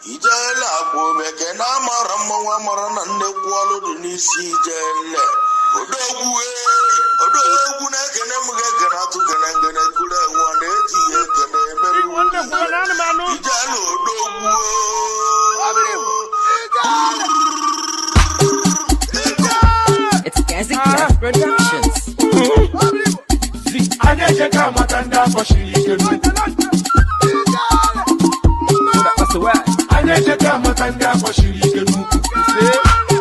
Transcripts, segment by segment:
Ijele akwa omeke na amara mmanwụ amara na nnekwu ọlụ dị n'isi ijele. Odogwu eyi, odogwu na-ekene m ga-ekene atụ gene ngene kuru enwe ọ na-eji ya ekene emere ijele odogwu. It's Gazi Clef Productions. Anyị ejeka amata ndị akpọchiri ike n'ukwu. Anyị ejeka amata ndị akpọchiri ike n'ukwu.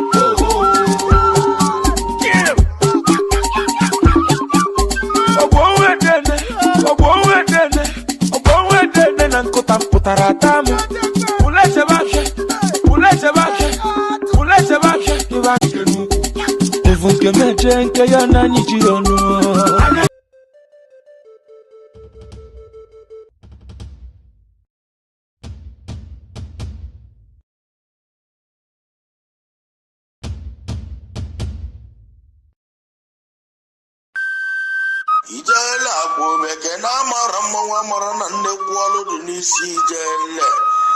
Ogbo onwe dene, ogbo onwe dene, ogbo onwe dene na nkụta mpụtara ata m. Ule chebe afịa, ule chebe afịa, ule chebe afịa, ibe ike n'ukwu. Evu nke meje nke ya na anyị ji ọnụ. Anyị Ijele akwa omeke na amara mmanwụ amara na nnekwu ọlụ dị n'isi ijele.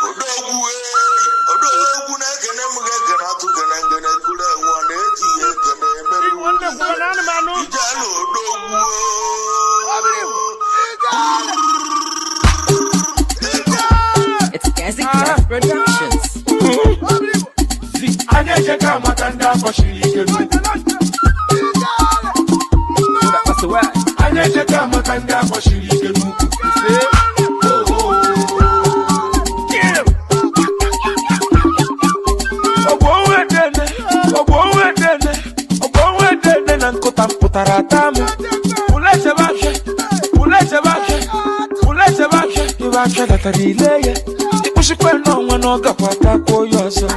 Odogwu eyi, odogwu na-ekene m ga-ekene atụ gene ngene kuru enwe ọ na-eji ya ekene emere ijele odogwu. It's Gazi Clef Productions. Anyị ejeka amata ndị akpọchiri ike n'ukwu. Anyị ejeka amata ndị akpọchiri ike n'ukwu. Ogbo onwe dene, ogbo onwe dene, ogbo onwe dene na nkụta mpụtara ata m. Ule chebe afịa, ule chebe afịa, ule chebe afịa, ibe afịa datara ile ya. Ịkpụchikwa n'ọnwa na ọ gakwa takwuo ya ọzọ.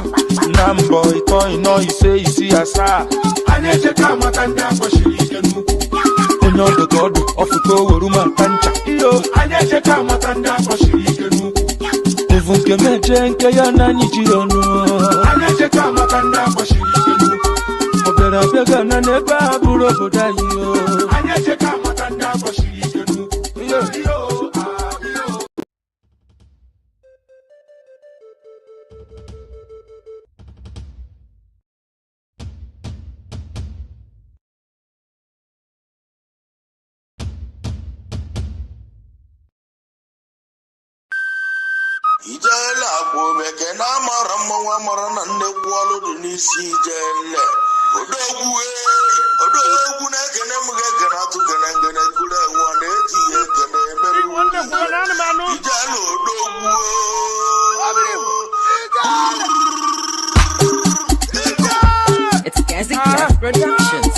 Na mbọ ịtọ ịnọ ise isii asaa. Anyị ejeka amata ndị akpọchiri ike n'ukwu. Onye ọdụ ka ọdụ ọfụta oweru ma ata ncha. Iyo, anyị ejeka amata ndị akpọchiri ike n'ukwu. Evu nke meje nke ya na anyị ji ọnụ. Anyị ejeka amata ndị akpọchiri ike n'ukwu. Ọ bịara abịa gana n'ebe a bụrụ obodo anyị o. Anyị ejeka amata ndị akpọchiri ike n'ukwu. Iyo, iyo, ah, iyo. Ijele akwa omeke na amara mmanwụ amara na nnekwu ọlụ dị n'isi ijele. Odogwu eyi, odogwu na-ekene m ga-ekene atụ gene ngene kuru enwe ọ na-eji ya ekene emere ijele odogwu. It's Gazi Clef Productions.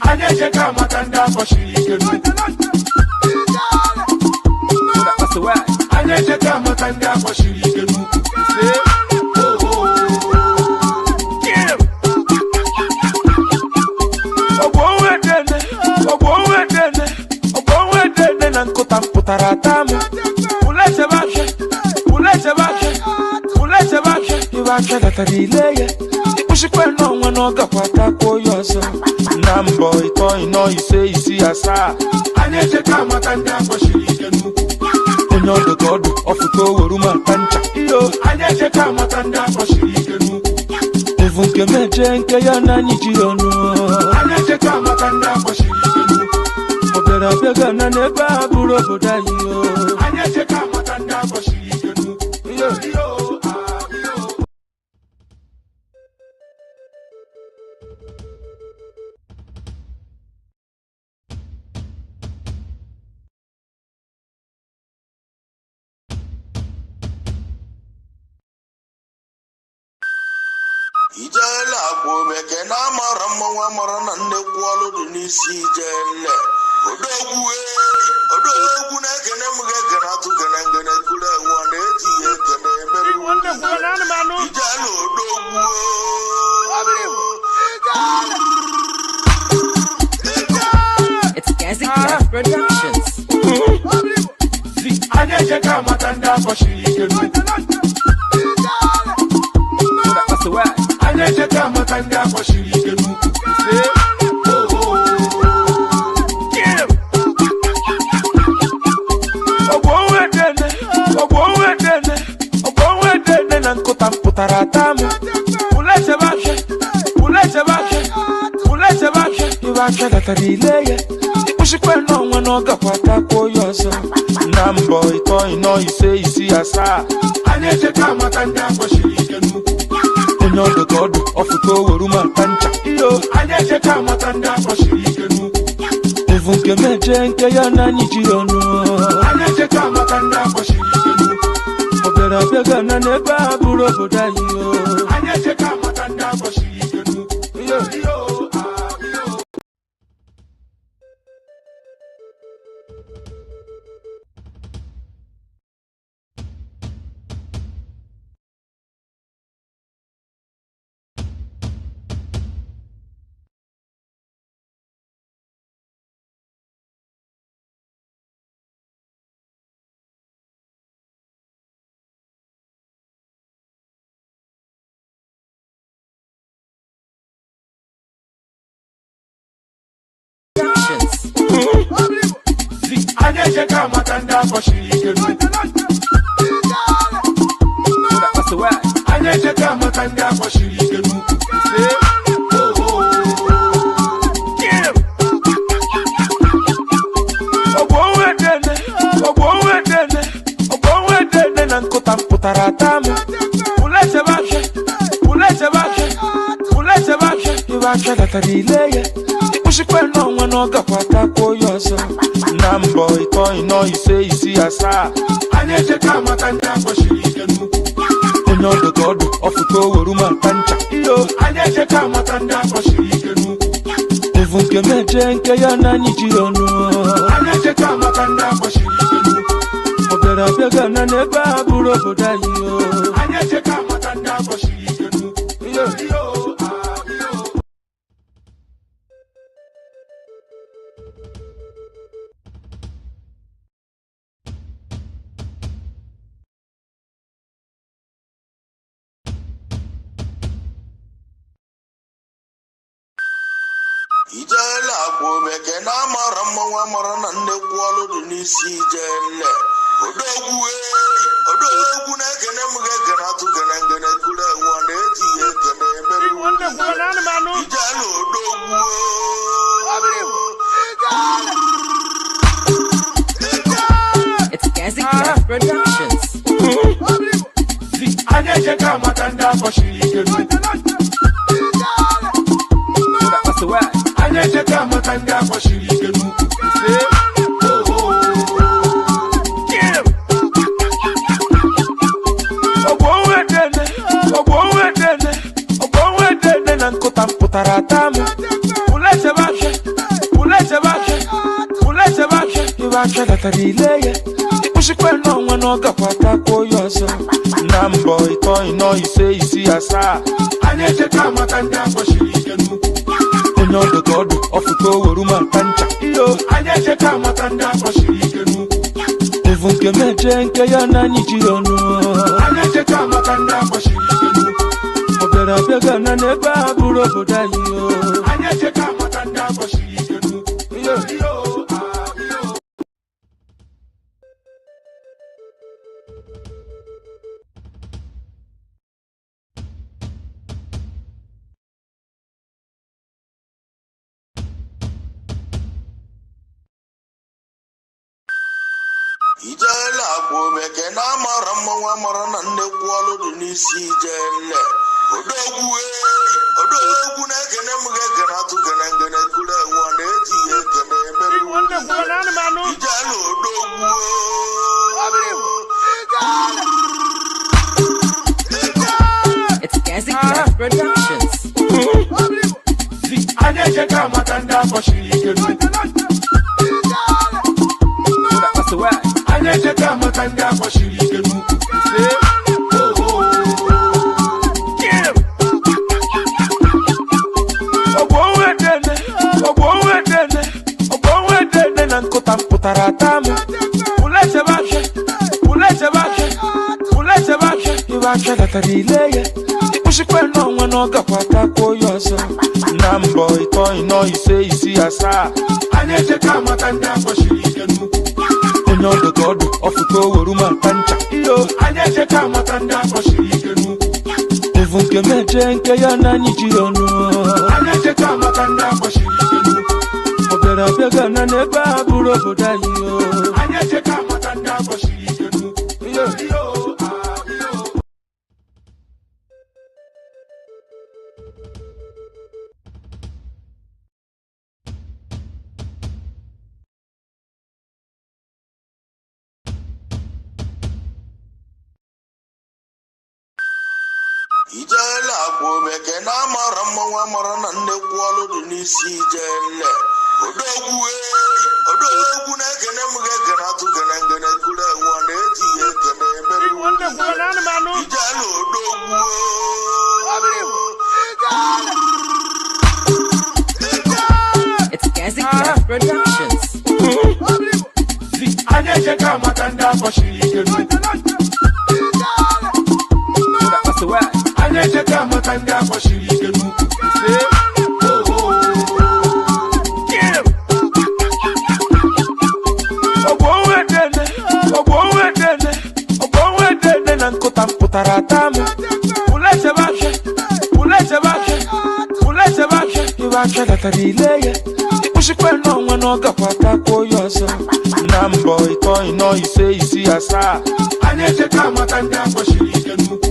Anyị ejeka amata ndị akpọchiri ike n'ukwu. Anyị ejeka amata ndị akpọchiri ike n'ukwu. Ogbo onwe dene, ogbo onwe dene, ogbo onwe dene na nkụta mpụtara ata m. Ule chebe afịa, ule chebe afịa, ule chebe afịa, ibe afịa datara ile ya. Ịkpụchikwa n'ọnwa na ọ gakwa takwuo ya ọzọ. Na mbọ ịtọ ịnọ ise isii asaa. Anyị ejeka amata ndị akpọchiri ike n'ukwu. Onye ọdụ ka ọdụ ọfụta oweru ma ata ncha. Iyo, anyị ejeka amata ndị akpọchiri ike n'ukwu. Evu nke meje nke ya na anyị ji ọnụ. Anyị ejeka amata ndị akpọchiri ike n'ukwu. Ọ bịara abịa gana n'ebe a bụrụ obodo anyị o. Anyị ejeka amata ndị akpọchiri ike n'ukwu. Iyo, iyo, ah, iyo. Ijele akwa omeke na amara mmanwụ amara na nnekwu ọlụ dị n'isi ijele. Odogwu eyi, odogwu na-ekene m ga-ekene atụ gene ngene kuru enwe ọ na-eji ya ekene emere ijele odogwu. It's Gazi Clef Productions. Anyị ejeka amata ndị akpọchiri ike n'ukwu. Anyị ejeka amata ndị akpọchiri ike n'ukwu. Ogbo onwe dene, ogbo onwe dene, mpụtara ata m. Ụlechebe afịa, ụlechebe afịa, ụlechebe afịa, ibe afịa datara ile ya. Ịkpụchikwa n'ọnwa na ọ gakwa takwuo ya ọzọ. Na mbọ ịtọ ịnọ ise isii asaa. Anyị echeka maka ndị akpọchiri ike n'ukwu. Onye ọdụ ka ọdụ ọfụta oweru mata ncha. Iyo. Anyị echeka maka ndị akpọchiri ike n'ukwu. Evu nke meje nke ya na anyị ji ọnụ. Anyị echeka maka ndị akpọchiri ike n'ukwu. Ọ bịara abịa gana n'ebe a bụrụ obodo anyị o. Anyị echeka maka ndị akpọchiri ike n'ukwu. Iyo. Iyo, ah, iyo. Productions. Anyị echeka maka ndị akpọchiri ike n'ukwu. Anyị echeka maka ndị akpọchiri ike n'ukwu. Ọgbọ onwe dene, ọgbọ onwe dene, ọgbọ onwe dene na nkụta mpụtara ata m. Ụlechebe afịa, ụlechebe afịa, ụlechebe afịa, ibe afịa datara ile ya. Ịkpụchikwa n'ọnwa na ọ gakwa takwuo ya ọzọ. Na mbọ ịtọ ịnọ ise isii asaa. Anyị echeka maka ndị akpọchiri ike n'ukwu. Onye ọdụ ka ọdụ ọfụta oweru mata ncha. Iyo. Anyị echeka maka ndị akpọchiri ike n'ukwu. Evu nke meje nke ya na anyị ji ọnụ. Anyị echeka maka ndị akpọchiri ike n'ukwu. Ọ bịara abịa gana n'ebe a bụrụ obodo anyị o. Anyị echeka maka ndị akpọchiri ike n'ukwu. Iyo. Iyo, ah, iyo. Ijele akwa omeke na amara mmanwụ amara na nnekwu ọlụ dị n'isi ijele. Odogwu ei, odogwu na-ekene m ga-ekene atụ gene ngene kuru enwe ọ na-ejighị ekene emere ijele odogwu. It's Gazi Craft Productions. Anyị echeka maka ndị akpọchiri ike n'ukwu. Anyị echeka maka ndị akpọchiri ike n'ukwu. Ọgbọ onwe dene, ọgbọ onwe dene, ọgbọ onwe dene na nkụta mpụtara ata m. Ụlechebe afịa, ụlechebe afịa, ụlechebe afịa, ibe afịa datara ile ya. Ịkpụchikwa n'ọnwa na ọ gakwa takwuo ya ọzọ. Na mbọ ịtọ ịnọ ise isii asaa. Anyị echeka maka ndị akpọchiri ike n'ukwu. Onye ọdụ ka ọdụ ọfụta oweru mata ncha. Iyo. Anyị echeka maka ndị akpọchiri ike n'ukwu. Evu nke meje nke ya na anyị ji ọnụ. Anyị echeka maka ndị akpọchiri ike n'ukwu. Ọ bịara abịa gana n'ebe a bụrụ obodo anyị o. Anyị echeka maka ndị akpọchiri ike n'ukwu. Iyo. Iyo, ah, iyo. Ijele akwa omeke na amara mmanwụ amara na nnekwu ọlụ dị n'isi ijele. Odogwu ei, odogwu na-ekene m ga-ekene atụ gene ngene kuru enwe ọ na-ejighị ekene emere ijele odogwu. It's Gazi Craft Productions. Anyị echeka maka ndị akpọchiri ike n'ukwu. Anyị echeka maka ndị akpọchiri ike n'ukwu. Ọgbọ onwe dene, ọgbọ onwe dene, ọgbọ onwe dene na nkụta mpụtara ata m. Ụlechebe afịa, ụlechebe afịa, ụlechebe afịa, ibe afịa datara ile ya. Ịkpụchikwa n'ọnwa na ọ gakwa takwuo ya ọzọ. Na mbọ ịtọ ịnọ ise isii asaa. Anyị echeka maka ndị akpọchiri ike n'ukwu. Onye ọdụ ka ọdụ ọfụta oweru mata ncha. Iyo. Anyị echeka maka ndị akpọchiri ike n'ukwu. Ovu nke meje nke ya na anyị ji ọnụ. Anyị echeta maka ndị akpọchiri ike n'ukwu. Ọ bịara abịa gana n'ebe a bụrụ obodo anyị o. Anyị echeta maka ndị akpọchiri ike n'ukwu. Iyo. Iyo, ah, iyo. Ijele akwa omeke na amara mmanwụ amara na nnekwu ọlụ dị n'isi ijele. Odogwu ei, odogwu na-ekene m ga-ekene atụ gene ngene kuru enwe ọ na-ejighị ekene emere. Ijele odogwu. It's Gazi Craft Productions. Anyị echeta maka ndị akpọchiri ike n'ukwu. Anyị echeta maka ndị akpọchiri ike n'ukwu. Ọgbọ onwe dene, ọgbọ onwe dene na nkụta mpụtara ata m. Ule chebe afịa, ule chebe afịa, ule chebe afịa, ibe afịa datara ile ya. Ịkpụchikwa n'onwe na ọ gakwa takwuo ya ọzọ. Na mbọ ịtọ ịnọ ise isii asaa. Anyị echeta maka ndị akpọchiri ike n'ukwu.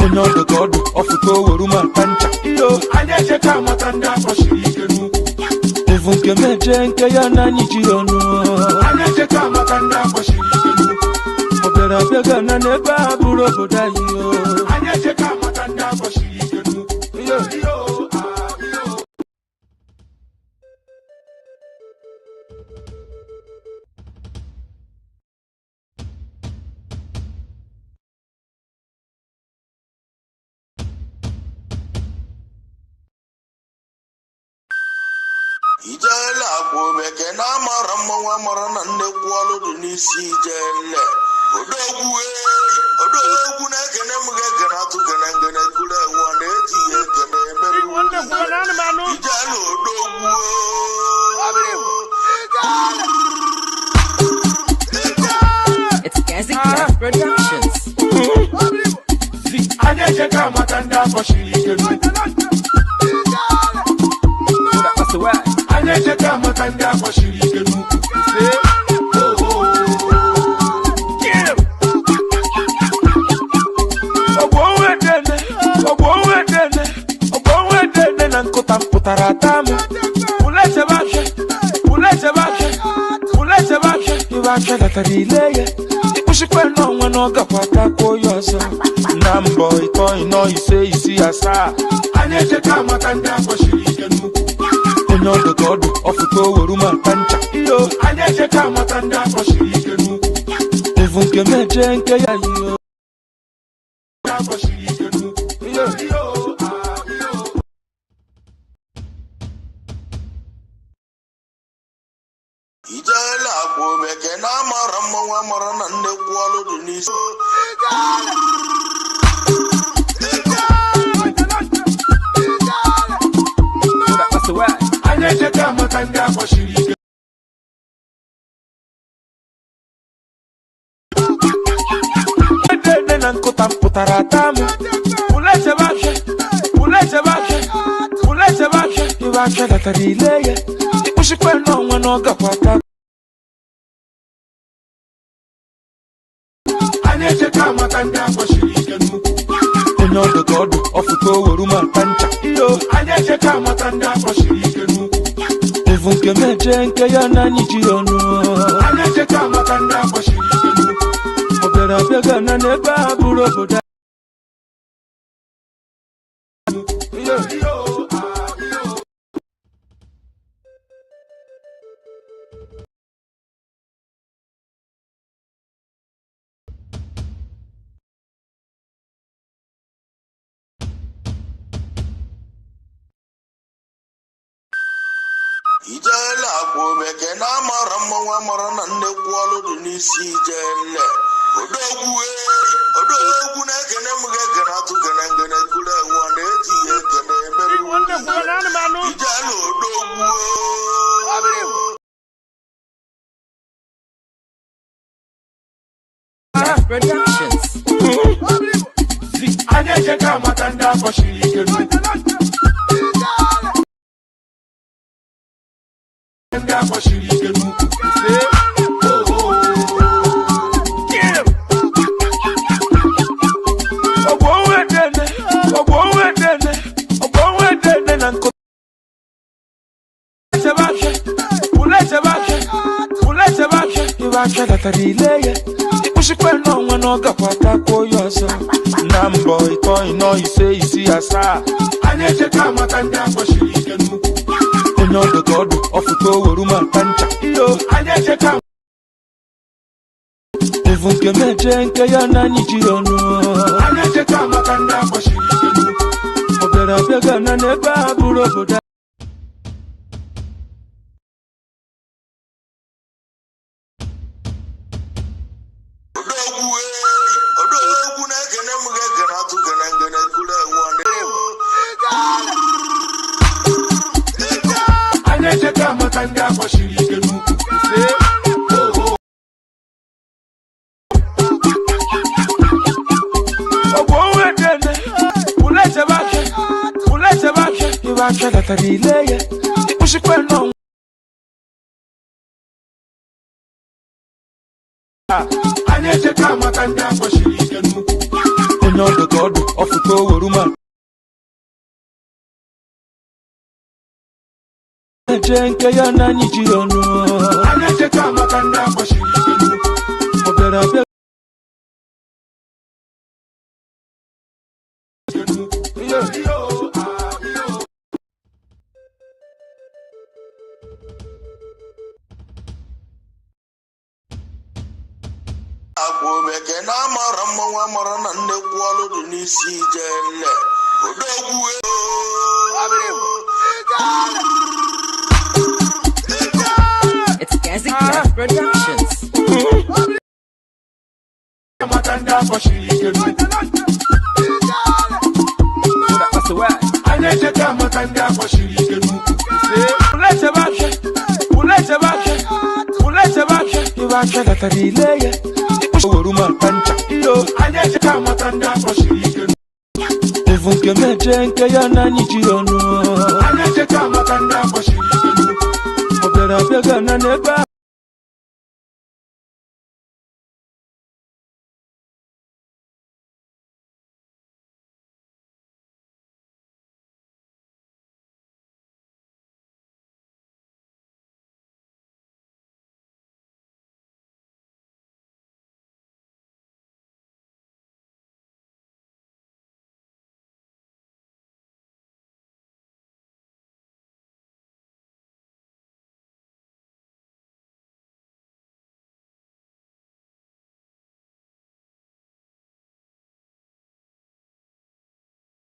Onye ọdụ ka ọdụ ọfụta oweru ma nta ncha. Iyo. Anyị echeta maka ndị akpọchiri ike n'ukwu. Ovu nke meje nke ya na anyị ji ọnụ. Anyị echeta maka ndị akpọchiri ike n'ukwu. Ọ bịara abịa gana n'ebe a bụrụ obodo anyị o. Anyị echeta maka ndị akpọchiri ike n'ukwu. Iyo. Iyo, ah, iyo. Ijele akwa omeke na amara mmanwụ amara na nnekwu ọlụ dị n'isi ijele. Odogwu ei, odogwu na-ekene m ga-ekene atụ gene ngene kuru enwe ọ na-ejighị ekene emere. Ijele odogwu. It's Gazi Craft Productions. Anyị echeta maka ndị akpọchiri ike n'ukwu. Anyị echeta maka ndị akpọchiri ike n'ukwu. Ọgbọ onwe dene, ọgbọ onwe dene, ọgbọ onwe dene na nkụta mpụtara ata m. Ule chebe afịa, ule chebe afịa, ule chebe afịa, ibe afịa datara ile ya. Ịkpụchikwa n'onwe na ọ gakwa takwuo ya ọzọ. Na mbọ ịtọ ịnọ ise isii asaa. Anyị echeta maka ndị akpọchiri ike n'ukwu. Onye ọdụ ka ọdụ ọfụta oweru ma nta ncha. Iyo. Anyị echeta maka ndị akpọchiri ike n'ukwu. Ovu nke meje nke ya yi o. Ndị akpọchiri ike n'ukwu. Iyo. Iyo, ah, iyo. Ijele akwa omeke na amara mmanwụ amara na nnekwu ọlụ dị n'isi. Anyị echeta maka ndị akpọchiri ike. Dene na nkụta mpụtara ata m. Ule chebe afịa, ule chebe afịa, ule chebe afịa, ibe afịa datara ile ya. Ịkpụchikwa n'onwe na ọ gakwa ata. Anyị echeta maka ndị akpọchiri ike n'ukwu. Onye ọdụ ka ọdụ ọfụta oweru ma nta ncha. Iyo. Anyị echeta maka ndị akpọchiri ike n'ukwu. Ovu nke meje nke ya na anyị ji ọnụ. Anyị echeta maka ndị akpọchiri ike n'ukwu. Ọ bịara abịa gana n'ebe a bụrụ obodo anyị. Iyo. Iyo, ah, iyo. Ijele akwa omeke na amara mmanwụ amara na nnekwu ọlụ dị n'isi ijele. Odogwu ei, odogwu na-ekene m ga-ekene atụ gene ngene kuru enwe ọ na-ejighị ekene emere. Ijele odogwu. Productions. Anyị ejeka amata ndị akpọchiri ike n'ukwu. Ndị akpọchiri ike n'ukwu. Ọgbọ onwe dene, ọgbọ onwe dene, ọgbọ onwe dene na nkụ. Echebe afịa, pụla echebe afịa, pụla echebe afịa, ibe afịa datara ile ya. Ịkpụchikwa n'ọnwa na ọ gakwa takwuo ya ọzọ. Na mbọ ịtọ ịnọ ise isii asaa. Anyị ejeka amata ndị akpọchiri ike n'ukwu. Onye ọdụ ka ọdụ ọfụta oweru ma ta ncha. Iyo, Anyị ejeka evu nke meje nke ya na anyị ji ọnụ. Anyị ejeka amata ndị akpọchiri ike n'ukwu. Ọ bịara abịa gana n'ebe a bụrụ obodo. Odogwu ee, odogwu na-ekene m ga-ekene atụ gene ngene kuru enwe Anyị ejeka amata ndị akpọchiri ike n'ukwu. Ọgbọ onwe dene, pụla echebe afịa, pụla echebe afịa, ibe afịa datara ile ya. Ịkpụchikwa n'ọnwa. Anyị ejeka amata ndị akpọchiri ike n'ukwu. Onye ọdụ ka ọdụ ọfụta oweru ma eje nke ya na anyị ji ọnụ. Anyị ejeka amata ndị akpọchiri ike n'ukwu. Ọ bịara abịa Ike n'ukwu. Iyo, ah, iyo. Akwa obeke na amara mmanwụ amara na nnekwu ọlụ dị n'isi ijele odogwu ee. It's Gazi Craft Productions. Amata ndị akpọchiri ike n'ukwu. Anyị ejeka amata ndị akpọchiri ike n'ukwu. Pụla echebe afịa, pụla echebe afịa, pụla echebe afịa, ibe afịa datara ile ya. Ịkpụchi oweru ma ta ncha. Iyo, Anyị ejeka amata ndị akpọchiri ike n'ukwu. Evu nke meje nke ya na anyị ji ọnụ. Anyị ejeka amata ndị akpọchiri ike n'ukwu. Ọ bịara abịa gana n'ebe a.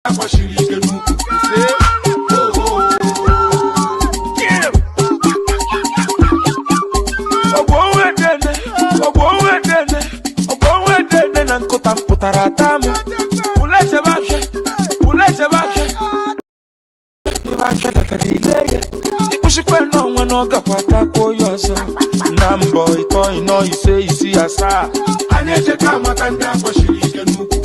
Akpọchiri ike n'ukwu. Ọgbọ onwe dene, ọgbọ onwe dene, ọgbọ onwe dene na nkụta mpụtara ata m. Pụla echebe afịa, pụla echebe afịa, ibe afịa datara ile ya. Ịkpụchikwa n'ọnwa na ọ gakwa takwuo ya ọzọ. Na mbọ ịtọ ịnọ ise isii asaa. Anyị ejeka amata ndị akpọchiri ike n'ukwu.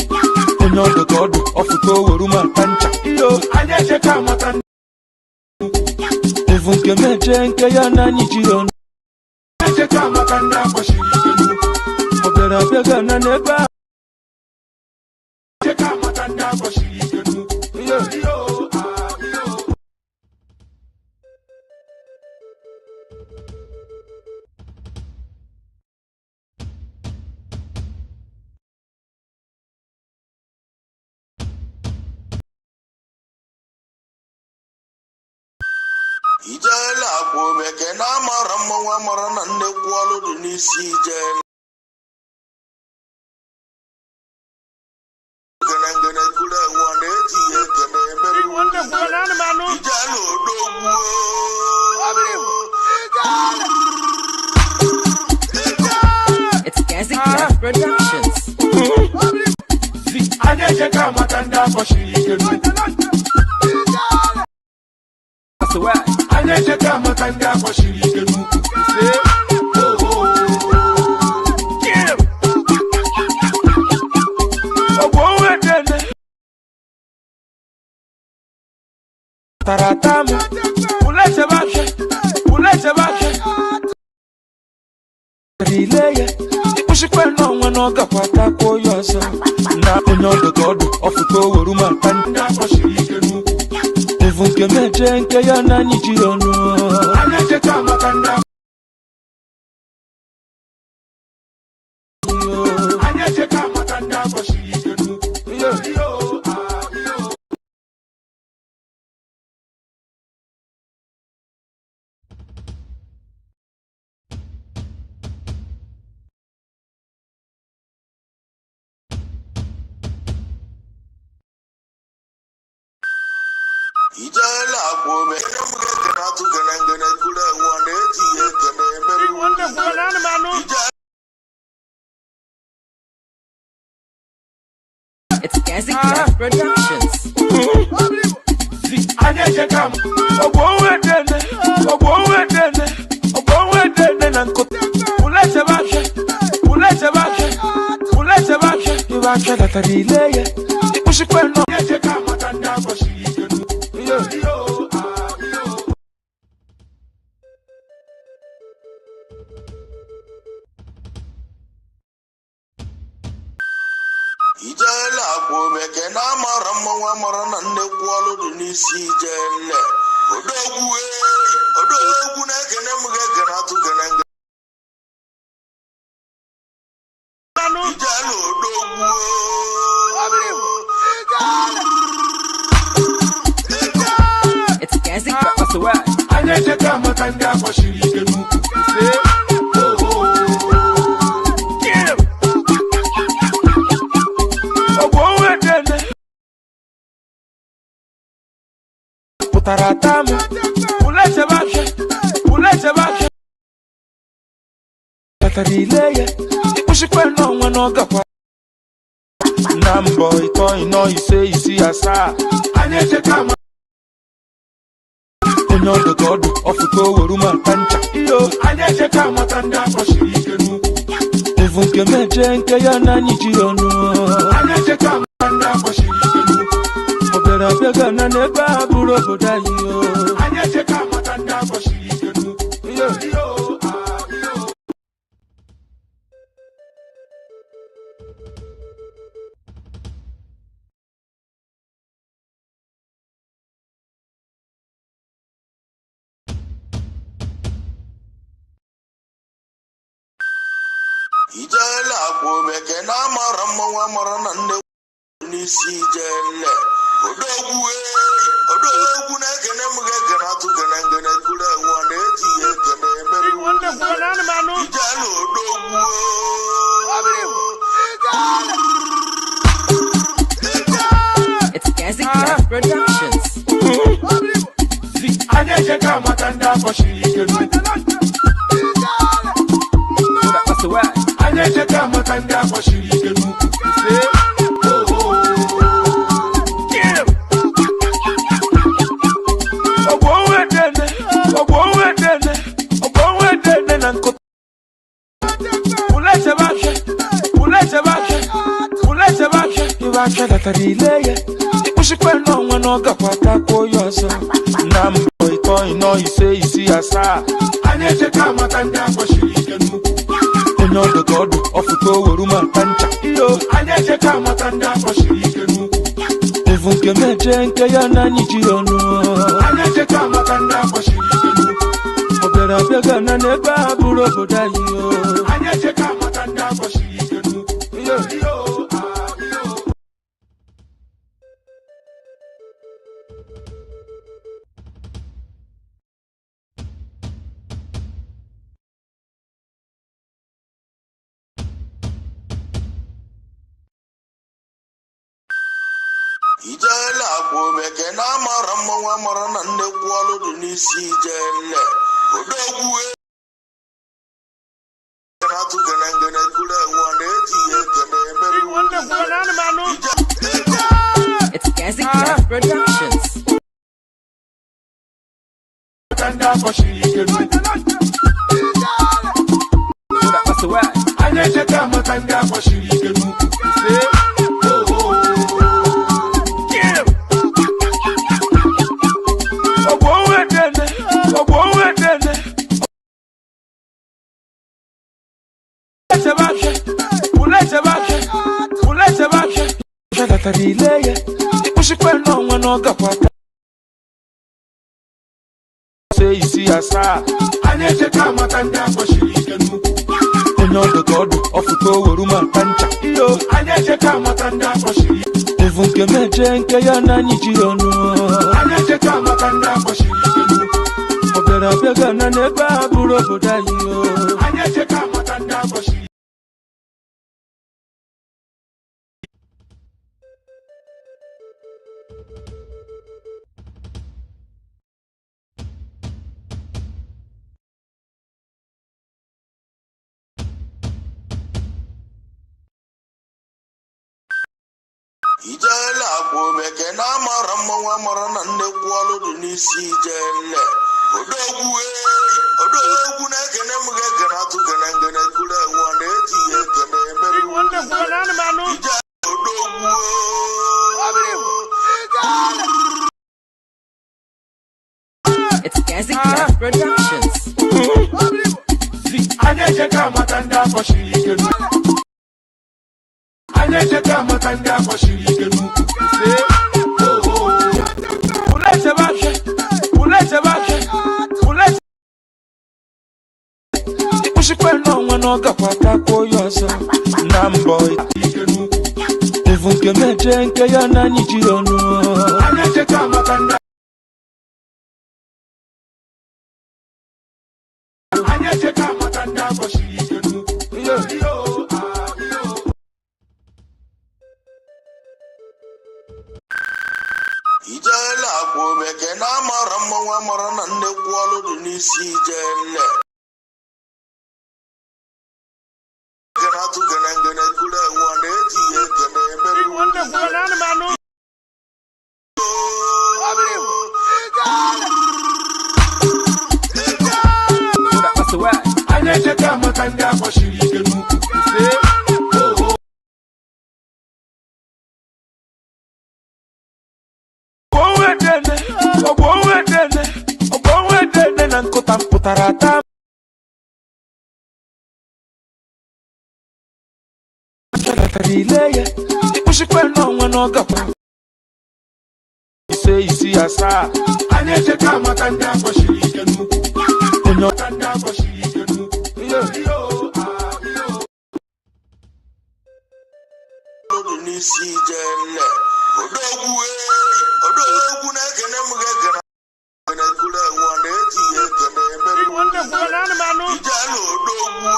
Onye ọdụ ka ọdụ ọfụta oweru ma ta ncha. Iyo, Anyị ejeka amata ndị evu nke meje nke ya na anyị ji ọnụ. Anyị ejeka amata ndị akpọchiri ike n'ukwu. Ọ bịara abịa gana n'ebe a. Ejeka amata ndị akpọchiri ike n'ukwu. Iyo, ah, iyo. Ijele akwa obeke na amara mmanwụ amara na nnekwu ọlụ dị n'isi ijele gene ngene kuru enwe na-eji ya ekene emere ijele odogwu. It's Gazi Craft Productions. Anyị ejeka amata ndị akpọchiri ike n'ukwu. Anyị ejeka amata ndị akpọchiri ike n'ukwu. Ọgbọ onwe dene. Pụtara ata m ụlechebe afịa, ụlechebe afịa ile ya ịkpụchikwa n'ọnwa na ọ gakwa takwuo ya ọzọ na onye ọdụ ka ọdụ ọfụta oweru maka Ndị akpọchiri ike n'ukwu. Evu nke meje nke ya na anyị ji ọnụ. Anyị echeta maka ndị anyị echeta maka ndị akpọchiri ike n'ukwu. Iyo, ah, iyo. Ijele akwa ome ekene m ga-ekene atụ gene ngene kuru enwe na-eji ya ekene emere ije. It's Gazi Clef Productions. Anyị echeta Ogbo onwe dene, ogbo onwe dene, ogbo onwe dene na nkụta ụlechebe afịa, ụlechebe afịa, ụlechebe afịa ibe afịa datara ile ya ịkpụchikwa nọ. Anyị echeta maka ndị akpọchiri ike n'ukwu. Iyo, ah, iyo. Ijele akwa ome ekene amara mmanwụ amara na nnekwu ọlụ dị n'isi ijele odogwu eyi odogwu na-ekene m ga-ekene atụ gene ngene ijele odogwu. It's Gazi Clef. Anyị echeta maka ndị akpọchiri ike n'ukwu. Ogbo onwe dene pụtara ata m ụlechebe afịa, ụlechebe afịa datara ile ya ịkpụchikwa n'ọnwa na ọ gakwa na mbọ ịtọ ịnọ ise isii asaa. Anyị echeta Onye ọdụ ka ọdụ ọfụta oweru maka ncha iyo. Anyị echeta maka ndị akpọchiri ike n'ukwu. Evu nke meje nke ya na anyị ji ọnụ. Anyị echeta maka ndị akpọchiri ike n'ukwu. Ọ bịara abịa gana n'ebe a bụrụ obodo anyị o. Anyị echeta maka ndị akpọchiri ike n'ukwu. Iyo. Iyo, ah, iyo. Ijele akwa ome ekene amara mmanwụ amara na nnekwu n'isi ijele odogwu eyi odogwu na-ekene m ga-ekene atụ gene ngene kuru enwe na-eji ya ekene emere ijele odogwu. It's Gazi Clef Productions. Anyị echeta maka ndị akpọchiri ike n'ukwu. Anyị echeta maka ndị akpọchiri ike n'ukwu. Ogbo onwe dene, ogbo onwe dene, ogbo onwe dene na nkụta ụlechebe afịa, ụlechebe afịa, ụlechebe afịa ibe afịa datara ile ya ịkpụchikwa n'ọnwa na ọ gakwa takwuo ya ọzọ na mbọ ịtọ ịnọ ise isii asaa. Anyị echeta maka ndị akpọchiri ike n'ukwu. Onye ọdụ ka ọdụ ọfụta oweru maka ncha iyo. Anyị echeta maka ndị akpọchiri ike n'ukwu. Evu nke meje nke ya na anyị ji ọnụ. Anyị echeta maka ndị akpọchiri ike n'ukwu. Ọ bịara abịa gana n'ebe a bụrụ obodo anyị o. Anyị echeta maka ndị akpọchiri ike n'ukwu. Iyo. Iyo, ah, iyo. Ijele akwa ome ekene amara mmanwụ amara na nnekwu ọlụ dị n'isi ijele odogwu atụ gene ngene kuru enwe na-eji ya ekene emere ije. It's Gazi Clef Productions. Maka ndị akpọchiri ike n'ukwu. Anyị echeta maka ndị akpọchiri ike n'ukwu. Ibe achọ datara ile ya, ịkpụchikwa n'ọnwa na ọ gakwa taa. Ise isi asaa. Anyị echeka maka ndị akpọchiri ike n'ukwu. Onye ọdụ ka ọdụ ọfụta oweru maka ncha iyo. Anyị echeka maka ndị akpọchiri. Evu nke meje nke ya na anyị ji ọnụ. Anyị echeka maka ndị akpọchiri ike n'ukwu. Ọ bịara abịa gana n'ebe a bụrụ obodo anyị o. Anyị echeka maka ndị akpọchiri. Ijele akwa omeke na amara mmanwụ amara na nnekwu ọlụ dị n'isi ijele. Odogwu ei, odogwu na-ekene m ga-ekene atụ gene ngene kuru enwe ọ na-eji ya ekene emere ijele odogwu. It's Gazi Craft Productions. Anyị echeka maka ndị akpọchiri ike n'ukwu. Anyị echeka maka ndị akpọchiri ike n'ukwu. Ule chebe afịa, ule chebe afịa, ule ịkpụchikwa n'ọnwa na ọ gakwa takwuo ya ọzọ na mbọ. Ike n'ukwu. Evu nke meje nke ya na anyị ji ọnụ. Anyị echeka maka ndị. Anyị echeka maka ndị akpọchiri ike n'ukwu. Iyo. Iyo, ah, iyo. Ijele akwa omeke na amara mmanwụ amara na nnekwu ọlụ dị n'isi ijele. Ekene atụ gene ngene kuru enwe ọ na-eji ya ekene emere. Anyị echeka maka ndị akpọchiri ike n'ukwu. Ogbo ogbo ogbo na nkụta mpụtara ata. Datara ile ya, ịkpụchikwa n'ọnwa na ọ gakwa ise isi asaa. Anyị echeka maka ndị akpọchiri ike n'ukwu. Onye Maka ndị akpọchiri ike n'ukwu. Iyo. Iyo, ah, iyo. Ọlụ dị n'isi ijele. Odogwu ei, odogwu na-ekene m ga-ekene ekene kuru enwe ọ na-eji ya ekene emere ijele odogwu.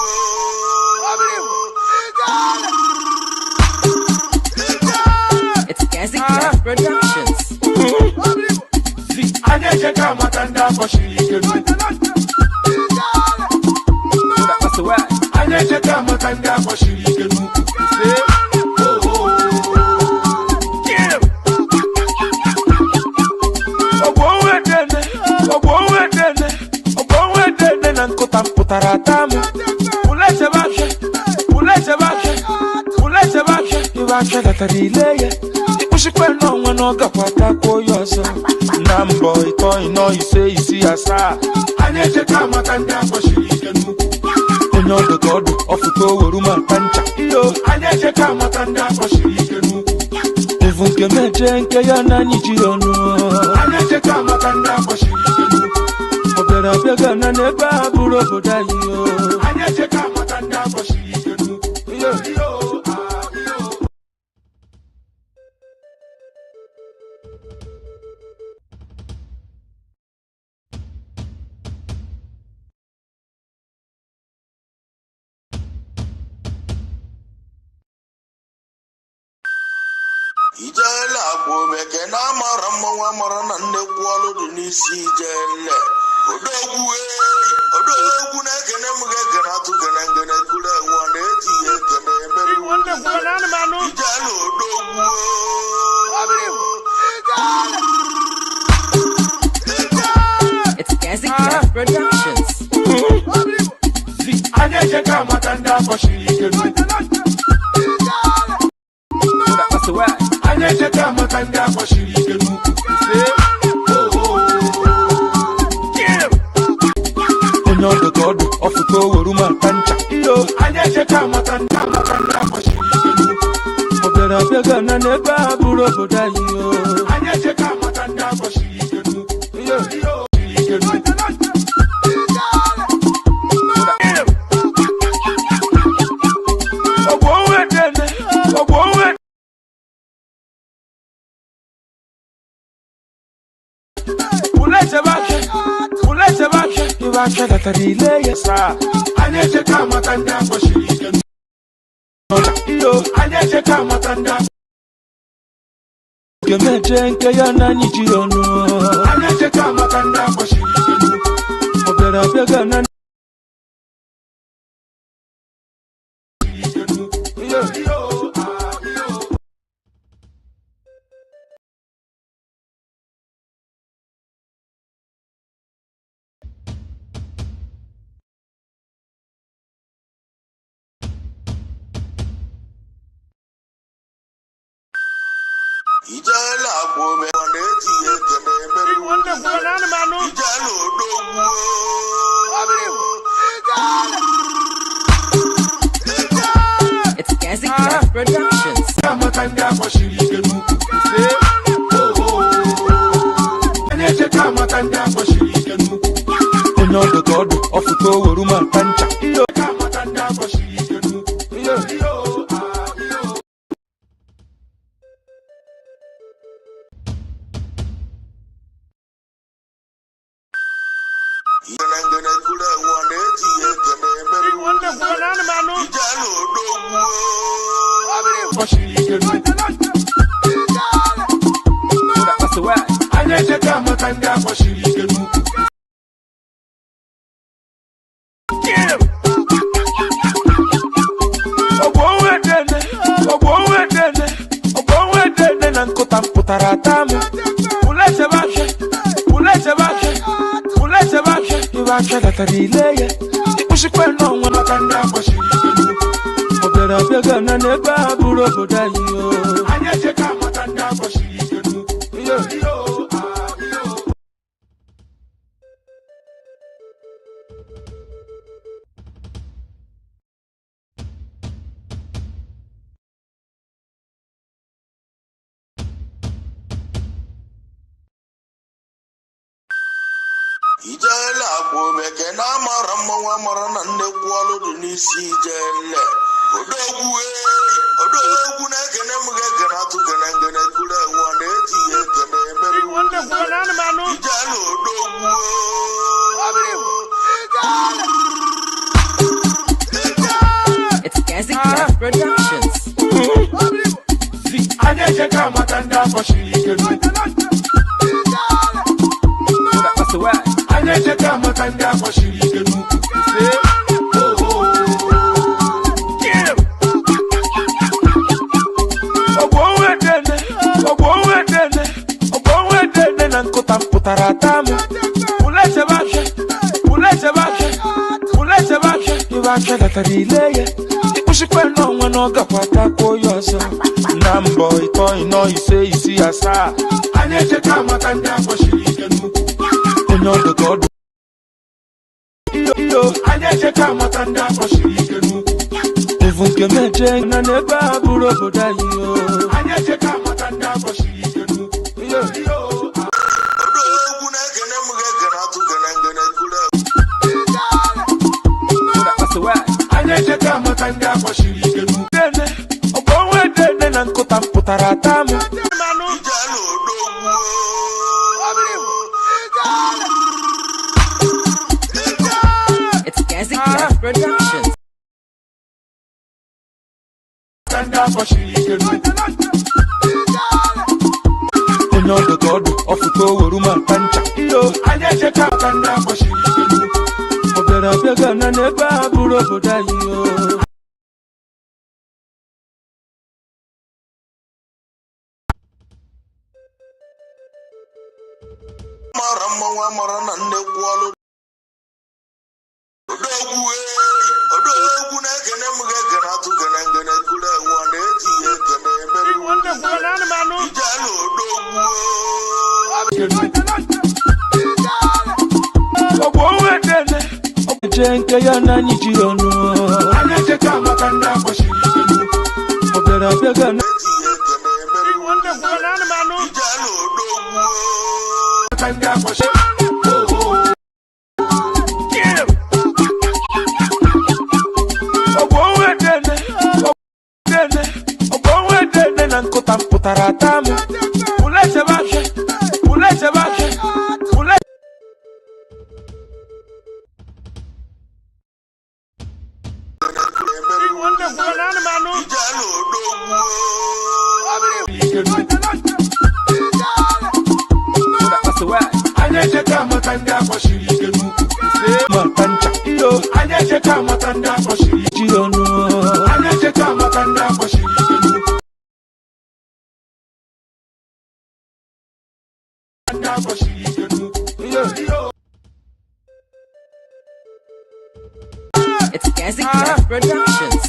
It's Gazi Craft Productions. Anyị echeka maka ndị akpọchiri ike n'ukwu. Anyị echeka maka ndị akpọchiri ike n'ukwu. Ogbo nwedene, ogbo nwedene, ogbo nwedene na nkụta mpụtara ata m. Ule chebe afịa, ule chebe afịa, ule chebe afịa, ibe afịa datara ile ya, ịkpụchikwa n'ọnwa na ọ gakwa takwuo ya ọzọ na mbọ ịtọ ịnọ ise isi asaa. Anyị echeka maka ndị akpọchiri ike n'ukwu. Onye ọdụ ka ọdụ ọfụta oweru maka ncha iyo. Anyị echeka maka ndị akpọchiri ike n'ukwu. Evu nke meje nke ya na anyị ji ọnụ. Anyị echeka maka ndị akpọchiri ike n'ukwu. Ọ bịara abịa gana n'ebe a bụrụ obodo anyị o. Anyị echeka maka ndị akpọchiri ike n'ukwu. Iyo. Iyo, ah, iyo. Ijele akwa omeke na amara mmanwụ amara na nnekwu ọlụ dị n'isi ijele. Odogwu ei, odogwu na-ekene m ga-ekene atụ gene ngene kuru enwe ọ na-eji ya ekene emere ijele odogwu. It's Gazi Craft Productions. Anyị echeka maka ndị akpọchiri ike n'ukwu. Anyị echeka maka ndị akpọchiri ike n'ukwu. Onye ọdụ ka ọdụ ọfụta oweru maka ncha iyo. Anyị echeka maka ndị akpọchiri ike n'ukwu. Ọ bịara Ọ bịara abịa gana n'ebe a bụrụ obodo anyị o. Anyị echeka maka ndị akpọchiri ike n'ukwu. Ike n'ukwu. Ọgbọ onwe dene, ọgbọ onwe. Ule chebe aka, ule chebe aka, ibe aka datara ile ya saa. Anyị echeka maka ndị akpọchiri ike n'ukwu. Iyo. Anyị echeka maka ndị Nke meje nke ya na anyị ji ọnụ. Anyị echeka maka ndị akpọchiri ike n'ukwu. Ọ bịara abịa gana. Ike n'ukwu. Iyo. Iyo, ah, iyo. Ijele akwa ome na-ejighị ekene emere. Ijele odogwu. It's Gazi Clef Productions. Maka ndị akpọchiri ike n'ukwu. Anyị echeka maka ndị akpọchiri ike n'ukwu. Onye ọdụ ka ọdụ ọfụta oweru ma nta ncha. Iyo. Echeka maka ndị akpọchiri ike n'ukwu. Iyo. Iyo, ah, iyo. Ngene ngene kure nwa na-ejighị ekene emere. Ijele odogwu. Akpọchiri ike n'ukwu. Anyị echeka maka ndị akpọchiri ike n'ukwu. Ọgbọ onwe dene, ọgbọ onwe dene, ọgbọ onwe dene na nkụta mpụtara ata m. Ule chebe aka, ule chebe aka, ule chebe aka, ibe aka datara ile ya. Ịkpụchikwa n'ọnwa. Maka ndị akpọchiri ike n'ukwu. Ọ bịara abịa gana n'ebe a bụrụ obodo anyị o. Anyị echeka maka ndị akpọchiri ike n'ukwu. Iyo. Iyo, ah, iyo. Ijele akwa omeke na amara mmanwụ amara na nnekwu ọlụ dị n'isi ijele odogwu eyi odogwu na-ekene m ga-ekene atụ gene ngene kure nwa na-ejighị ekene emere. Ijele odogwu. It's Gazi Clef Productions. Anyị echeka maka ndị akpọchiri ike n'ukwu. Anyị echeka maka ndị akpọchiri ike n'ukwu. Ọgbọ onwe dene, ọgbọ onwe dene, ọgbọ onwe dene na nkụta mpụtara ata m. Ule chebe aka, ule chebe aka, ule chebe aka, ibe aka datara ile ya. Ịkpụchikwa n'ọnwa na ọ gakwa takwuo ya ọzọ. Na mbọ ịtọ ịnọ ise isii asaa. Anyị echeka maka ndị akpọchiri ike n'ukwu. Onye ọdụ ka ọdụ. Iyo iyo. Anyị echeka maka ndị akpọchiri ike n'ukwu. Evu nke meje na n'ebe a bụrụ obodo anyị o. Anyị echeka maka ndị akpọchiri ike n'ukwu. Iyo. Iyo, ah. Odogwu na-ekene m ga-ekene atụ gene ngene kure. Anyị echeka maka ndị akpọchiri ike n'ukwu. Dene, ọgbọ onwe dene na nkụta mpụtara ata m. Ijele odogwu. It's Gazi Clef Productions. Maka ndị akpọchiri ike n'ukwu. Onye ọdụ ka ọdụ ọfụta oweru ma nta ncha. Iyo. Anyị echeka maka ndị akpọchiri ike n'ukwu. Ọ bịara abịa gana n'ebe a bụrụ obodo anyị o. Mara mmanwụ amara na nnekwu ọlụ odogwu eyi odogwu na-ekene m ga-ekene atụ gene ngene kure nwa na-ejighị ekene emere. Ijele odogwu. Ike n'ukwu. Ọgbọ onwe dene, ọgbọ nke ya na anyị ji ọnụ. Anyị echeka maka ndị akpọchiri ike n'ukwu. Ọ bịara abịa gana. Ejighị Ijele odogwu. Maka ndị akpọchiri. Ọgbọnwedene, ọgbọnwedene, ọgbọnwedene na nkụta mpụtara ata m. Ulechebe afịa, ulechebe afịa, ule. Ijele odogwu. Anyị echeta amata ndị akpọchiri ike n'ukwu. Mata ncha iyo. Anyị echeta amata ndị akpọchiri ike. Ji ọnụ. Anyị echeta amata ndị akpọchiri ike n'ukwu. Ndị akpọchiri ike n'ukwu. Iyo. It's Gazi Craft Productions.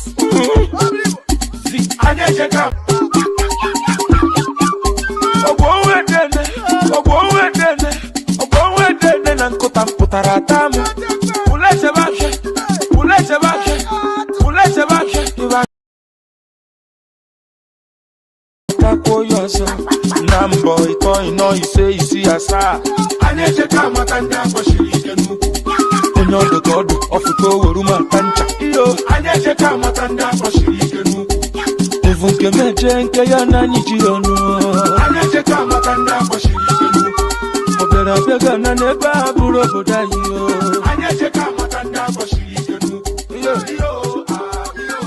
Anyị echeta. Ọgbọnwedene, ọgbọnwedene, ọgbọnwedene na nkụta mpụtara ata m. Ulechebe afịa, ulechebe afịa, ulechebe afịa, ibe takwuo ya ọzọ na mbọ ịtọ, ịnọ, ise, isii, asaa. Anyị echeta amata ndị akpọchiri ike n'ukwu. Onye ọdụ ka ọdụ ọfụta oweru mata ncha iyo. Anyị echeta amata ndị akpọchiri ike n'ukwu. Evu nke meje nke ya na anyị ji ọnụ. Anyị echeta amata ndị akpọchiri ike n'ukwu. Ọ bịara abịa gana n'ebe a bụrụ obodo anyị o. Anyị echeta amata ndị akpọchiri ike n'ukwu. Iyo. Iyo, ah, iyo.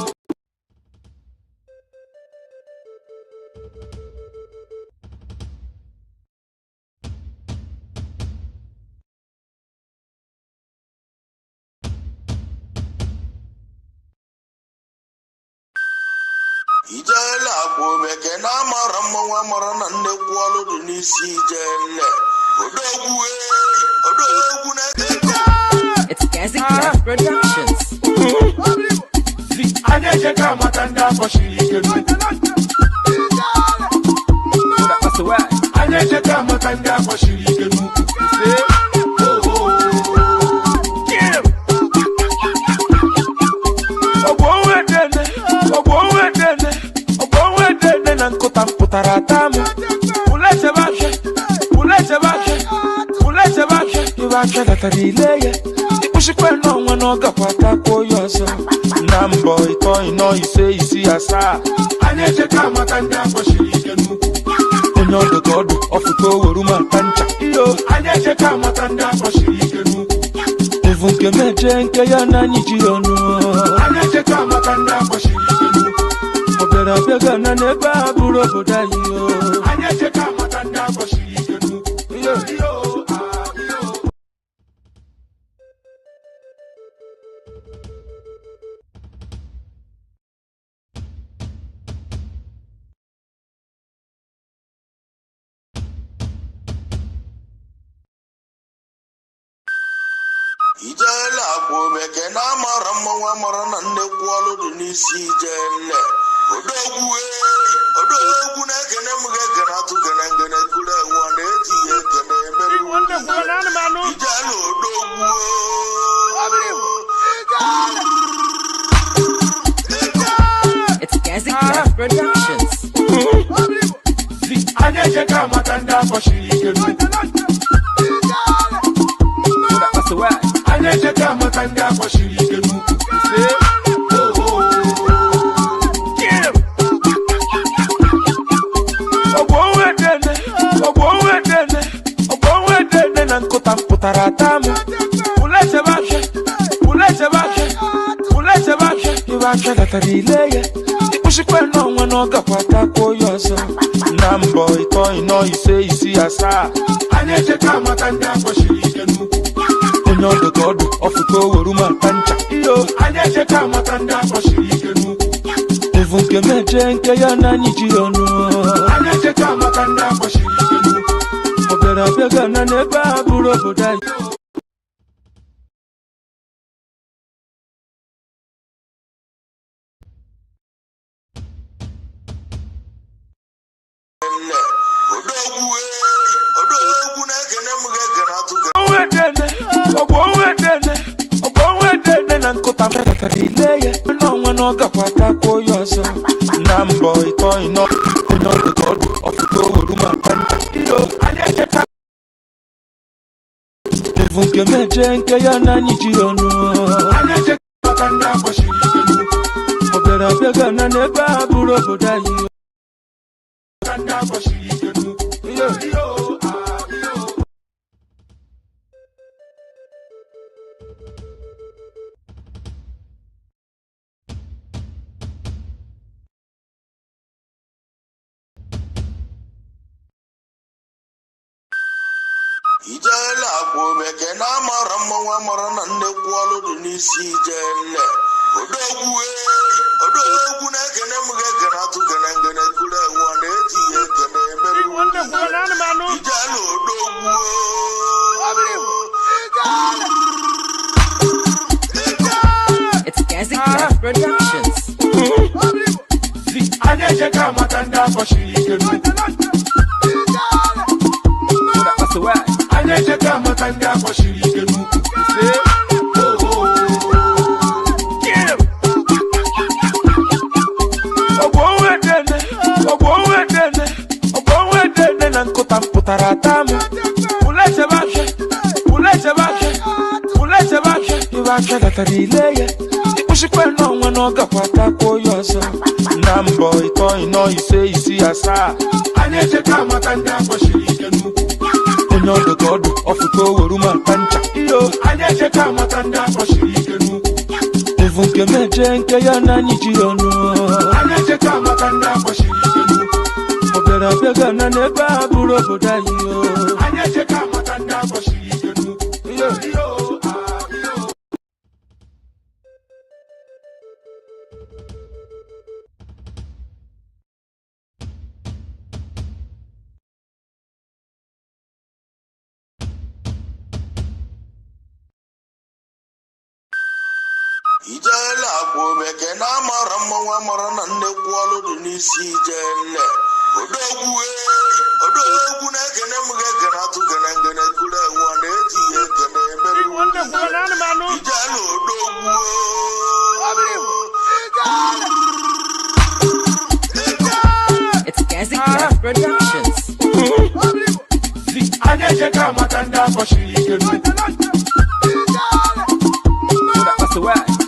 Ijele akwa omeke na amara mmanwụ amara na nnekwu ọlụ dị n'isi ijele odogwu ei, odogwu na-ego. It's Gazi Craft Productions. Anyị echeta amata ndị akpọchiri ike n'ukwu. Anyị echeta amata ndị akpọchiri ike n'ukwu. Ọgbọnwedene, ọgbọnwedene, ọgbọnwedene na nkụta mpụtara ata m. Ulechebe afịa, ulechebe afịa, ulechebe afịa, ibe afịa datara ile ya. Ịkpụchikwa n'ọnwa na ọ gakwa takwuo ya ọzọ na mbọ ịtọ, ịnọ, ise, isii, asaa. Anyị echeta amata ndị akpọchiri ike n'ukwu. Onye ọdụ ka ọdụ ọfụta oweru mata ncha iyo. Anyị echeta amata ndị akpọchiri ike n'ukwu. Evu nke meje nke ya na anyị ji ọnụ. Anyị echeta amata ndị akpọchiri ike n'ukwu. Ọ bịara abịa gana n'ebe a bụrụ obodo anyị o. Anyị echeta amata ndị akpọchiri ike n'ukwu. Iyo. Iyo, ah, iyo. Ijele akwa omeke na amara mmanwụ amara na nnekwu ọlụ dị n'isi ijele odogwu ei, odogwu na-ekene m ga-ekene atụ gene ngene kuru enwe ọ na-ejighị ekene emere ijele odogwu. It's Gazi Craft Productions. Anyị echeta amata ndị akpọchiri ike n'ukwu. Anyị echeta amata ndị akpọchiri ike n'ukwu. Ọgbọnwedene, ọgbọnwedene, ọgbọnwedene na nkụta mpụtara ata m. Ulechebe afịa, ulechebe afịa, ulechebe afịa, ibe afịa datara ile ya. Ịkpụchikwa n'ọnwa na ọ gakwa takwuo ya ọzọ na mbọ ịtọ, ịnọ, ise, isii, asaa. Anyị echeta amata ndị akpọchiri ike n'ukwu. Onye ọdụ ka ọdụ ọfụta oweru mata ncha iyo. Anyị echeta amata ndị akpọchiri ike n'ukwu. Evu nke meje nke ya na anyị ji ọnụ. Anyị echeta amata ndị akpọchiri ike n'ukwu. Ọ bịara abịa gana n'ebe a bụrụ obodo anyị. Nne odogwu ei, odogwu na-ekene m ga-ekene atụ gene. Ọgbọnwedene, ọgbọnwedene, ọgbọnwedene na nkụta mpụtara ile ya. N'ọnwa na ọ gakwa takwuo ya ọzọ na mbọ ịtọ, ịnọ, onye ọdụ ka ọdụ ọfụta. Bụ nke meje nke ya na anyị ji ọnụ. Anyị echeka maka ndị akpọchiri ike n'ukwu. Ọ bịara abịa gana n'ebe a bụrụ obodo anyị. Maka ndị akpọchiri ike n'ukwu. Iyo. Iyo, ah, iyo. Ijele akwa omeke na amara mmanwụ amara na nnekwu ọlụ dị n'isi ijele. Odogwu eyi, odogwu na-ekene m ga-ekene atụ gene ngene kuru enwe na-eji ya ekene emere. Ijele odogwu. It's Gazi Craft Productions. Anyị echeka maka ndị akpọchiri ike n'ukwu. Anyị echeka maka ndị akpọchiri ike n'ukwu. Ọgbọ onwe dene, ọgbọ onwe dene, ọgbọ onwe dene na nkụta mpụtara ata m. Ule chebe afịa, ule chebe afịa, ule chebe afịa, ibe afịa datara ile ya. Ịkpụchikwa n'ọnwa na ọ gakwa takwuo ya ọzọ. Na mbọ ịtọ ịnọ ise isii asaa. Anyị echeka maka ndị akpọchiri ike n'ukwu. Onye ọdụ ka ọdụ ọfụta oweru ma nta ncha. Iyo. Anyị echeka maka ndị akpọchiri ike n'ukwu. Evu nke meje nke ya na anyị ji ọnụ. Anyị echeka maka ndị akpọchiri ike n'ukwu. Ọ bịara abịa gana n'ebe a bụrụ obodo anyị o. Anyị echeka maka ndị akpọchiri ike n'ukwu. Iyo. Iyo, ah, iyo. Ijele akwa omeke na amara mmanwụ amara na nnekwu ọlụ dị n'isi ijele. Odogwu eyi, odogwu na-ekene m ga-ekene atụ gene ngene kuru enwe na-eji ya ekene emere. Ijele odogwu. It's Gazi Craft Productions. Anyị echeka maka ndị akpọchiri ike n'ukwu.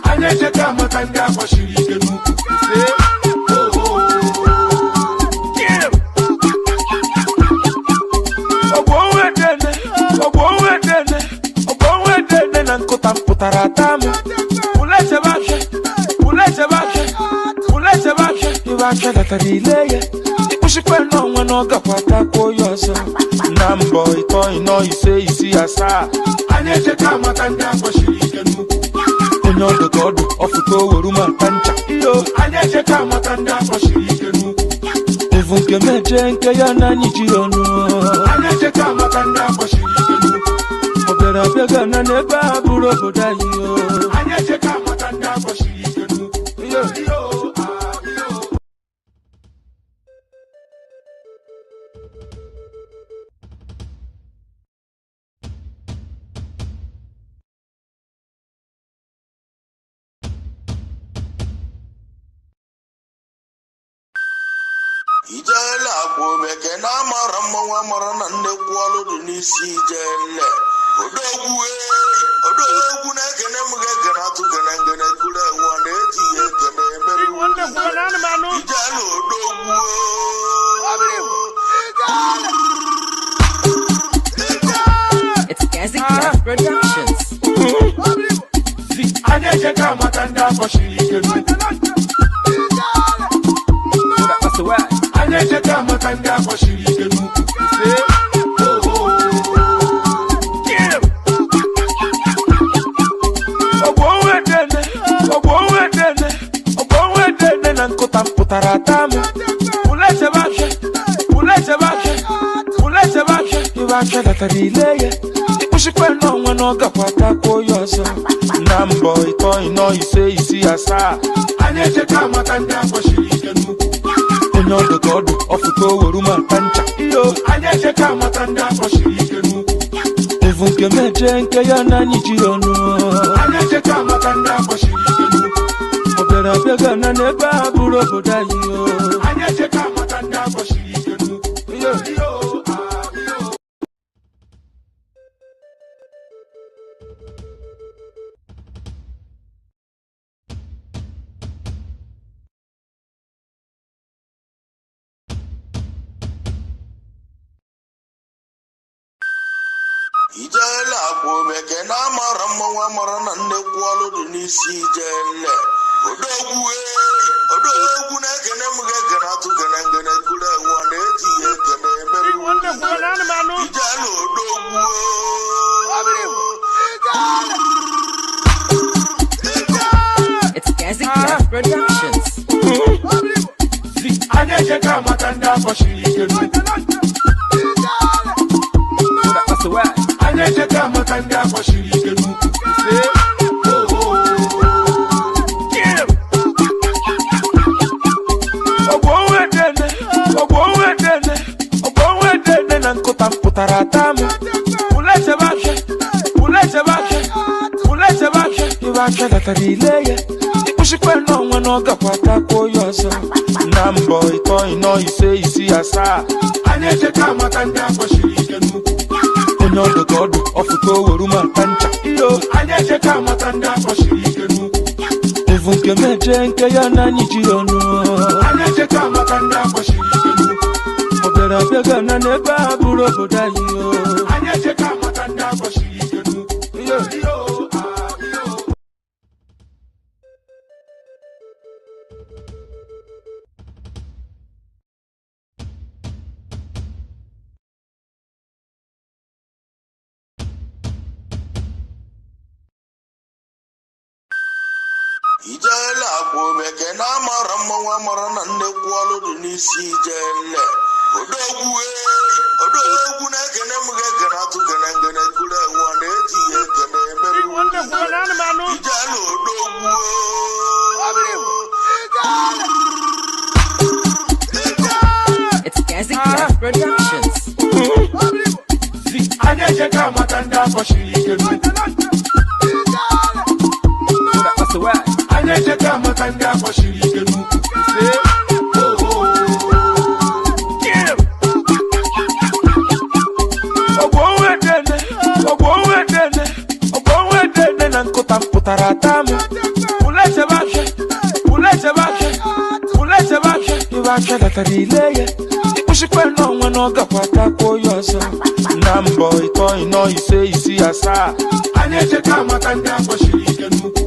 Anyị echeka maka ndị akpọchiri ike n'ukwu. Ọgbọ onwe dene, ọgbọ onwe dene, ọgbọ onwe dene na nkụta mpụtara ata m. Ule chebe afịa, ule chebe afịa, ule chebe afịa, ibe afịa datara ile ya. Ịkpụchikwa n'ọnwa na ọ gakwa takwuo ya ọzọ. Na mbọ ịtọ ịnọ ise isii asaa. Anyị echeka maka ndị akpọchiri ike n'ukwu. Onye ọdụ ka ọdụ ọfụta oweru ma nta ncha. Iyo. Anyị echeka maka ndị akpọchiri ike n'ukwu. Evu nke meje nke ya na anyị ji ọnụ. Anyị echeka maka ndị akpọchiri ike n'ukwu. Ọ bịara abịa gana n'ebe a bụrụ obodo anyị o. Anyị echeka maka ndị akpọchiri ike n'ukwu. Iyo. Iyo, ah, iyo. Ijele akwa omeke na amara mmanwụ amara na nnekwu ọlụ dị n'isi ijele. Odogwu eyi, odogwu na-ekene m ga-ekene atụ gene ngene kuru enwe na-eji ya ekene emere. Ijele odogwu. It's Gazi Craft Productions. Anyị echeka maka ndị akpọchiri ike n'ukwu. Anyị echeka maka ndị akpọchiri ike n'ukwu. Ọgbọ onwe dene, ọgbọ onwe dene, ọgbọ onwe dene na nkụta mpụtara ata m. Ule chebe afịa, ule chebe afịa, ule chebe afịa, ibe afịa datara ile ya. Ịkpụchikwa n'ọnwa na ọ gakwa takwuo ya ọzọ. Na mbọ ịtọ ịnọ ise isii asaa. Anyị echeka maka ndị akpọchiri ike n'ukwu. Onye ọdụ ka ọdụ ọfụta oweru ma nta ncha. Iyo. Anyị echeka maka ndị akpọchiri ike n'ukwu. Evu nke meje nke ya na anyị ji ọnụ. Anyị echeka maka ndị akpọchiri ike n'ukwu. Ọ bịara abịa gana n'ebe a bụrụ obodo anyị o. Anyị echeka maka ndị akpọchiri ike n'ukwu. Iyo. Iyo, ah, iyo. Ijele akwa omeke na amara mmanwụ amara na nnekwu ọlụ dị n'isi ijele. Odogwu eyi, odogwu na-ekene m ga-ekene atụ gene ngene kuru enwe ọ na-eti ya ekene emere ijele odogwu. It's Gazi Clef Productions. Anyị ejeka maka ndị akpọchiri ike n'ukwu. Anyị ejeka maka ndị akpọchiri ike n'ukwu. Ogbo onwe dene na nkụta mpụtara ata m. Ulechebe afịa, ulechebe afịa, ulechebe afịa, ibe afịa datara ile ya. Ịkpụchikwa n'onwe na ọ gakwa takwuo ya ọzọ. Na mbọ ịtọ ịnọ ise isii asaa. Anyị ejeka maka ndị akpọchiri ike n'ukwu. Onye ọdụ ka ọdụ ọfụta oweru mata ncha. Iyo. Anyị ejeka maka ndị akpọchiri ike n'ukwu. Evu nke meje nke ya na anyị ji ọnụ. Anyị ejeka maka ndị akpọchiri ike n'ukwu. Ọ bịara abịa gana n'ebe a bụrụ obodo anyị o. Anyị ejeka maka ndị akpọchiri ike n'ukwu. Iyo. Iyo, ah, iyo. Ijele akwa omeke na amara mmanwụ amara na nnekwu ọlụ dị n'isi ijele. Odogwu eyi, odogwu na-ekene m ga-ekene atụ gene ngene kuru enwe ọ na-eti ya ekene emere ijele odogwu. It's Gazi Clef Productions. Anyị ejeka maka ndị akpọchiri ike n'ukwu. Anyị ejeka maka ndị akpọchiri ike n'ukwu. Ogbo onwe dene, ogbo onwe dene, ogbo onwe dene na nkụta mpụtara ata m. Ulechebe afịa, ulechebe afịa, ulechebe afịa, ibe afịa datara ile ya. Ịkpụchikwa n'onwe na ọ gakwa takwuo ya ọzọ. Na mbọ ịtọ ịnọ ise isii asaa. Anyị ejeka maka ndị akpọchiri ike n'ukwu.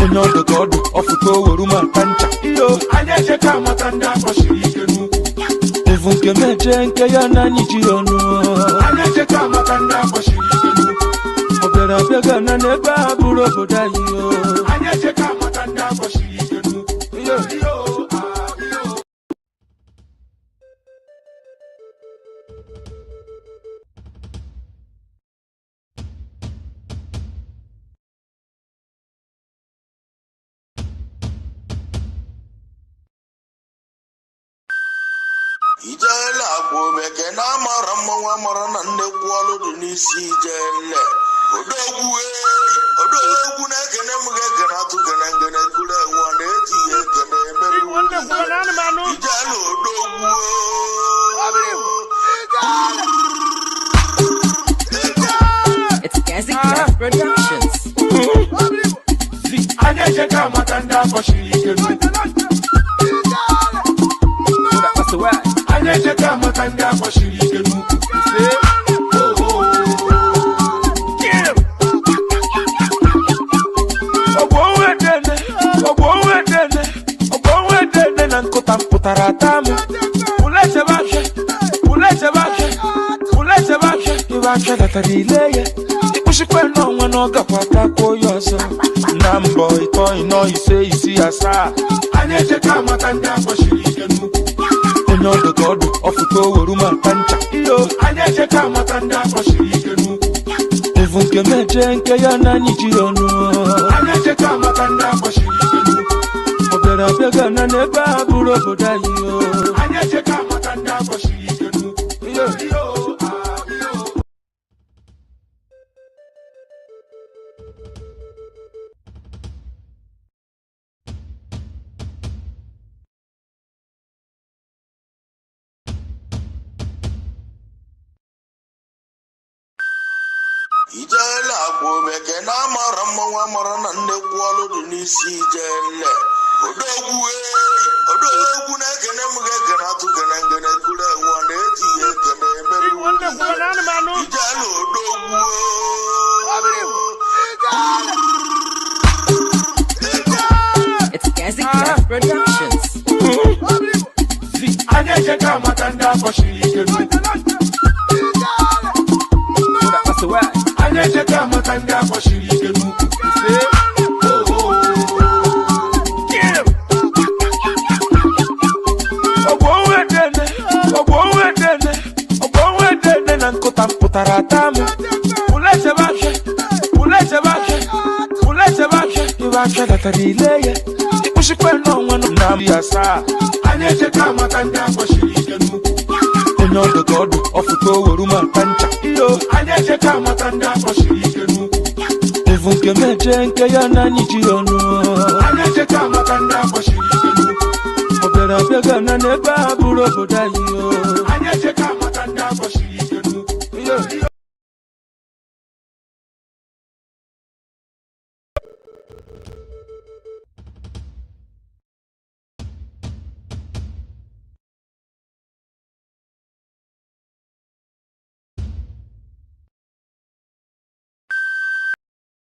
Onye ọdụ ka ọdụ ọfụta oweru mata ncha. Iyo. Anyị ejeka maka ndị akpọchiri ike n'ukwu. Evu nke meje nke ya na anyị ji ọnụ. Anyị ejeka maka ndị akpọchiri ike n'ukwu. Ọ bịara abịa gana n'ebe a bụrụ obodo anyị o. Anyị ejeka maka ndị akpọchiri ike n'ukwu. Iyo. Iyo, ah, iyo. Ijele akwa omeke na amara mmanwụ amara na nnekwu ọlụ dị n'isi ijele. Odogwu eyi, odogwu na-ekene m ga-ekene atụ gene ngene kuru enwe ọ na-eti ya ekene emere ijele odogwu. It's Gazi Clef Productions. Anyị ejeka maka ndị akpọchiri ike n'ukwu. Anyị ejeka maka ndị akpọchiri ike n'ukwu. Ogbo onwe dene, ogbo onwe dene, ogbo onwe dene na nkụta mpụtara ata m. Ulechebe afịa, ulechebe afịa, ulechebe afịa, ibe afịa datara ile ya. Ịkpụchikwa n'onwe na ọ gakwa takwuo ya ọzọ. Na mbọ ịtọ ịnọ ise isii asaa. Anyị ejeka maka ndị akpọchiri ike n'ukwu. Onye ọdụ ka ọdụ ọfụta oweru mata ncha. Iyo. Anyị ejeka maka ndị akpọchiri ike n'ukwu. Evu nke meje nke ya na anyị ji ọnụ. Anyị ejeka maka ndị akpọchiri ike n'ukwu. Ọ bịara abịa gana n'ebe a bụrụ obodo anyị o. Anyị ejeka maka ndị akpọchiri ike n'ukwu. Iyo. Iyo, ah, iyo. Ijele akwa omeke na amara mmanwụ amara na nnekwu ọlụ dị n'isi ijele. Odogwu eyi, odogwu na-ekene m ga-ekene atụ gene ngene kuru enwe ọ na-eti ya ekene emere ijele odogwu. ndị akpọchiri ike n'ukwu. Anyị ejeka amata ndị akpọchiri ike n'ukwu. Ọgbọ onwe dene, ọgbọ onwe dene na nkụta mpụtara ata m. Ule chebe afịa, ule chebe afịa, ule chebe afịa, ibe afịa datara ile ya. Ịkpụchikwa n'onwe na asaa. Anyị ejeka amata ndị akpọchiri ike n'ukwu. Onye ọdụ ka ọdụ, ọfụta oweru ma ata ncha. Iyo. Anyị ejeka amata ndị akpọchiri ike n'ukwu. Evu nke meje nke ya na anyị ji ọnụ. Anyị ejeka amata ndị akpọchiri ike n'ukwu. Ọ bịara abịa gana n'ebe a bụrụ obodo anyị o. Anyị ejeka amata ndị akpọchiri ike n'ukwu. Iyo.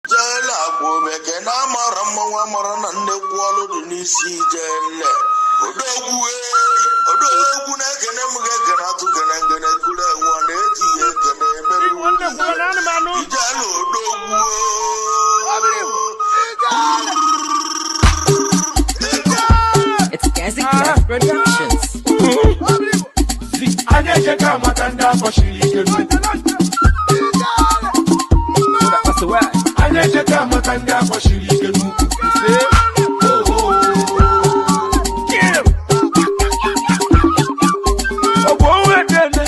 Ijele akwa omeke na amara mmanwụ amara na nnekwu ọlụ dị n'isi ijele. Odogwu eyi, odogwu na-ekene m ga-ekene atụ gene ngene kuru enwe ọ na-eji ya ekene emere ijele odogwu. It's Gazi Clef Productions. Anyị ejeka amata ndị akpọchiri ike n'ukwu. Anyị ejeka amata ndị akpọchiri ike n'ukwu. Ọgbọ onwe dene,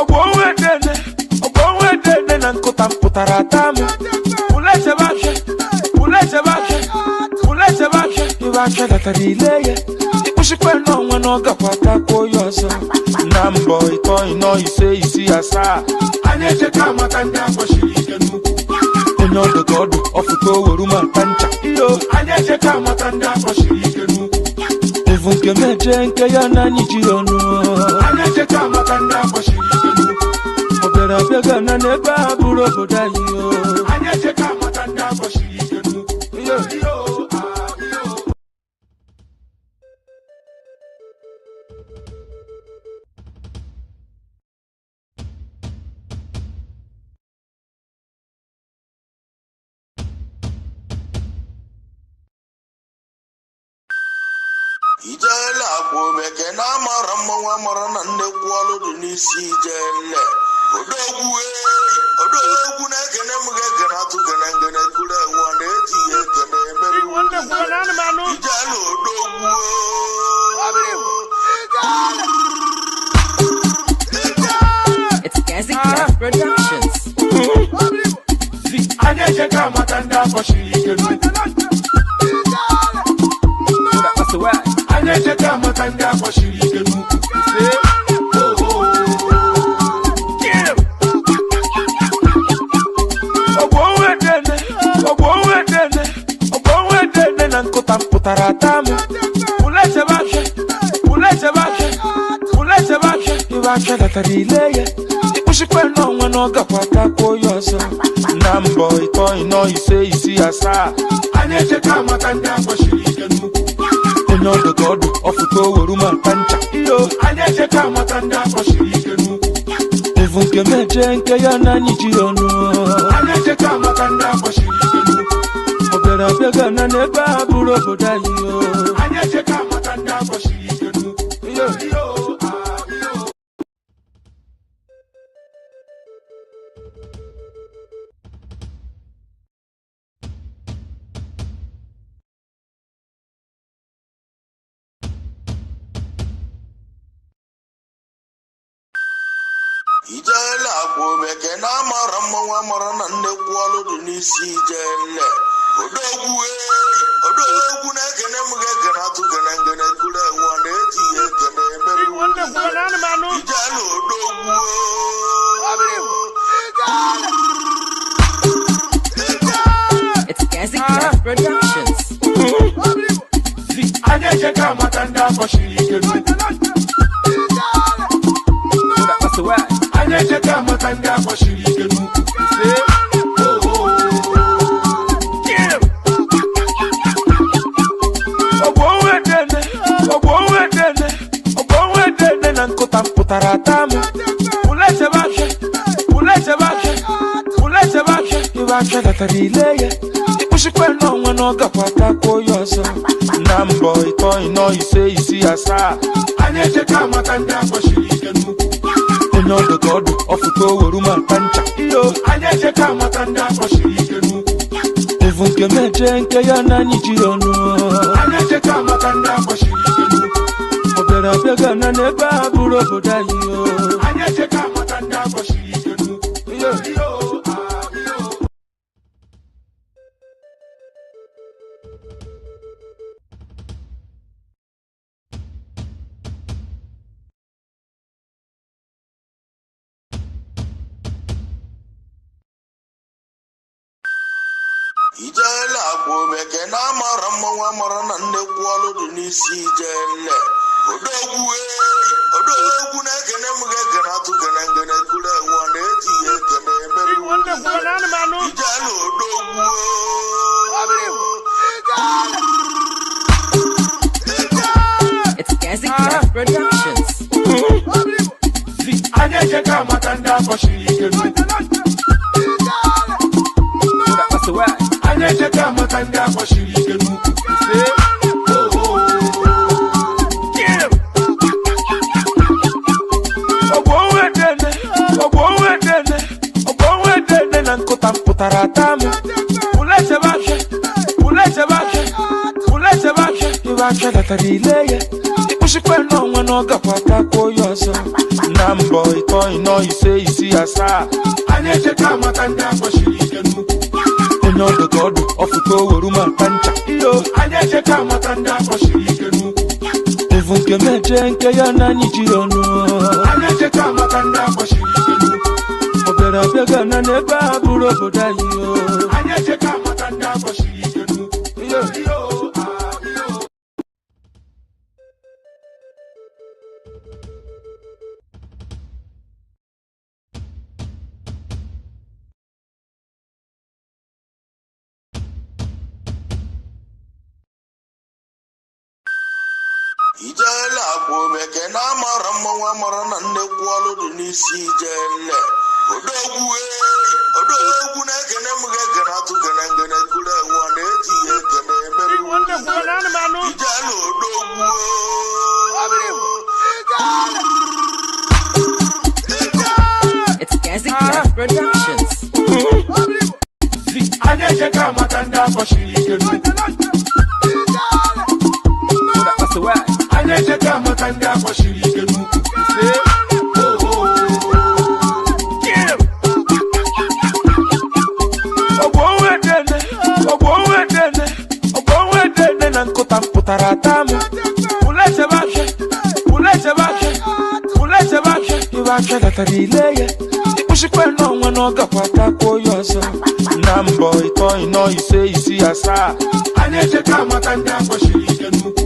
ọgbọ onwe dene, ọgbọ onwe dene na nkụta mpụtara ata m. Ule chebe afịa, ule chebe afịa, ule chebe afịa, ibe afịa datara ile ya. Ịkpụchikwa n'onwe na ọ gakwa takwuo ya ọzọ. Na mbọ ịtọ ịnọ ise isii asaa. Anyị ejeka amata ndị akpọchiri ike n'ukwu. Onye ọdụ ka ọdụ, ọfụta oweru ma ata ncha. Iyo. Anyị ejeka amata ndị akpọchiri ike n'ukwu. Evu nke meje nke ya na anyị ji ọnụ. Anyị ejeka amata ndị akpọchiri ike n'ukwu. Ọ bịara abịa gana n'ebe a bụrụ obodo anyị o. Anyị ejeka amata ndị akpọchiri ike n'ukwu. Iyo. Iyo, ah, iyo. Ijele akwa omeke na amara mmanwụ amara na nnekwu ọlụ dị n'isi ijele. Odogwu eyi, odogwu na-ekene m ga-ekene atụ gene ngene kuru enwe ọ na-eji ya ekene emere ijele odogwu. It's Gazi Clef Productions. Anyị ejeka amata ndị akpọchiri ike n'ukwu. Anyị ejeka amata ndị akpọchiri ike n'ukwu. Ọgbọ onwe dene, ọgbọ onwe dene, ọgbọ onwe dene na nkụta mpụtara ata m. Ule chebe afịa, ule chebe afịa, ule chebe afịa, ibe afịa datara ile ya. Ịkpụchikwa n'onwe na ọ gakwa takwuo ya ọzọ. Na mbọ ịtọ ịnọ ise isii asaa. Anyị ejeka amata ndị akpọchiri ike n'ukwu. Onye ọdụ ka ọdụ, ọfụta oweru ma ata ncha. Iyo. Anyị ejeka amata ndị akpọchiri ike n'ukwu. Evu nke meje nke ya na anyị ji ọnụ. Anyị ejeka amata ndị akpọchiri ike n'ukwu. Ọ bịara abịa gana n'ebe a bụrụ obodo anyị o. Anyị ejeka amata ndị akpọchiri ike n'ukwu. Iyo. Iyo, ah, iyo. Ijele akwa omeke na amara mmanwụ amara na nnekwu ọlụ dị n'isi ijele. Odogwu eyi, odogwu na-ekene m ga-ekene atụ gene ngene kuru enwe ọ na-eji ya ekene emere ijele odogwu. It's Gazi Clef Productions. Anyị ejeka amata ndị akpọchiri ike n'ukwu. Anyị ejeka amata ndị akpọchiri ike n'ukwu. Ọgbọ onwe dene, ọgbọ onwe dene, ọgbọ onwe dene na nkụta mpụtara. mpụtara ata m. Ụlechebe afịa, ụlechebe afịa, ụlechebe afịa, ibe afịa datara ile ya. Ịkpụchikwa n'ọnwa na ọ gakwa takwuo ya ọzọ. Na mbọ ịtọ, ịnọ, ise, isii, asaa. Anyị echeka maka ndị akpọchiri ike n'ukwu. Onye ọdụ ka ọdụ ọfụta oweru ma nta ncha iyo. Anyị echeka maka ndị akpọchiri ike n'ukwu. Evu nke meje nke ya na anyị ji ọnụ. Anyị echeka maka ndị akpọchiri ike n'ukwu. Ọ bịara abịa gana n'ebe a bụrụ obodo anyị o. Anyị echeka maka ndị akpọchiri ike n'ukwu. Iyo. Iyo, ah, iyo. Ijele akwa omeke na amara mmanwụ amara na nnekwu ọlụ dị n'isi ijele. Odogwu eyi, odogwu na-ekene m ga-ekene atụ gene ngene kuru enwe na-eji ya ekene emere. Ijele odogwu. It's Gazi Craft Productions. Anyị echeka maka ndị akpọchiri ike n'ukwu. Anyị echeka maka ndị akpọchiri ike n'ukwu. Ọgbọ onwe dene, ọgbọ onwe dene, ọgbọ onwe dene na nkụta mpụtara ata m. Ụlechebe afịa, ụlechebe afịa, ụlechebe afịa, ibe afịa datara ile ya. Ịkpụchikwa n'ọnwa na ọ gakwa takwuo ya ọzọ. Na mbọ ịtọ, ịnọ, ise, isii, asaa. Anyị echeka maka ndị akpọchiri ike n'ukwu. Onye ọdụ ka ọdụ ọfụta oweru ma nta ncha iyo. Anyị echeka maka ndị akpọchiri ike n'ukwu. Evu nke meje nke ya na anyị ji ọnụ. Anyị echeka maka ndị akpọchiri ike n'ukwu. Ọ bịara abịa gana n'ebe a bụrụ obodo anyị o. Anyị echeka maka ndị akpọchiri ike n'ukwu. Iyo. Iyo, ah, iyo. Ijele akwa omeke na amara mmanwụ amara na nnekwu ọlụ dị n'isi ijele. Odogwu eyi, odogwu na-ekene m ga-ekene atụ gene ngene kuru enwe na-eji ya ekene emere. Ijele odogwu. It's Gazi Craft Productions. Anyị echeka maka ndị akpọchiri ike n'ukwu. Anyị echeka maka ndị akpọchiri ike n'ukwu. Ọgbọ onwe dene, ọgbọ onwe dene, ọgbọ onwe dene na nkụta mpụtara ata m. Ụlechebe afịa, ụlechebe afịa, ụlechebe afịa, ibe afịa datara ile ya. Ịkpụchikwa n'ọnwa na ọ gakwa takwuo ya ọzọ. Na mbọ ịtọ, ịnọ, ise, isii, asaa. Anyị echeka maka ndị akpọchiri ike n'ukwu.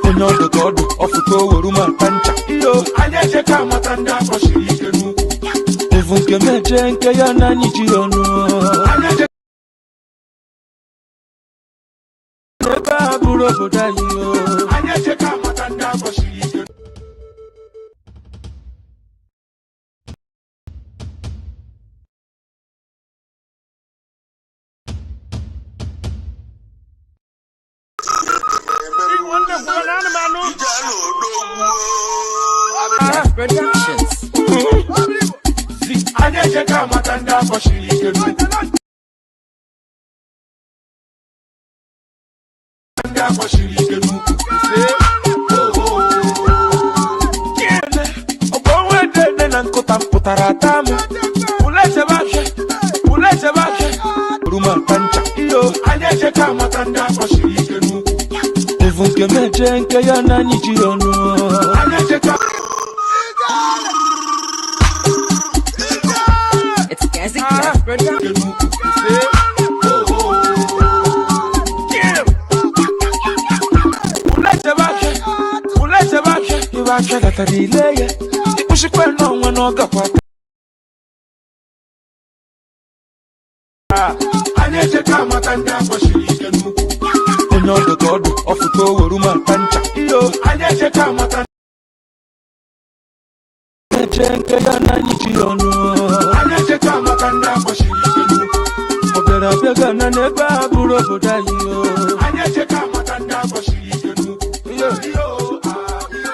Onye ọdụ ka ọdụ ọfụta oweru ma nta ncha iyo. Anyị echeka maka ndị akpọchiri ike n'ukwu. Evu nke meje nke ya na anyị ji ọnụ. Anyị echeka Ebe a bụrụ obodo anyị o. Anyị echeka maka ndị akpọchiri ike. Ijele odogwu. Craft Productions. Anyị echeka maka ndị akpọchiri ike n'ukwu. Ndị akpọchiri ike n'ukwu. Ọgbọ onwe dene na nkụta mpụtara ata m. Ụlechebe afịa, ụlechebe afịa, ruma nta ncha iyo. Anyị echeka maka ndị akpọchiri ike n'ukwu. Evu nke meje nke ya na anyị ji ọnụ. Anyị echeka It's Gazi Craft Productions. ike n'ukwu. Ụlechebe afịa, ụlechebe afịa, ibe afịa datara ile ya. Ịkpụchikwa n'ọnwa na ọ gakwa. Anyị echeka maka ndị akpọchiri ike n'ukwu. Onye ọdụ ka ọdụ ọfụta oweru ma nta ncha iyo. Anyị echeka maka meje nke ya na anyị ji ọnụ. Anyị echeta maka ndị akpọchiri ike n'ukwu. Ọ bịara abịa gana n'ebe a bụrụ obodo anyị o. Anyị echeta maka ndị akpọchiri ike n'ukwu. Iyo. Iyo, ah, iyo.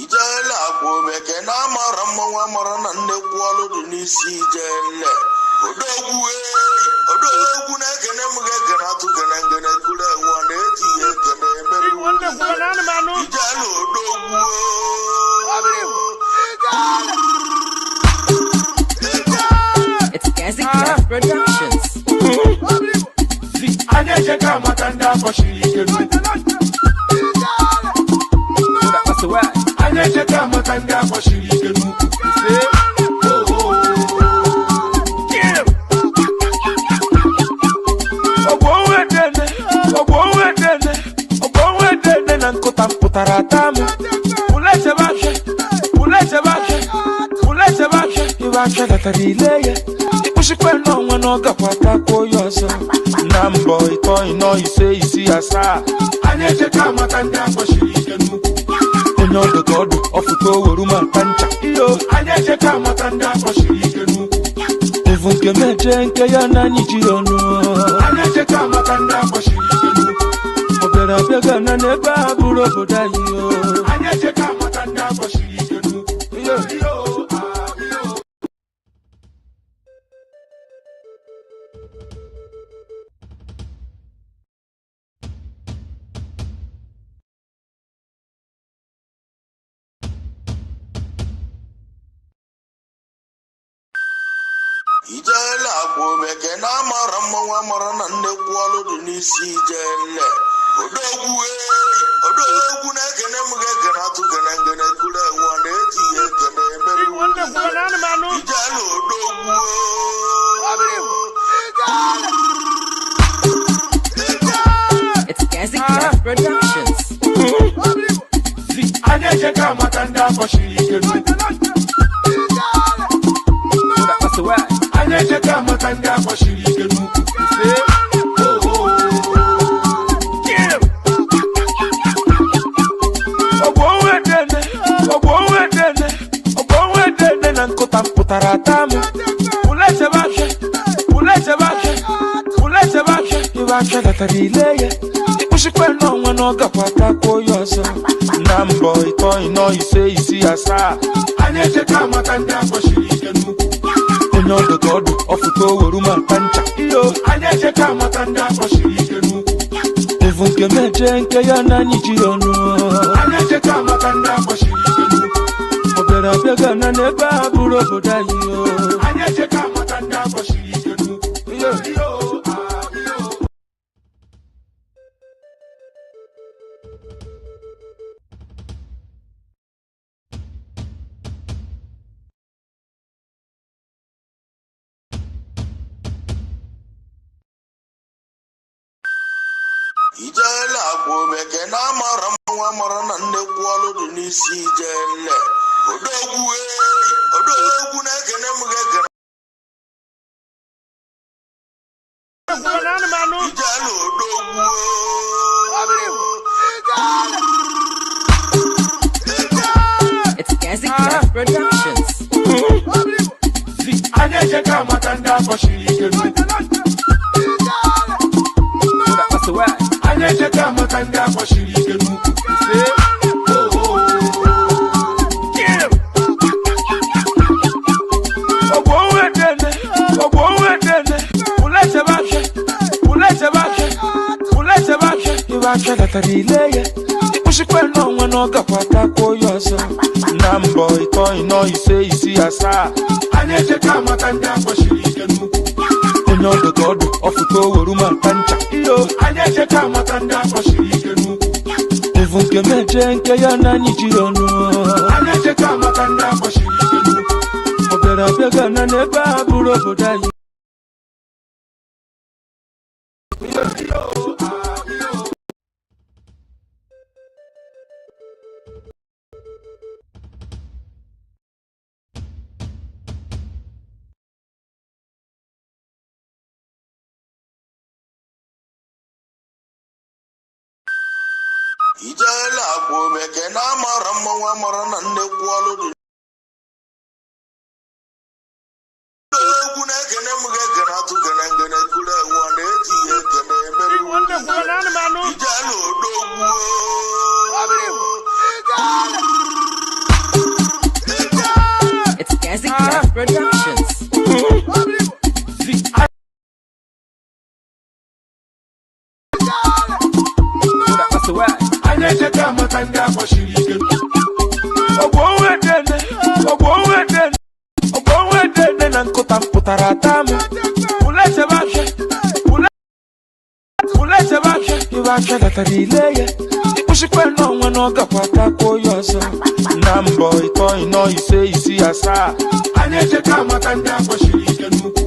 Ijele akwa omeke na amara mmanwụ amara na nnekwu ọlụ dị n'isi ijele. Odogwu ei, odogwu na-ekene m ga-ekene atụ gene ngene kuru enwe ọ na-etinye ekene emere ijele odogwu. It's Gazi Craft Productions. Anyị echeta maka ndị akpọchiri ike n'ukwu. Anyị echeta maka ndị akpọchiri ike n'ukwu. Ọgbọ onwe dene, ọgbọ onwe dene na nkụta mpụtara ata m. Ule chebe afịa, ule chebe afịa, ule chebe afịa, ibe afịa latara ile ya. Ịkpụchikwa n'ọnwa na ọ gakwa takwuo ya ọzọ. Na mbọ ịtọ ịnọ ise isii asaa. Anyị echeta maka ndị akpọchiri ike n'ukwu. Onye ọdụ ka ọdụ ọfụta oweru ma nta ncha. Iyo. Anyị echeta maka ndị akpọchiri ike n'ukwu. Evu nke meje nke ya na anyị ji ọnụ. Anyị echeta maka ndị akpọchiri ike n'ukwu. Ọ bịara abịa gana n'ebe a bụrụ obodo anyị o. Anyị echeta maka ndị akpọchiri ike n'ukwu. Iyo. Iyo, ah, iyo. Ijele akwa omeke na amara mmanwụ amara na nnekwu ọlụ dị n'isi ijele. Odogwu ei, odogwu na-ekene m ga-ekene atụ gene ngene kuru enwe ọ na-etinye ekene emere ijele odogwu. It's Gazi Craft Productions. Anyị echeta maka ndị akpọchiri ike n'ukwu. Anyị echeta maka ndị akpọchiri ike n'ukwu. Ọgbọ onwe dene, ọgbọ onwe dene, ọgbọ onwe dene na nkụta mpụtara ata m. Ule chebe afịa, ule chebe afịa, ule chebe afịa, ibe afịa latara ile ya. Ịkpụchikwa n'ọnwa na ọ gakwa takwuo ya ọzọ. Na mbọ ịtọ ịnọ ise isii asaa. Anyị echeta maka ndị akpọchiri ike n'ukwu. Onye ọdụ ka ọdụ ọfụta oweru ma nta ncha. Iyo. Anyị echeta maka ndị akpọchiri ike n'ukwu. Evu nke meje nke ya na anyị ji ọnụ. Anyị echeta maka ndị akpọchiri ike n'ukwu. Ọ bịara abịa gana n'ebe a bụrụ obodo anyị o. Anyị echeta maka ndị akpọchiri ike n'ukwu. Iyo. Iyo, ah, iyo. Ijele akwa omeke na amara mmanwụ amara na nnekwu ọlụ dị n'isi ijele. Odogwu ei, odogwu na-ekene m ga-ekene ijele odogwu. It's Gazi Craft Productions. Anyị echeta maka ndị akpọchiri ike n'ukwu. Anyị echeta maka ndị akpọchiri ike n'ukwu. Ọgbọ onwe dene, ọgbọ onwe dene, ule chebe afịa, ule chebe afịa, ule chebe afịa, ibe afịa latara ile ya. Ịkpụchikwa n'ọnwa na ọ gakwa takwuo ya ọzọ. Na mbọ ịtọ ịnọ ise isii asaa. Anyị echeta maka ndị akpọchiri ike n'ukwu. Onye ọdụ ka ọdụ ọfụta oweru ma nta ncha. Iyo. Anyị echeta maka ndị akpọchiri ike n'ukwu. Evu nke meje nke ya na anyị ji ọnụ. Anyị echeta maka ndị akpọchiri ike n'ukwu. Ọ bịara abịa gana n'ebe a bụrụ obodo anyị. Iyo, ah, iyo. Ijele akwa omeke na amara mmanwụ amara na nnekwu ọlụ dị. Odogwu na-ekene m ga-ekene atụ gene ngene kuru enwe ọ na-eji ya ekene emere. Ijele odogwu. It's Gazi Craft Productions. Anyị echeta maka ndị akpọchiri ike. Ogbo onwe dene, ogbo onwe dene na nkụta mpụtara ata m. Ule chebe afịa, ule ule chebe afịa, ibe afịa datara ile ya. Ịkpụchikwa n'ọnwa na ọ gakwa takwuo ya ọzọ. Na mbọ ịtọ ịnọ ise isii asaa. Anyị echeta maka ndị akpọchiri ike n'ukwu.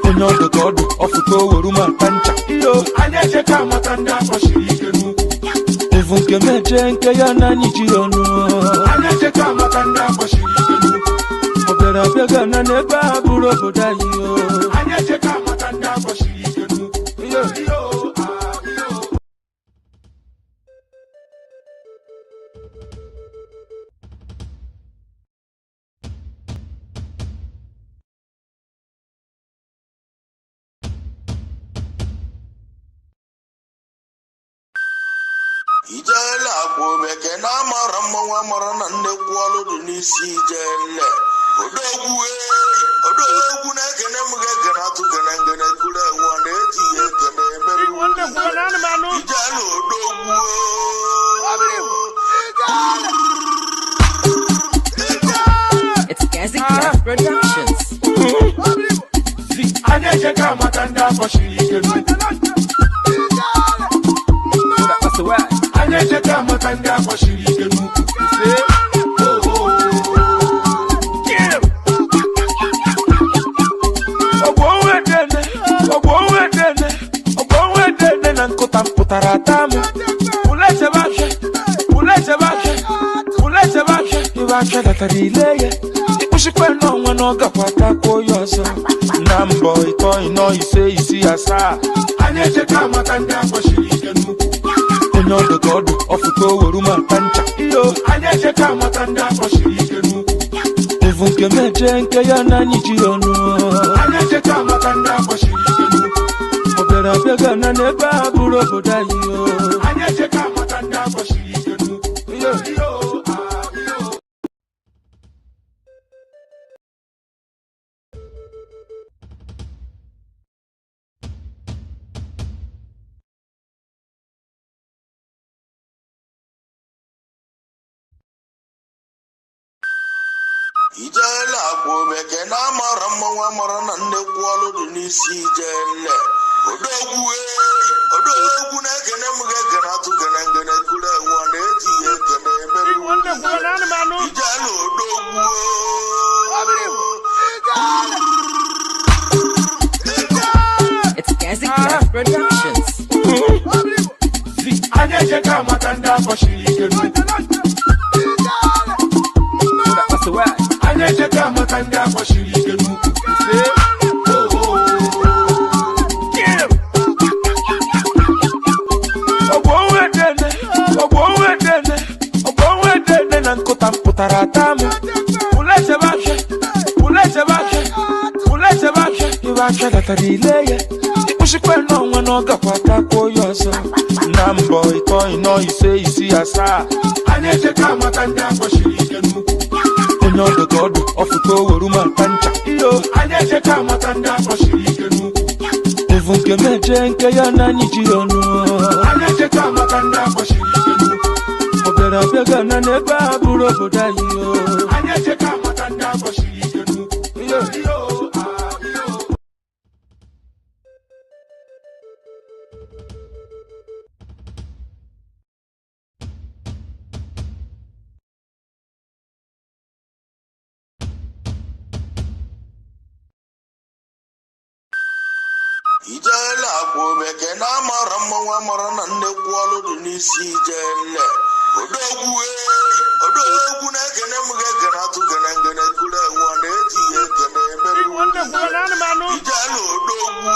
Onye ọdụ ka ọdụ ọfụta oweru ma ata ncha. Iyo. Anyị echeta maka ndị akpọchiri ike n'ukwu. Evu nke meje nke ya na anyị ji ọnụ. Anyị echeta maka ndị akpọchiri ike n'ukwu. Ọ bịara abịa gana n'ebe a bụrụ obodo anyị o. Anyị echeta maka ndị akpọchiri ike n'ukwu. Iyo. Iyo, ah, iyo. Ijele akwa omeke na amara mmanwụ amara na nnekwu ọlụ dị n'isi ijele. Odogwu eyi, odogwu na-ekene m ga-ekene atụ gene ngene kuru enwe ọ na-eji ya ekene emere. Ijele odogwu. It's Gazi Craft Productions. Anyị echeta maka ndị akpọchiri ike n'ukwu. Anyị echeta maka ndị akpọchiri ike n'ukwu. Ogbo onwe dene, ogbo onwe dene, ogbo onwe dene na nkụta mpụtara ata m. Ule chebe afịa, ule chebe afịa, ule chebe afịa, ibe afịa datara ile ya. Ịkpụchikwa n'ọnwa na ọ gakwa takwuo ya ọzọ. Na mbọ ịtọ ịnọ ise isii asaa. Anyị echeta maka ndị akpọchiri ike n'ukwu. Onye ọdụ ka ọdụ ọfụta oweru ma ata ncha. Iyo. Anyị echeta maka ndị akpọchiri ike n'ukwu. Evu nke meje nke ya na anyị ji ọnụ. Anyị echeta maka ndị akpọchiri ike n'ukwu. Ọ bịara abịa gana n'ebe a bụrụ obodo anyị o. Anyị echeta maka ndị akpọchiri ike n'ukwu. Iyo. Iyo, ah, iyo. Ijele akwa omeke na amara mmanwụ amara na nnekwu ọlụ dị n'isi ijele. Odogwu eyi, odogwu na-ekene m ga-ekene atụ gene ngene kuru enwe ọ na-eji ya ekene emere. Ijele odogwu. It's Gazi Craft Productions. Anyị echeta maka ndị akpọchiri ike n'ukwu. Anyị echeta maka ndị akpọchiri ike n'ukwu. Ogbo onwe dene, ogbo onwe dene, ogbo onwe dene na nkụta mpụtara ata m. Ule chebe afịa, ule chebe afịa, ule chebe afịa, ibe afịa datara ile ya. Ịkpụchikwa n'ọnwa na ọ gakwa takwuo ya ọzọ. Na mbọ ịtọ ịnọ ise isii asaa. Anyị echeta maka ndị akpọchiri ike n'ukwu. Onye ọdụ ka ọdụ ọfụta oweru ma ata ncha. Iyo. Anyị echeta maka ndị akpọchiri ike n'ukwu. Evu nke meje nke ya na anyị ji ọnụ. Anyị echeta maka ndị akpọchiri ike n'ukwu. Ọ bịara abịa gana n'ebe a bụrụ obodo anyị o. Anyị echeta maka ndị akpọchiri ike n'ukwu. Iyo. Iyo, ah, iyo. Ijele akwa omeke na amara mmanwụ amara na nnekwu ọlụ dị n'isi ijele. Odogwu eyi, odogwu na-ekene m ga-ekene atụ gene ngene kuru enwe ọ na-eji ya ekene emere. Ijele odogwu.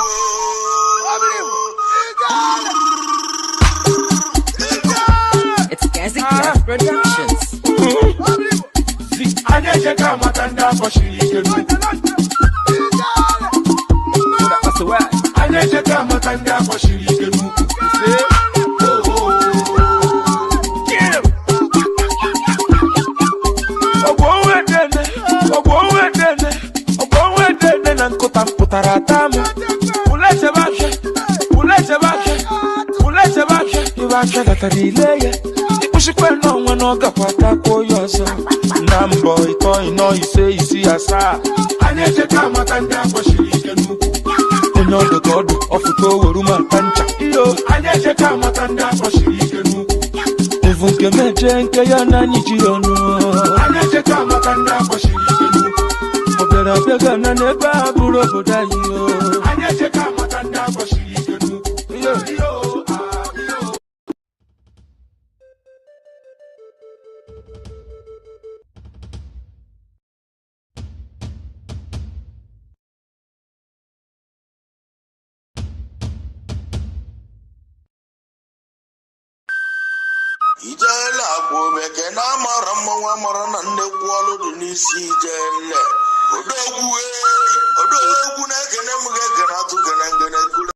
ejeka amata ndị akpọchiri ike n'ukwu. Anyị ejeka amata ndị akpọchiri ike n'ukwu. Ọgbọnwedene, ọgbọnwedene, ọgbọnwedene na nkụta mpụtara ata m. Ulechebe afịa, ulechebe afịa, ulechebe afịa, ibe afịa datara ile ya. Ịkpụchikwa n'ọnwa na ọ gakwa takwuo ya ọzọ. Na mbọ ịtọ ịnọ ise isii asaa. Anyị ejeka amata ndị akpọchiri ike n'ukwu. Onye ọdụ ka ọdụ ọfụta oweru ma nta ncha. Iyo. Anyị ejeka amata ndị akpọchiri ike n'ukwu. Evu nke meje nke ya na anyị ji ọnụ. Anyị ejeka amata ndị akpọchiri ike n'ukwu. Ọ bịara abịa gana n'ebe a bụrụ obodo anyị o. Anyị ejeka amata ndị akpọchiri ike n'ukwu. Iyo. Iyo, ah, iyo. Ijele akwa omeke na amara mmanwụ amara na nnekwu ọlụ dị n'isi ijele. Odogwu ei, odogwu na-ekene m ga-ekene atụ gene ngene kure.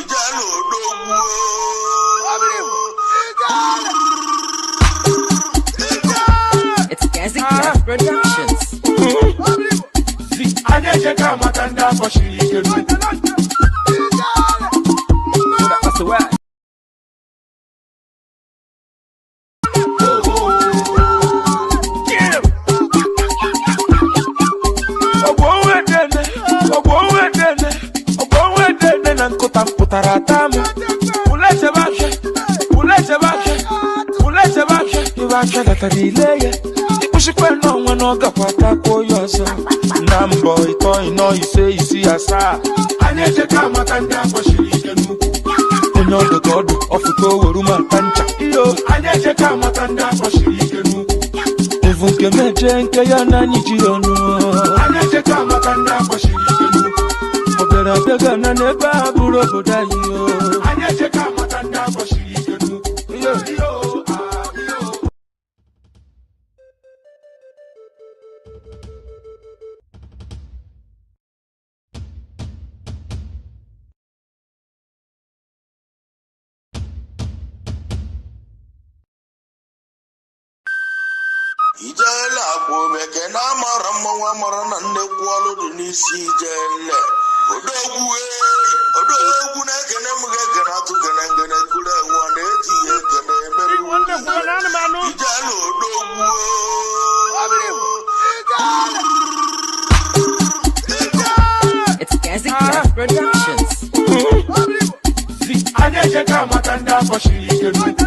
Ijele odogwu It's Gazi Craft Productions. Anyị ejeka amata ndị akpọchiri ike n'ukwu. Ọgbọnwedene, ọgbọnwedene, ọgbọnwedene na nkụta mpụtara ata m. Ulechebe afịa, ulechebe afịa, ulechebe afịa, ibe afịa datara ile ya. Ịkpụchikwa n'ọnwa na ọ gakwa takwuo ya ọzọ. Na mbọ ịtọ ịnọ ise isii asaa. Anyị ejeka amata ndị akpọchiri ike n'ukwu. Onye ọdụ ka ọdụ ọfụta oweru ma nta ncha. Iyo. Anyị ejeka amata ndị akpọchiri ike n'ukwu. Evu nke meje nke ya na anyị ji ọnụ. Anyị ejeka amata ndị akpọchiri ike n'ukwu. Ọ bịara abịa gana n'ebe a bụrụ obodo anyị o. Anyị ejeka amata ndị akpọchiri ike n'ukwu. Iyo. Iyo, ah, iyo. Ijele akwa omeke na amara mmanwụ amara na nnekwu ọlụ dị n'isi ijele. Odogwu ei, odogwu na-ekene m ga-ekene atụ gene ngene kure enwe ọ na-eji ya ekene emere ijele odogwu. It's Gazi Craft Productions. Anyị ejeka amata ndị akpọchiri ike n'ukwu.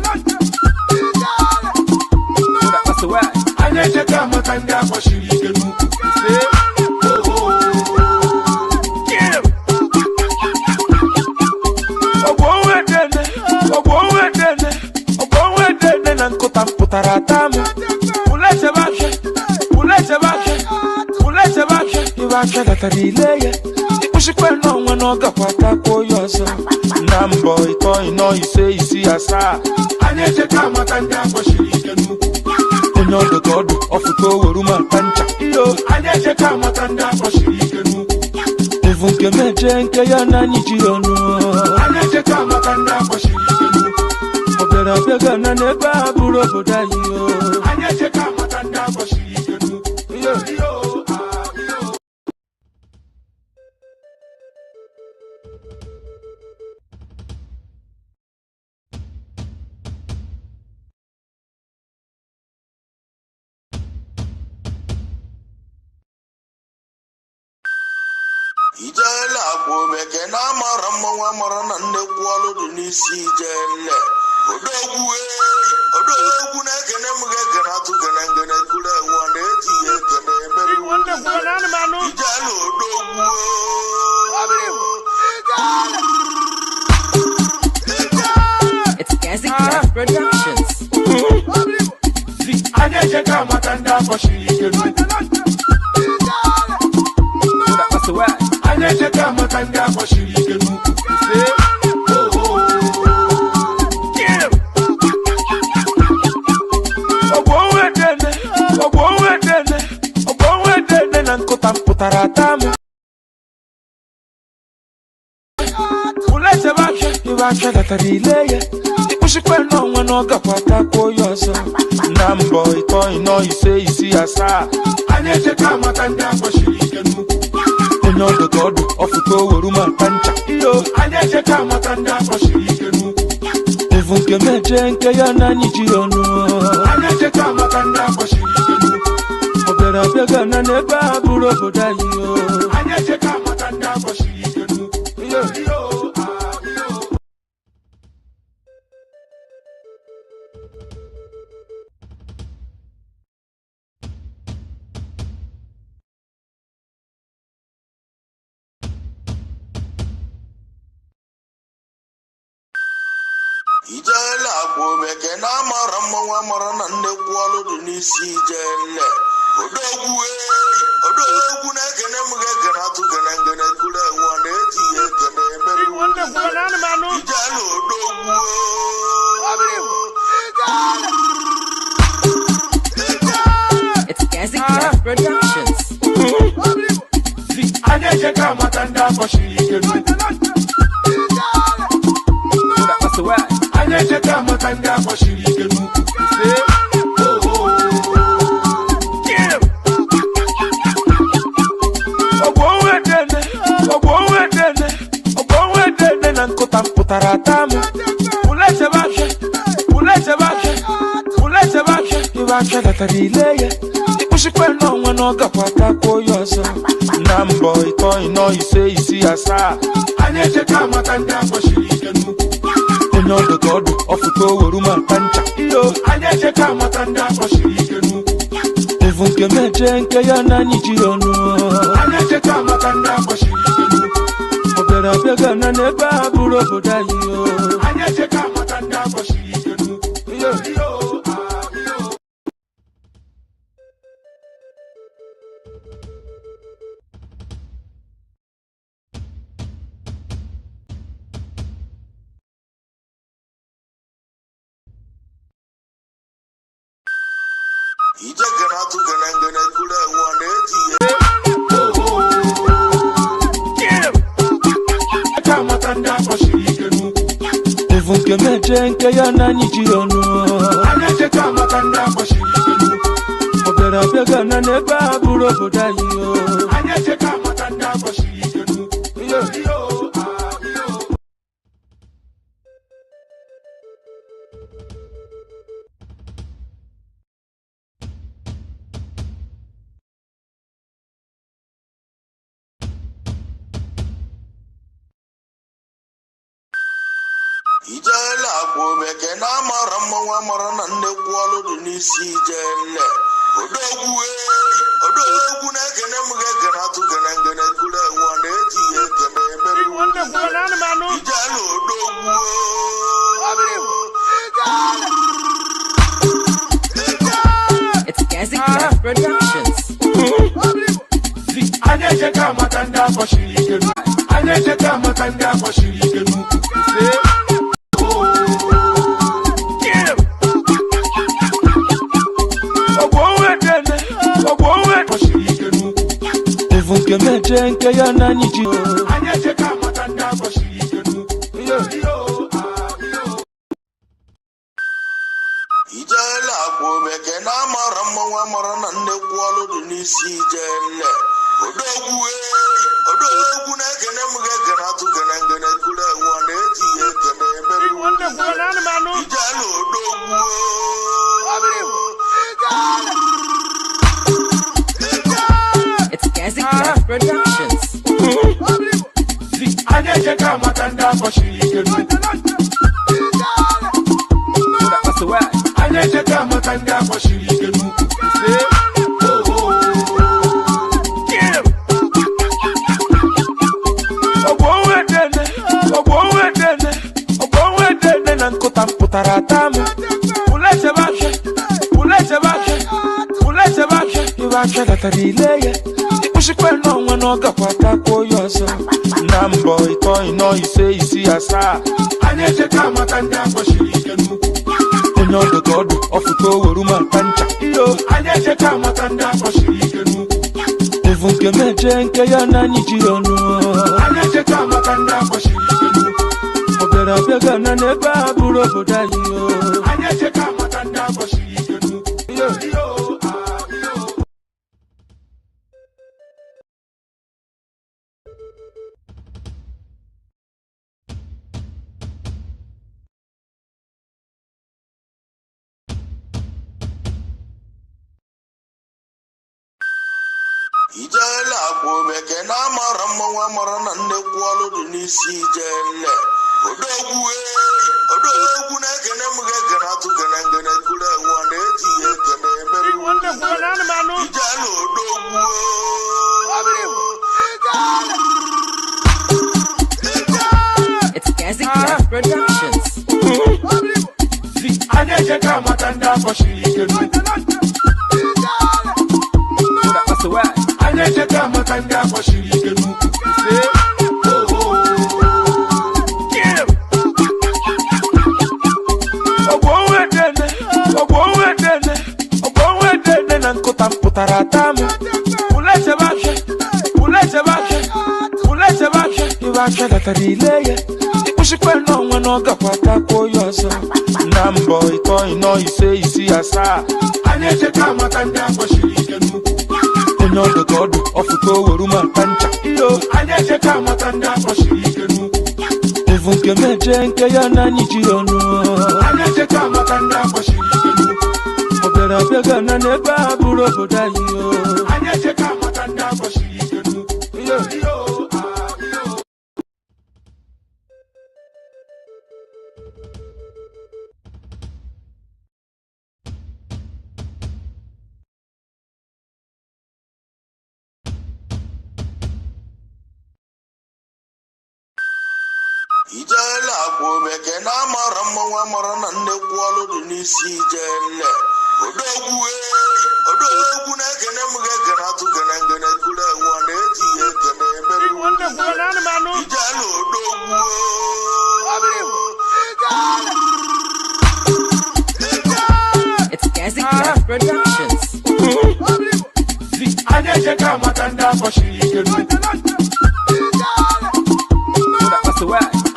Anyị ejeka amata ndị akpọchiri ike n'ukwu. Ọgbọnwedene, ọgbọnwedene, ọgbọnwedene na nkụta mpụtara ata m. Ulechebe afịa, ulechebe afịa, ulechebe afịa, ibe afịa datara ile ya. Ịkpụchikwa n'ọnwa na ọ gakwa takwuo ya ọzọ. Na mbọ ịtọ ịnọ ise isii asaa. Anyị ejeka amata ndị akpọchiri ike n'ukwu. Onye ọdụ ka ọdụ ọfụta oweru ma nta ncha. Iyo. Anyị ejeka amata ndị akpọchiri ike n'ukwu. Evu nke meje nke ya na anyị ji ọnụ. Anyị ejeka amata ndị akpọchiri ike n'ukwu. Ọ bịara abịa gana n'ebe a bụrụ obodo anyị o. Anyị ejeka amata ndị akpọchiri ike n'ukwu. Iyo. Iyo, ah, iyo. Ijele akwa omeke na amara mmanwụ amara na nnekwu ọlụ dị n'isi ijele. Odogwu ei, odogwu na-ekene m ga-ekene atụ gene ngene kure enwe ọ na-eji ya ekene emere ijele odogwu. It's Gazi Craft Productions. Anyị ejeka amata ndị akpọchiri ike n'ukwu. Anyị ejeka amata ndị akpọchiri ike n'ukwu. Ọgbọnwedene, pụtara ata m. Ụlechebe afịa ibe afịa datara ile ya. Ịkpụchikwa n'onwe na ọ gakwa takwuo ya ọzọ. Na mbọ ịtọ ịnọ ise isii asaa. Anyị echeta amata ndị akpọchiri ike n'ukwu. Onye ọdụ ka ọdụ ọfụta oweru ma ata ncha. Iyo. Anyị echeta amata ndị akpọchiri ike n'ukwu. Evu nke meje nke ya na anyị ji ọnụ. Anyị echeta amata ndị akpọchiri ike n'ukwu. Ọ bịara abịa gana n'ebe a bụrụ obodo anyị o. Anyị echeta amata ndị akpọchiri ike n'ukwu. Iyo. Iyo, ah, iyo. Ijele akwa omeke na amara mmanwụ amara na nnekwu ọlụ dị n'isi ijele. Odogwu ei, odogwu na-ekene m ga-ekene atụ gene ngene kuru enwe na-eji ya ekene emere. Ijele odogwu. It's Gazi Craft Productions. Anyị echeta amata ndị akpọchiri ike n'ukwu. Anyị echeta amata ndị akpọchiri ike n'ukwu. Ọgbọ onwe dene, ọgbọ onwe dene, ọgbọ onwe dene na nkụta mpụtara ata m. Ụlechebe afịa, ụlechebe afịa, ụlechebe afịa, ibe afịa datara ile ya. Ịkpụchikwa n'onwe na ọ gakwa takwuo ya ọzọ. Na mbọ ịtọ ịnọ ise isii asaa. Anyị echeta amata ndị akpọchiri ike n'ukwu. Onye ọdụ ka ọdụ ọfụta oweru ma ata ncha. Iyo. Anyị echeta amata ndị akpọchiri ike n'ukwu. Evu nke meje nke ya na anyị ji ọnụ. Anyị echeta amata ndị akpọchiri ike n'ukwu. Ọ bịara abịa gana n'ebe a bụrụ obodo anyị o. Anyị echeta amata ndị akpọchiri ike n'ukwu. Iyo. Iyo, ah, iyo. Ije gene atụ gene ngene kuru enwe na-eji ya. Echeta amata ndị akpọchiri ike n'ukwu. Evu nke meje nke ya na anyị ji ọnụ. Anyị echeta amata ndị akpọchiri ike n'ukwu. Ọ bịara abịa gana n'ebe a bụrụ obodo anyị o. Anyị echeta amata ndị akpọchiri ike n'ukwu. Iyo. Iyo, ah, iyo. Ijele akwa omeke na amara mmanwụ amara na nnekwu ọlụ dị n'isi ijele. Odogwu ei, odogwu na-ekene m ga-ekene atụ gene ngene kuru enwe na-eji ya ekene emere. Ijele odogwu. It's Gazi Craft Productions. Anyị echeta amata ndị akpọchiri ike n'ukwu. Anyị echeta amata ndị akpọchiri ike n'ukwu. Ọgbọ onwe dene, ọgbọ onwe. Akpọchiri ike n'ukwu. Evu nke meje nke ya na anyị ji. Anyị echeta amata ndị akpọchiri ike n'ukwu. Iyo. Iyo, ah, iyo. Ijele akwa omeke na amara mmanwụ amara na nnekwu ọlụ dị n'isi ijele. Odogwu ei, odogwu na-ekene m ga-ekene atụ gene ngene kuru enwe na-eji ya ekene emere. Ijele odogwu. It's Gazi Craft Productions. Anyị echeta amata ndị akpọchiri ike n'ukwu. Anyị echeta amata ndị akpọchiri ike n'ukwu. Ọgbọ onwe dene, ọgbọ onwe dene, ọgbọ onwe dene na nkụta mpụtara ata m. Ụlechebe afịa, ụlechebe afịa, ụlechebe afịa, ibe afịa datara ile ya. Ịkpụchikwa n'onwe na ọ gakwa takwuo ya ọzọ. Na mbọ ịtọ ịnọ ise isii asaa. Anyị echeta amata ndị akpọchiri ike n'ukwu. Onye ọdụ ka ọdụ ọfụta oweru ma ata ncha. Iyo. Anyị echeta amata ndị akpọchiri ike n'ukwu. Evu nke Nke meje nke ya na anyị ji ọnụ. Anyị echeta maka ndị akpọchiri ike n'ukwu. Ọ bịara abịa gana n'ebe a bụrụ obodo anyị o. Anyị echeta maka ndị akpọchiri ike n'ukwu. Iyo, ah, iyo. Ijele akwa omeke na amara mmanwụ amara na nnekwu ọlụ dị n'isi ijele. Odogwu eyi, odogwu na-ekene m ga-ekene atụ gene ngene kuru enwe ọ na-eji ya ekene emere ijele odogwu. It's Gazi Craft Productions. Anyị echeta maka ndị akpọchiri ike n'ukwu. Anyị echeta maka ndị akpọchiri ike n'ukwu. Ọgbọ onwe dene, ọgbọ onwe dene, ọgbọ onwe dene na nkụta mpụtara ata m. Ule chebe afịa, ule chebe afịa, ule chebe afịa, ibe afịa datara ile ya. Ịkwụsịkwa n'ọnwa na ọ gakwa takwuo ya ọzọ. Na mbọ ịtọ ịnọ ise isii asaa. Anyị echeta maka ndị akpọchiri ike n'ukwu. Onye ọdụ ka ọdụ ọfụta oweru ma nta ncha. Iyo. Anyị echeta maka ndị akpọchiri ike n'ukwu. Evu nke meje nke ya na anyị ji ọnụ. Anyị echeta maka ndị akpọchiri ike n'ukwu. Ọ bịara abịa gana n'ebe a bụrụ obodo anyị o. Anyị echeta maka ndị akpọchiri ike n'ukwu. Iyo. Iyo, ah, iyo. Ijele akwa omeke na amara mmanwụ amara na nnekwu ọlụ dị n'isi ijele. Odogwu eyi, odogwu na-ekene m ga-ekene atụ gene ngene kuru enwe ọ na-eji ya ekene emere ijele odogwu. It's Gazi Craft Productions. Anyị echeta maka ndị akpọchiri ike n'ukwu.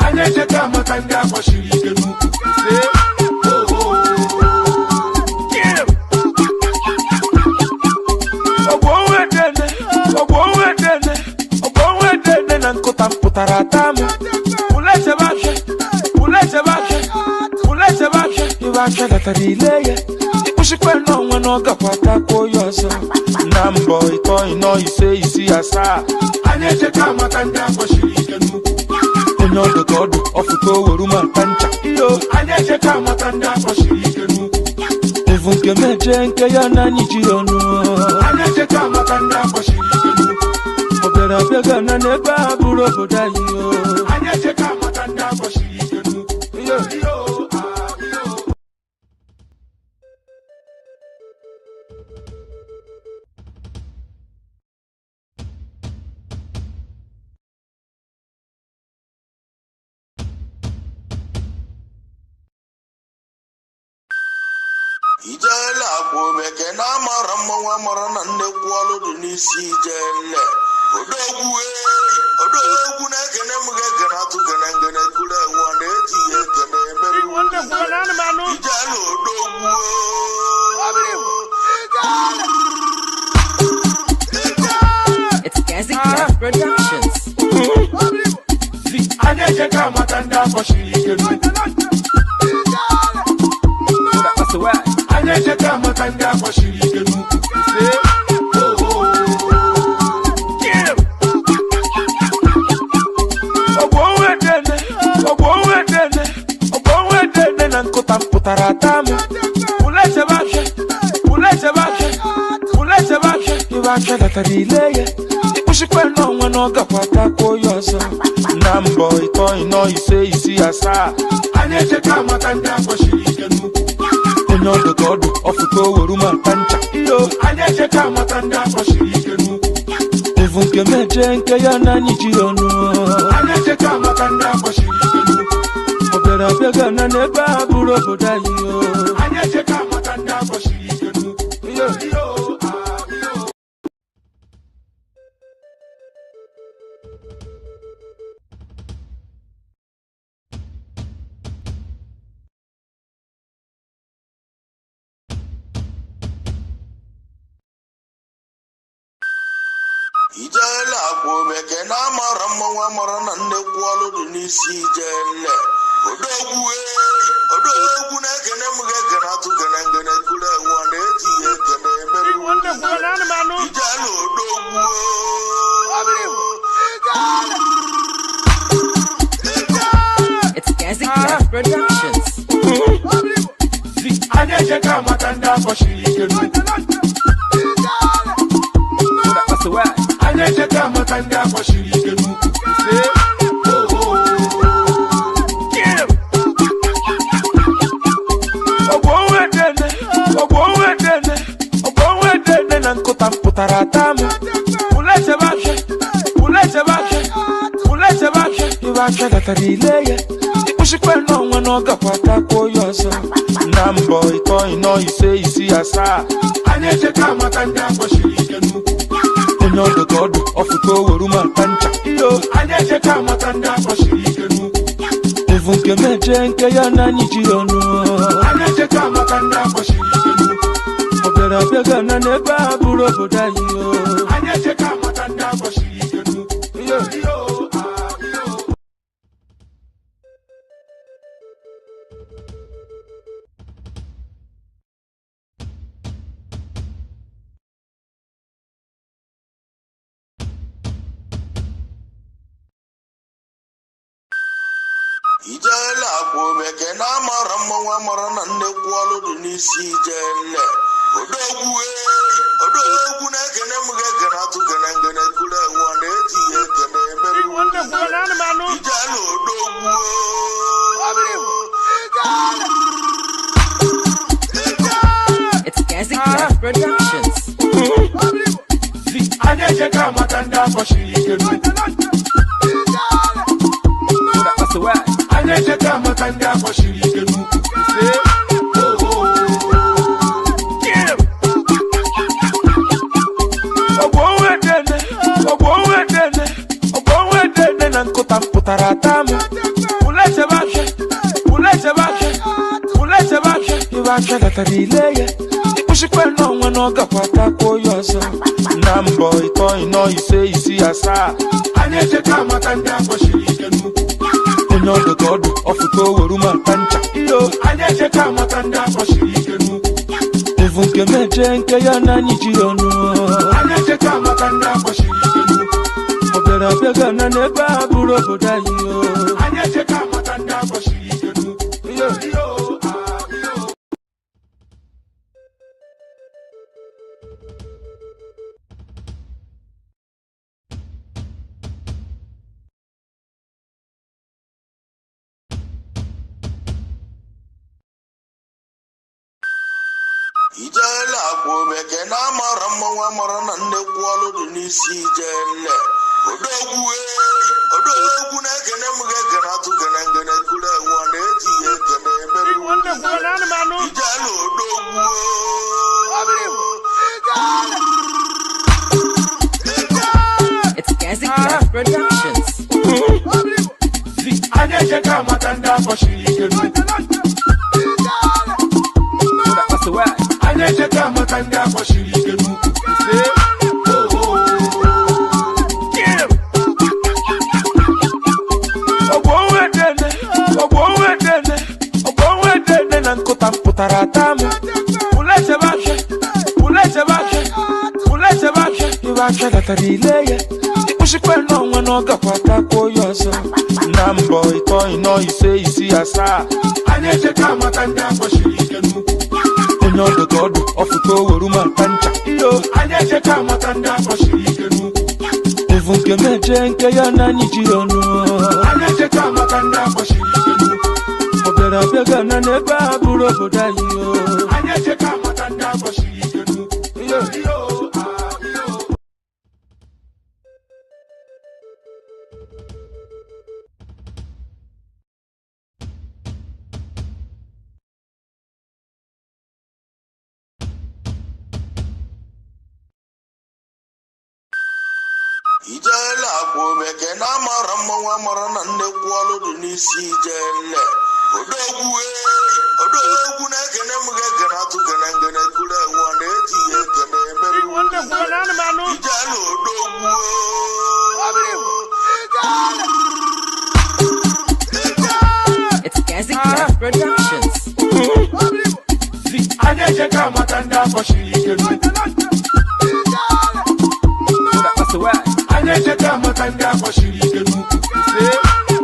Anyị echeta maka ndị akpọchiri ike n'ukwu. Ọgbọ onwe dene, ọgbọ onwe dene, ọgbọ onwe dene na nkụta mpụtara ata m. Ule chebe afịa, ule chebe afịa, ule chebe afịa, ibe afịa datara ile ya. Ịkwụsịkwa n'ọnwa na ọ gakwa takwuo ya ọzọ. Na mbọ ịtọ ịnọ ise isii asaa. Anyị echeta maka ndị akpọchiri ike n'ukwu. Onye ọdụ ka ọdụ ọfụta oweru ma nta ncha. Iyo. Anyị echeta maka ndị akpọchiri ike n'ukwu. Evu nke meje nke ya na anyị ji ọnụ. Anyị echeta maka ndị akpọchiri ike n'ukwu. Ọ bịara abịa gana n'ebe a bụrụ obodo anyị o. Anyị echeta maka ndị akpọchiri ike n'ukwu. Iyo. Iyo, ah, iyo. Ijele akwa omeke na amara mmanwụ amara na nnekwu ọlụ dị n'isi ijele. Odogwu eyi, odogwu na-ekene m ga-ekene atụ gene ngene kuru enwe ọ na-eji ya ekene emere ijele odogwu. It's Gazi Craft Productions. Anyị echeta maka ndị akpọchiri ike n'ukwu. Anyị echeta maka ndị akpọchiri ike n'ukwu. Ọgbọ onwe dene, ọgbọ onwe dene, ọgbọ onwe dene na nkụta mpụtara ata m. Ule chebe afịa, ule chebe afịa, ule chebe afịa, ibe afịa datara ile ya. Ịkwụsịkwa n'ọnwa na ọ gakwa takwuo ya ọzọ. Na mbọ ịtọ ịnọ ise isii asaa. Anyị echeta maka ndị akpọchiri ike n'ukwu. Onye ọdụ ka ọdụ ọfụta oweru ma nta ncha. Iyo. Anyị echeta maka ndị akpọchiri ike n'ukwu. Evu nke meje nke ya na anyị ji ọnụ. Anyị echeta maka ndị akpọchiri ike n'ukwu. Ọ bịara abịa gana n'ebe a bụrụ obodo anyị o. Anyị echeta maka ndị akpọchiri ike n'ukwu. Iyo. Iyo, ah, iyo. Ijele akwa omeke na amara mmanwụ amara na nnekwu ọlụ dị n'isi ijele. Odogwu eyi, odogwu na-ekene m ga-ekene atụ gene ngene kuru enwe ọ na-eti ya ekene emere ijele odogwu. It's Gazi Clef Productions. Anyị ejeka maka ndị akpọchiri ike n'ukwu. Anyị ejeka maka ndị akpọchiri ike n'ukwu. Ọgbọ onwe dene, ọgbọ onwe dene na nkụta mpụtara ata m. Ule chebe afịa, ule chebe afịa, ule chebe afịa, ibe afịa datara ile ya. Ịkpụchikwa n'ọnwa na ọ gakwa takwuo ya ọzọ. Na mbọ ịtọ ịnọ ise isii asaa. Anyị ejeka maka ndị akpọchiri ike n'ukwu. Onye ọdụ ka ọdụ ọfụta oweru ma nta ncha. Iyo. Anyị ejeka maka ndị akpọchiri ike n'ukwu. Evu nke meje nke ya na anyị ji ọnụ. Anyị ejeka maka ndị akpọchiri ike n'ukwu. Ọ bịara abịa gana n'ebe a bụrụ obodo anyị o. Anyị ejeka maka ndị akpọchiri ike n'ukwu. Iyo. Iyo, ah, iyo. Ijele akwa omeke na amara mmanwụ amara na nnekwu ọlụ dị n'isi ijele. Odogwu eyi, odogwu na-ekene m ga-ekene atụ gene ngene kuru enwe ọ na-eti ya ekene emere ijele odogwu. It's Gazi Clef Productions. Anyị ejeka maka ndị akpọchiri ike n'ukwu. Anyị ejeka maka ndị akpọchiri ike n'ukwu. Ọgbọ onwe dene, ọgbọ onwe dene, ọgbọ onwe dene na nkụta mpụtara ata m. Ule chebe afịa, ule chebe afịa, ule chebe afịa, ibe afịa datara ile ya. Ịkpụchikwa n'ọnwa na ọ gakwa takwuo ya ọzọ. Na mbọ ịtọ ịnọ ise isii asaa. Anyị ejeka maka ndị akpọchiri ike n'ukwu. Onye ọdụ ka ọdụ ọfụta oweru ma nta ncha. Iyo. Anyị ejeka maka ndị akpọchiri ike n'ukwu. Evu nke meje nke ya na anyị ji ọnụ. Anyị ejeka maka ndị akpọchiri ike n'ukwu. Ọ bịara abịa gana n'ebe a bụrụ obodo anyị o. Anyị ejeka maka ndị akpọchiri ike n'ukwu. Iyo. Iyo, ah, iyo. Ijele akwa omeke na amara mmanwụ amara na nnekwu ọlụ dị n'isi ijele. Odogwu eyi, odogwu na-ekene m ga-ekene atụ gene ngene kuru enwe ọ na-eti ya ekene emere ijele odogwu. It's Gazi Clef Productions. Anyị ejeka maka ndị akpọchiri ike n'ukwu. Anyị ejeka maka ndị akpọchiri ike n'ukwu. Ọgbọ onwe dene, ọgbọ onwe dene, ọgbọ onwe dene na nkụta mpụtara ata m. Ule chebe afịa, ule chebe afịa, ule chebe afịa, ibe afịa datara ile ya. Ịkpụchikwa n'ọnwa na ọ gakwa takwuo ya ọzọ. Na mbọ ịtọ ịnọ ise isii asaa. Anyị ejeka maka ndị akpọchiri ike n'ukwu. Onye ọdụ ka ọdụ ọfụta oweru ma nta ncha. Iyo. Anyị ejeka maka ndị akpọchiri ike n'ukwu. Evu nke meje nke ya na anyị ji ọnụ. Anyị ejeka maka ndị akpọchiri ike n'ukwu. Ọ bịara abịa gana n'ebe a bụrụ obodo anyị o. Anyị ejeka maka ndị akpọchiri ike n'ukwu. Iyo. Iyo, ah, iyo. Ijele akwa omeke na amara mmanwụ amara na nnekwu ọlụ dị n'isi ijele. Odogwu eyi, odogwu na-ekene m ga-ekene atụ gene ngene kuru enwe ọ na-eti ya ekene emere ijele odogwu. akpọchiri ike n'ukwu. Anyị echeta maka ndị akpọchiri ike n'ukwu.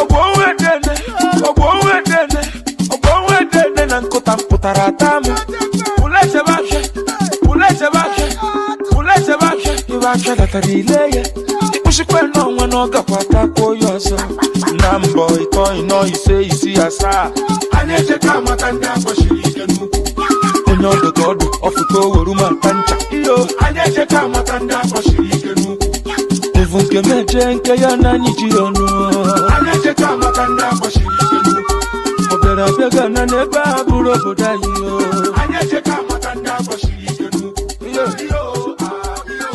Ogbuonwedene, ogbuonwedene, ogbuonwedene na nkụta mpụtara ata m. Ulechebe afịa, ulechebe afịa, ulechebe afịa, ibe afịa datara ile ya. Ịkpụchikwa n'onwe na ọ gakwa takwuo ya ọzọ. Na mbọ ịtọ ịnọ ise isii asaa. Anyị echeta maka ndị akpọchiri ike n'ukwu. Onye ọdụ ka ọdụ ọfụta oweru mata ncha. Iyo. Anyị echeta maka ndị akpọchiri ike n'ukwu. Evu nke meje nke ya na anyị ji ọnụ. Anyị echeta maka ndị akpọchiri ike n'ukwu. Ọ bịara abịa gana n'ebe a bụrụ obodo anyị o. Anyị echeta maka ndị akpọchiri ike n'ukwu. Iyo. Iyo, ah, iyo.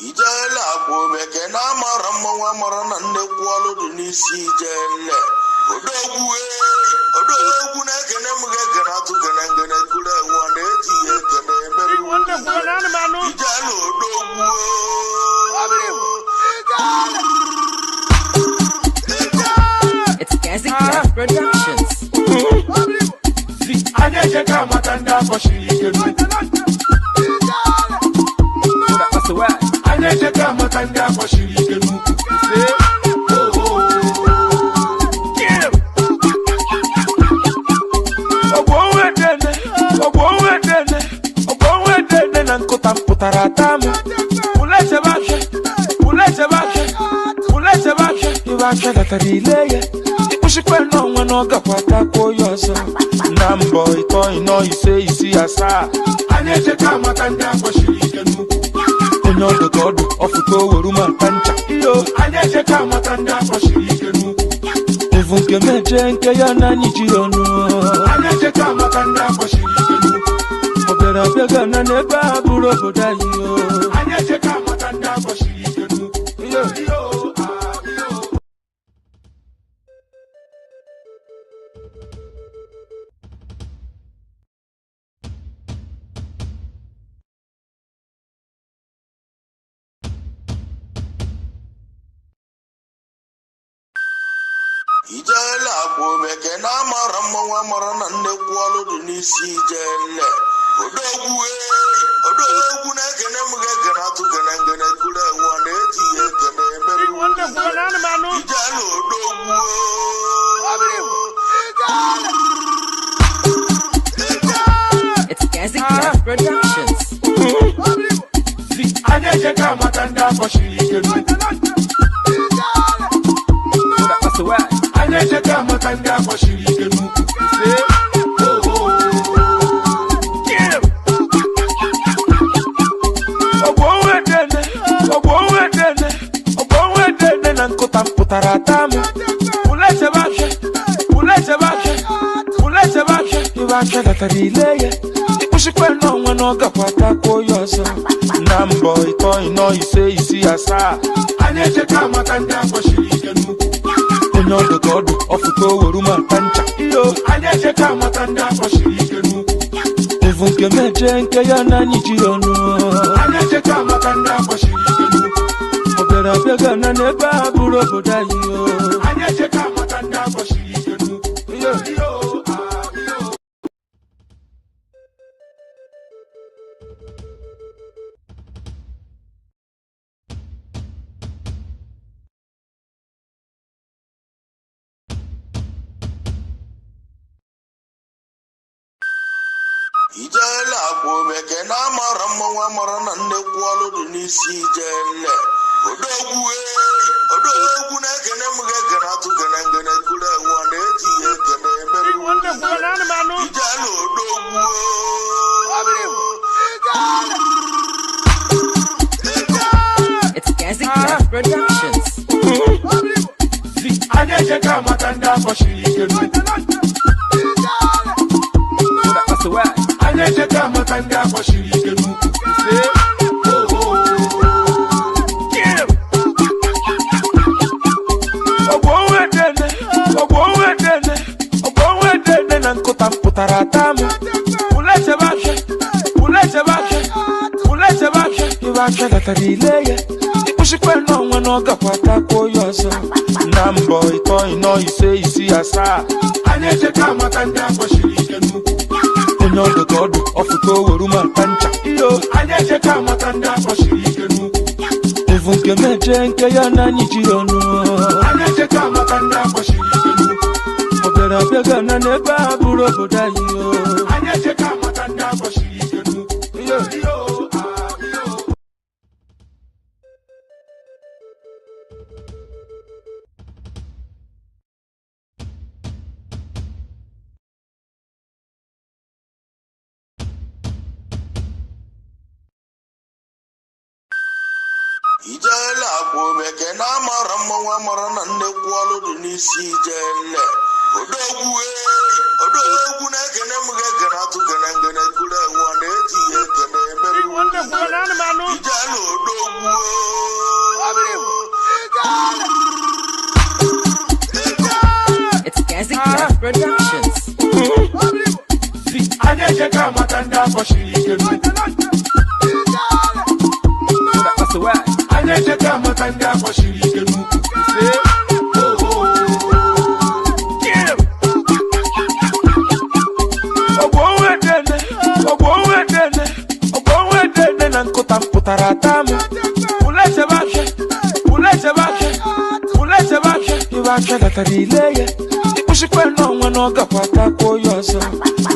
Ijele akwa omeke na amara mmanwụ amara na nnekwu ọlụ dị n'isi ijele. Odogwu eyi, odogwu na-ekene m ga-ekene atụ gene ngene kuru enwe ọ na-eji ya ekene emere ijele odogwu. It's Gazi Clef Productions. Anyị echeta maka ndị akpọchiri ike n'ukwu. Anyị echeta maka ndị akpọchiri ike n'ukwu. Ogbuonwedene, ogbuonwedene, ogbuonwedene na nkụta mpụtara ata m. Ulechebe afịa, ulechebe afịa, ulechebe afịa, ibe afịa datara ile ya. Ịkpụchikwa n'onwe na ọ gakwa takwuo ya ọzọ. Na mbọ ịtọ ịnọ ise isii asaa. Anyị echeta maka ndị akpọchiri ike n'ukwu. Onye ọdụ ka ọdụ ọfụta oweru mata ncha. Iyo. Anyị echeta maka ndị akpọchiri ike n'ukwu. Evu nke meje nke ya na anyị ji ọnụ. Anyị echeta maka ndị akpọchiri ike n'ukwu. Ọ bịara abịa gana n'ebe a bụrụ obodo anyị o. Anyị echeta maka ndị akpọchiri ike n'ukwu. Iyo. Iyo, ah, iyo. Ijele akwa omeke na amara mmanwụ amara na nnekwu ọlụ dị n'isi ijele. Odogwu eyi, odogwu na-ekene m ga-ekene atụ gene ngene kuru enwe ọ na-eji ya ekene emere ijele odogwu. It's Gazi Clef Productions. Anyị echeta maka ndị akpọchiri ike n'ukwu. Anyị echeta maka ndị akpọchiri ike n'ukwu. Ogbuonwedene, ogbuonwedene, ogbuonwedene na nkụta mpụtara ata m. Ulechebe afịa, ulechebe afịa, ulechebe afịa, ibe afịa datara ile ya. Ịkpụchikwa n'onwe na ọ gakwa takwuo ya ọzọ. Na mbọ ịtọ ịnọ ise isii asaa. Anyị echeta maka ndị akpọchiri ike n'ukwu. Onye ọdụ ka ọdụ ọfụta oweru mata ncha. Iyo. Anyị echeta maka ndị akpọchiri ike n'ukwu. Evu nke meje nke ya na anyị ji ọnụ. Anyị echeta maka ndị akpọchiri ike n'ukwu. Ọ bịara abịa gana n'ebe a bụrụ obodo anyị o. Anyị echeta maka ndị akpọchiri ike n'ukwu. Iyo. Iyo, ah, iyo. Ijele akwa omeke na amara mmanwụ amara na nnekwu ọlụ dị n'isi ijele. Odogwu eyi, odogwu na-ekene m ga-ekene atụ gene ngene kuru enwe ọ na-eji ya ekene emere ijele odogwu. It's Gazi Clef Productions. Anyị echeta maka ndị akpọchiri ike n'ukwu. Anyị echeta maka ndị akpọchiri ike n'ukwu. Ogbuonwedene, Ogbo nwedene na nkụta mpụtara ata m. Ulechebe afịa, ulechebe afịa, ulechebe afịa, ibe afịa datara ile ya. Ịkpụchikwa n'ọnwa na ọ gakwa takwuo ya ọzọ. Na mbọ ịtọ ịnọ ise isii asaa. Anyị echeka maka ndị akpọchiri ike n'ukwu. Onye ọdụ ka ọdụ ọfụta oweru ma nta ncha. Iyo. Anyị echeka maka ndị akpọchiri ike n'ukwu. Evu nke meje nke ya na anyị ji ọnụ. Anyị echeka maka ndị akpọchiri ike n'ukwu. Ọ bịara abịa gana n'ebe a bụrụ obodo anyị o. Anyị echeka maka ndị akpọchiri ike n'ukwu. Iyo. Iyo, ah, iyo. Ijele akwa omeke na amara mmanwụ amara na nnekwu ọlụ dị n'isi ijele. Odogwu ei, odogwu na-ekene m ga-ekene atụ gene ngene kuru enwe ọ na-eji ya ekene emere. Ijele odogwu. It's Gazi Craft Productions. Anyị echeka maka ndị akpọchiri ike n'ukwu. Anyị echeka maka ndị akpọchiri ike n'ukwu. Ogbo nwedene, ogbo nwedene na nkụta mpụtara ata m. Ulechebe afịa, ulechebe afịa, ulechebe afịa, ibe afịa datara ile ya. Ịkpụchikwa n'ọnwa na ọ gakwa takwuo ya ọzọ.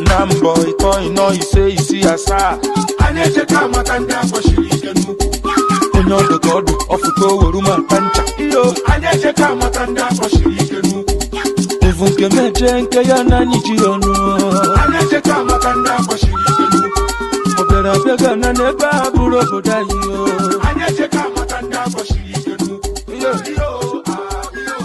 Na mbọ ịtọ ịnọ ise isii asaa. Anyị echeka maka ndị akpọchiri ike n'ukwu. Onye ọdụ ka ọdụ ọfụta oweru ma nta ncha. Iyo. Anyị echeka maka ndị akpọchiri ike n'ukwu. Evu nke meje nke ya na anyị ji ọnụ. Anyị echeka maka ndị akpọchiri ike n'ukwu. Ọ bịara abịa gana n'ebe a bụrụ obodo anyị o. Anyị echeka maka ndị akpọchiri ike n'ukwu. Iyo. Iyo, ah, iyo.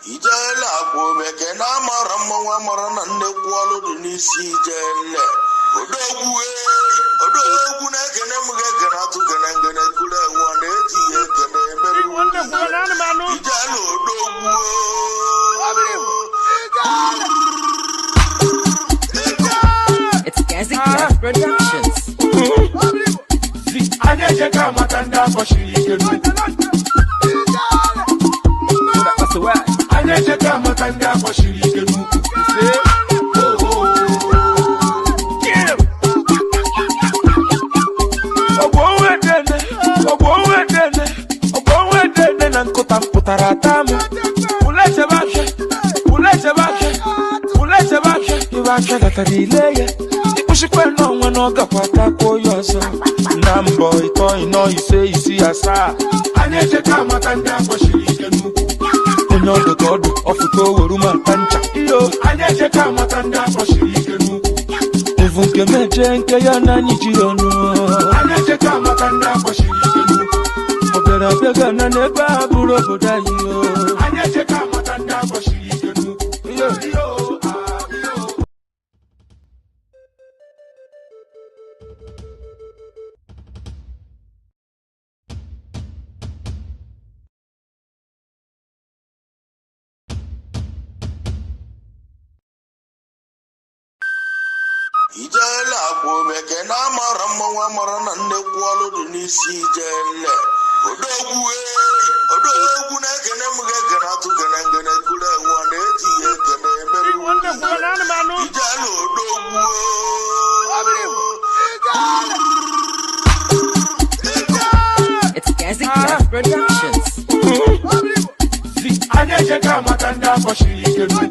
Ijele akwa omeke na amara mmanwụ amara na nnekwu ọlụ dị n'isi ijele. Odogwu ei, odogwu na-ekene m ga-ekene atụ gene ngene kuru enwe ọ na-eji ya ekene emere. Ijele odogwu. It's Gazi Craft Productions. Anyị echeka maka ndị akpọchiri ike n'ukwu. Anyị echeka maka ndị akpọchiri ike n'ukwu. Ogbo nwedene, ogbo nwedene, ogbo nwedene na nkụta mpụtara ata m. Ulechebe afịa, ulechebe afịa, ulechebe afịa, ibe afịa datara ile ya. Ịkpụchikwa n'ọnwa na ọ gakwa takwuo ya ọzọ. Na mbọ ịtọ ịnọ ise isii asaa. Anyị echeka maka ndị akpọchiri ike n'ukwu. Onye ọdụ ka ọdụ ọfụta oweru ma nta ncha. Iyo. Anyị echeka maka ndị akpọchiri ike n'ukwu. Evu nke meje nke ya na anyị ji ọnụ. Anyị echeka maka ndị akpọchiri ike n'ukwu. Ọ bịara abịa gana n'ebe a bụrụ obodo anyị o. Anyị echeka maka ndị akpọchiri ike n'ukwu. Iyo. Iyo, ah, iyo. Ijele akwa omeke na amara mmanwụ amara na nnekwu ọlụ dị n'isi ijele. Odogwu ei, odogwu na-ekene m ga-ekene atụ gene ngene kuru enwe ọ na-eji ya ekene emere. Ijele odogwu. It's Gazi Craft Productions. Anyị echeka maka ndị akpọchiri ike n'ukwu.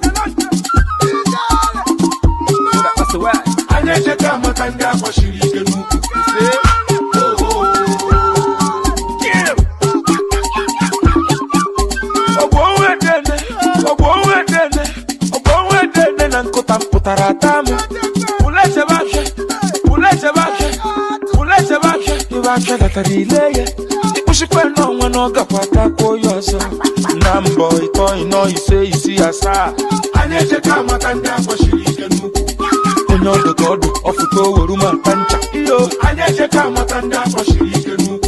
Anyị echeka maka ndị akpọchiri ike n'ukwu. Ogbo nwedene, ogbo nwedene, ogbo nwedene na nkụta mpụtara ata m. Ulechebe afịa, ulechebe afịa, ulechebe afịa, ibe afịa datara ile ya. Ịkpụchikwa Ịkpụchikwa n'ọnwa na ọ gakwa takwuo ya ọzọ. Na mbọ ịtọ ịnọ ise isii asaa. Anyị echeka maka ndị akpọchiri ike n'ukwu. Onye ọdụ ka ọdụ ọfụta oweru ma ta ncha. Iyo. Anyị echeka maka ndị akpọchiri ike n'ukwu.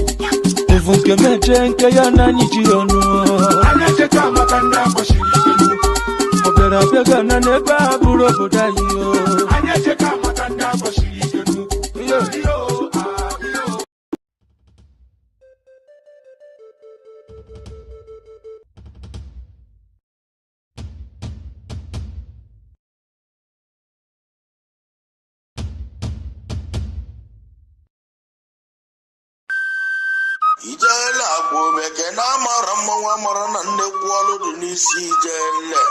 Evu nke meje nke ya na anyị ji ọnụ. Anyị echeka maka ndị akpọchiri ike n'ukwu. Ọ bịara abịa gana n'ebe a bụrụ obodo anyị o. Anyị echeka maka ndị akpọchiri ike n'ukwu. Iyo. Iyo, ah, iyo. Ijele akwa omeke na amara mmanwụ amara na nnekwu ọlụ dị n'isi ijele.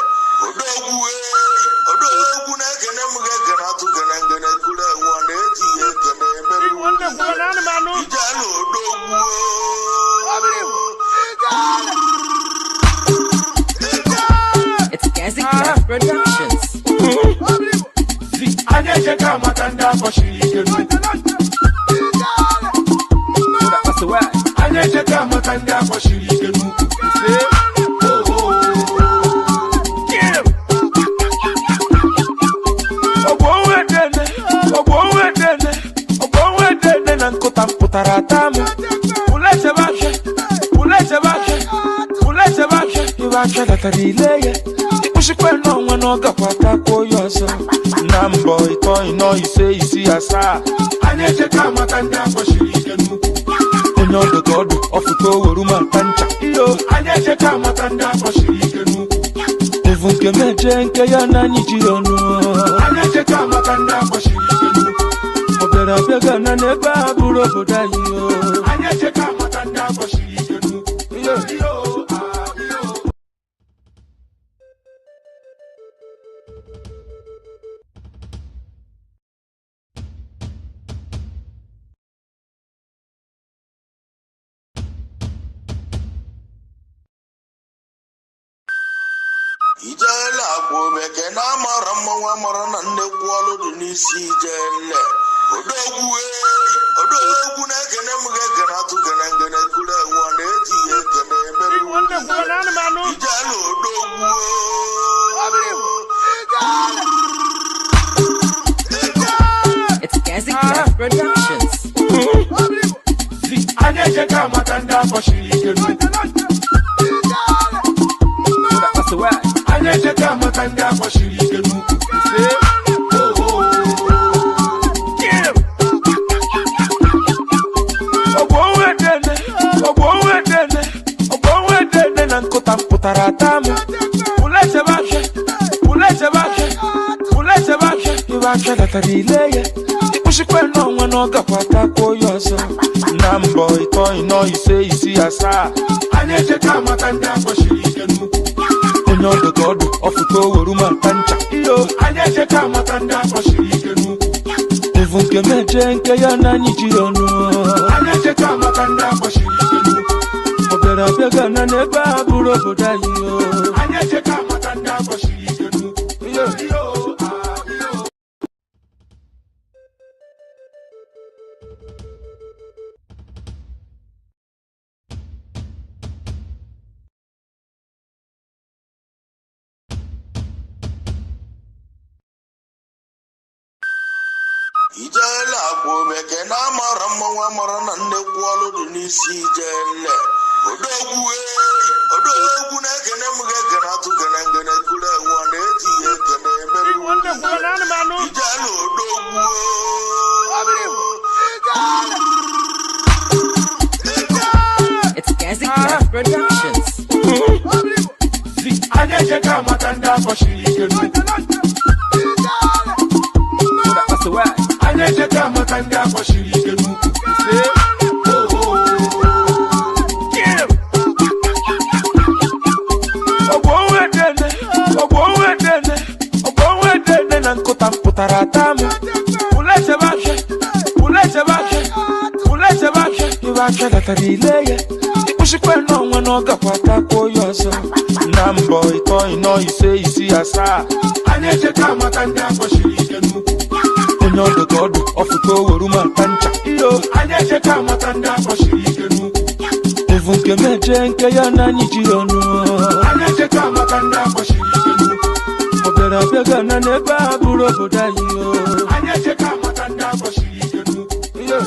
Odogwu eyi, odogwu na-ekene m ga-ekene atụ gene ngene kuru enwe ọ na-eji ya ekene emere ijele odogwu. It's Gazi Craft Productions. Anyị echeka maka ndị akpọchiri ike n'ukwu. Anyị echeka maka ndị akpọchiri ike n'ukwu. Ọgbọ onwe dene, ọgbọ onwe dene na nkụta mpụtara ata m. Ule chebe afịa, ule chebe afịa, ule chebe afịa, ibe afịa datara ile ya. Ịkpụchikwa n'ọnwa na ọ gakwa takwuo ya ọzọ. Na mbọ ịtọ ịnọ ise isii asaa. Anyị echeka maka ndị akpọchiri ike n'ukwu. Onye ọdụ ka ọdụ ọfụta oweru ma ta ncha. Iyo. Anyị echeka maka ndị akpọchiri ike n'ukwu. Evu nke meje nke ya na anyị ji ọnụ. Anyị echeka maka ndị akpọchiri ike n'ukwu. Ọ bịara abịa gana n'ebe a bụrụ obodo anyị o. Anyị echeka maka ndị akpọchiri ike n'ukwu. Iyo. Iyo, ah, iyo. Ijele akwa omeke na amara mmanwụ amara na nnekwu ọlụ dị n'isi ijele. Odogwu eyi, odogwu na-ekene m ga-ekene atụ gene ngene kuru enwe ọ na-eji ya ekene emere ijele odogwu. It's Gazi Craft Productions. Anyị echeka maka ndị akpọchiri ike n'ukwu. Anyị echeka maka ndị akpọchiri ike n'ukwu. Ọgbọ onwe dene, ọgbọ onwe dene, ọgbọ onwe dene na nkụta mpụtara ata m. Ule chebe afịa, ule chebe afịa, ule chebe afịa, ibe afịa datara ile ya. Ịkpụchikwa n'ọnwa na ọ gakwa takwuo ya ọzọ. Na mbọ ịtọ ịnọ ise isii asaa. Anyị echeka maka ndị akpọchiri ike n'ukwu. Onye ọdụ ka ọdụ ọfụta oweru ma ta ncha. Iyo. Anyị echeka maka ndị akpọchiri ike n'ukwu. Evu nke meje nke ya na anyị ji ọnụ. Anyị echeka maka ndị akpọchiri ike n'ukwu. Ọ bịara abịa gana n'ebe a bụrụ obodo anyị o. Anyị echeka maka ndị akpọchiri ike n'ukwu. Iyo. Iyo, ah, iyo. Ijele akwa omeke na amara mmanwụ amara na nnekwu ọlụ dị n'isi ijele. Odogwu eyi, odogwu na-ekene m ga-ekene atụ gene ngene kuru enwe ọ na-eji ya ekene emere ijele odogwu. It's Gazi Craft Productions. Anyị echeka maka ndị akpọchiri ike n'ukwu. Anyị echeka maka ndị akpọchiri ike n'ukwu. Ọgbọ onwe dene, ọgbọ onwe dene, ọgbọ onwe dene na nkụta mpụtara ata m. Ule chebe afịa, ule chebe afịa, ule chebe afịa, ibe afịa datara ile ya. Ịkpụchikwa n'ọnwa na ọ gakwa takwuo ya ọzọ. Na mbọ ịtọ ịnọ ise isii asaa. Anyị echeka maka ndị akpọchiri ike n'ukwu. Onye ọdụ ka ọdụ ọfụta oweru ma ta ncha. Iyo. Anyị echeka maka ndị akpọchiri ike n'ukwu. Evu nke meje nke ya na anyị ji ọnụ. Anyị echeta maka ndị akpọchiri ike n'ukwu. Ọ bịara abịa gana n'ebe a bụrụ obodo anyị o. Anyị echeta maka ndị akpọchiri ike n'ukwu. Iyo,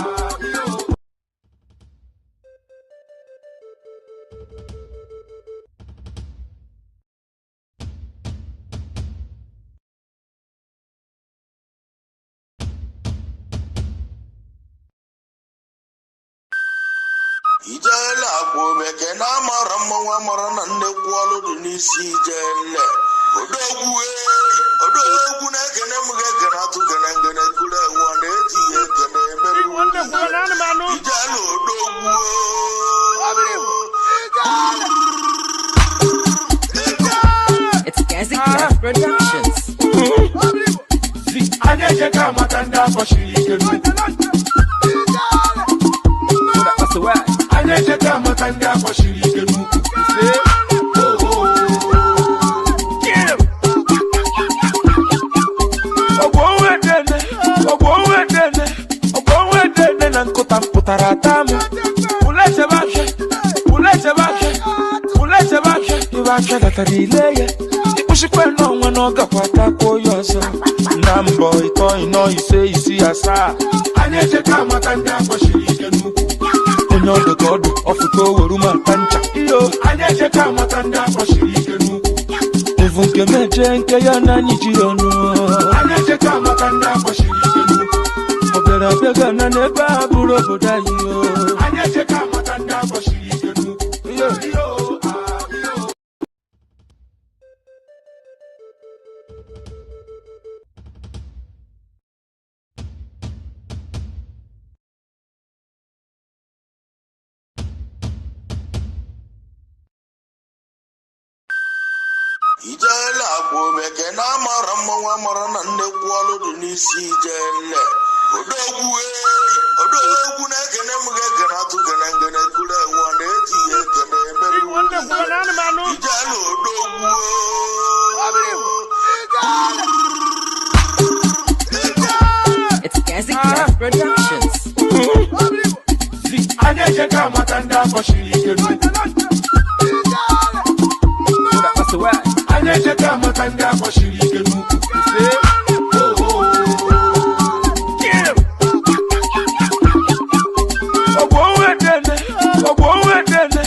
ah, iyo. Ijele akwa omeke na amara mmanwụ amara na nnekwu ọlụ dị n'isi ijele. Odogwu ei, odogwu na-ekene m ga-ekene atụ gene ngene kuru enwe na-eji ya ekene emere. Ijele odogwu. It's Gazi Craft Productions. Anyị echeta maka ndị akpọchiri ike n'ukwu. Anyị echeta maka ndị akpọchiri ike n'ukwu. Ọgbọ onwe dene, ọgbọ onwe dene na nkụta mpụtara ata m. Ule chebe afịa, ule chebe afịa, ule chebe afịa, ibe afịa datara ile ya. Ịkpụchikwa n'ọnwa na ọ gakwa takwuo ya ọzọ. Na mbọ ịtọ ịnọ ise isii asaa. Anyị echeta maka ndị akpọchiri ike n'ukwu. Onye ọdụ ka ọdụ ọfụta oweru ma ta ncha. Iyo. Anyị echeta maka ndị akpọchiri ike n'ukwu. Evu nke meje nke ya na anyị ji ọnụ. Anyị echeta maka ndị akpọchiri ike n'ukwu. Ọ bịara abịa gana n'ebe a bụrụ obodo anyị o. Anyị echeta maka ndị akpọchiri ike n'ukwu. Iyo, ah, iyo. Ijele akwa omeke na amara mmanwụ amara na nnekwu ọlụ dị n'isi ijele. Odogwu ei, odogwu na-ekene m ga-ekene atụ gene ngene kuru enwe na-eji ya ekene emere. Ijele odogwu. It's Gazi Craft Productions. Anyị echeta maka ndị akpọchiri ike n'ukwu. Anyị echeta maka ndị akpọchiri ike n'ukwu. Ọgbọ onwe dene, ọgbọ onwe dene,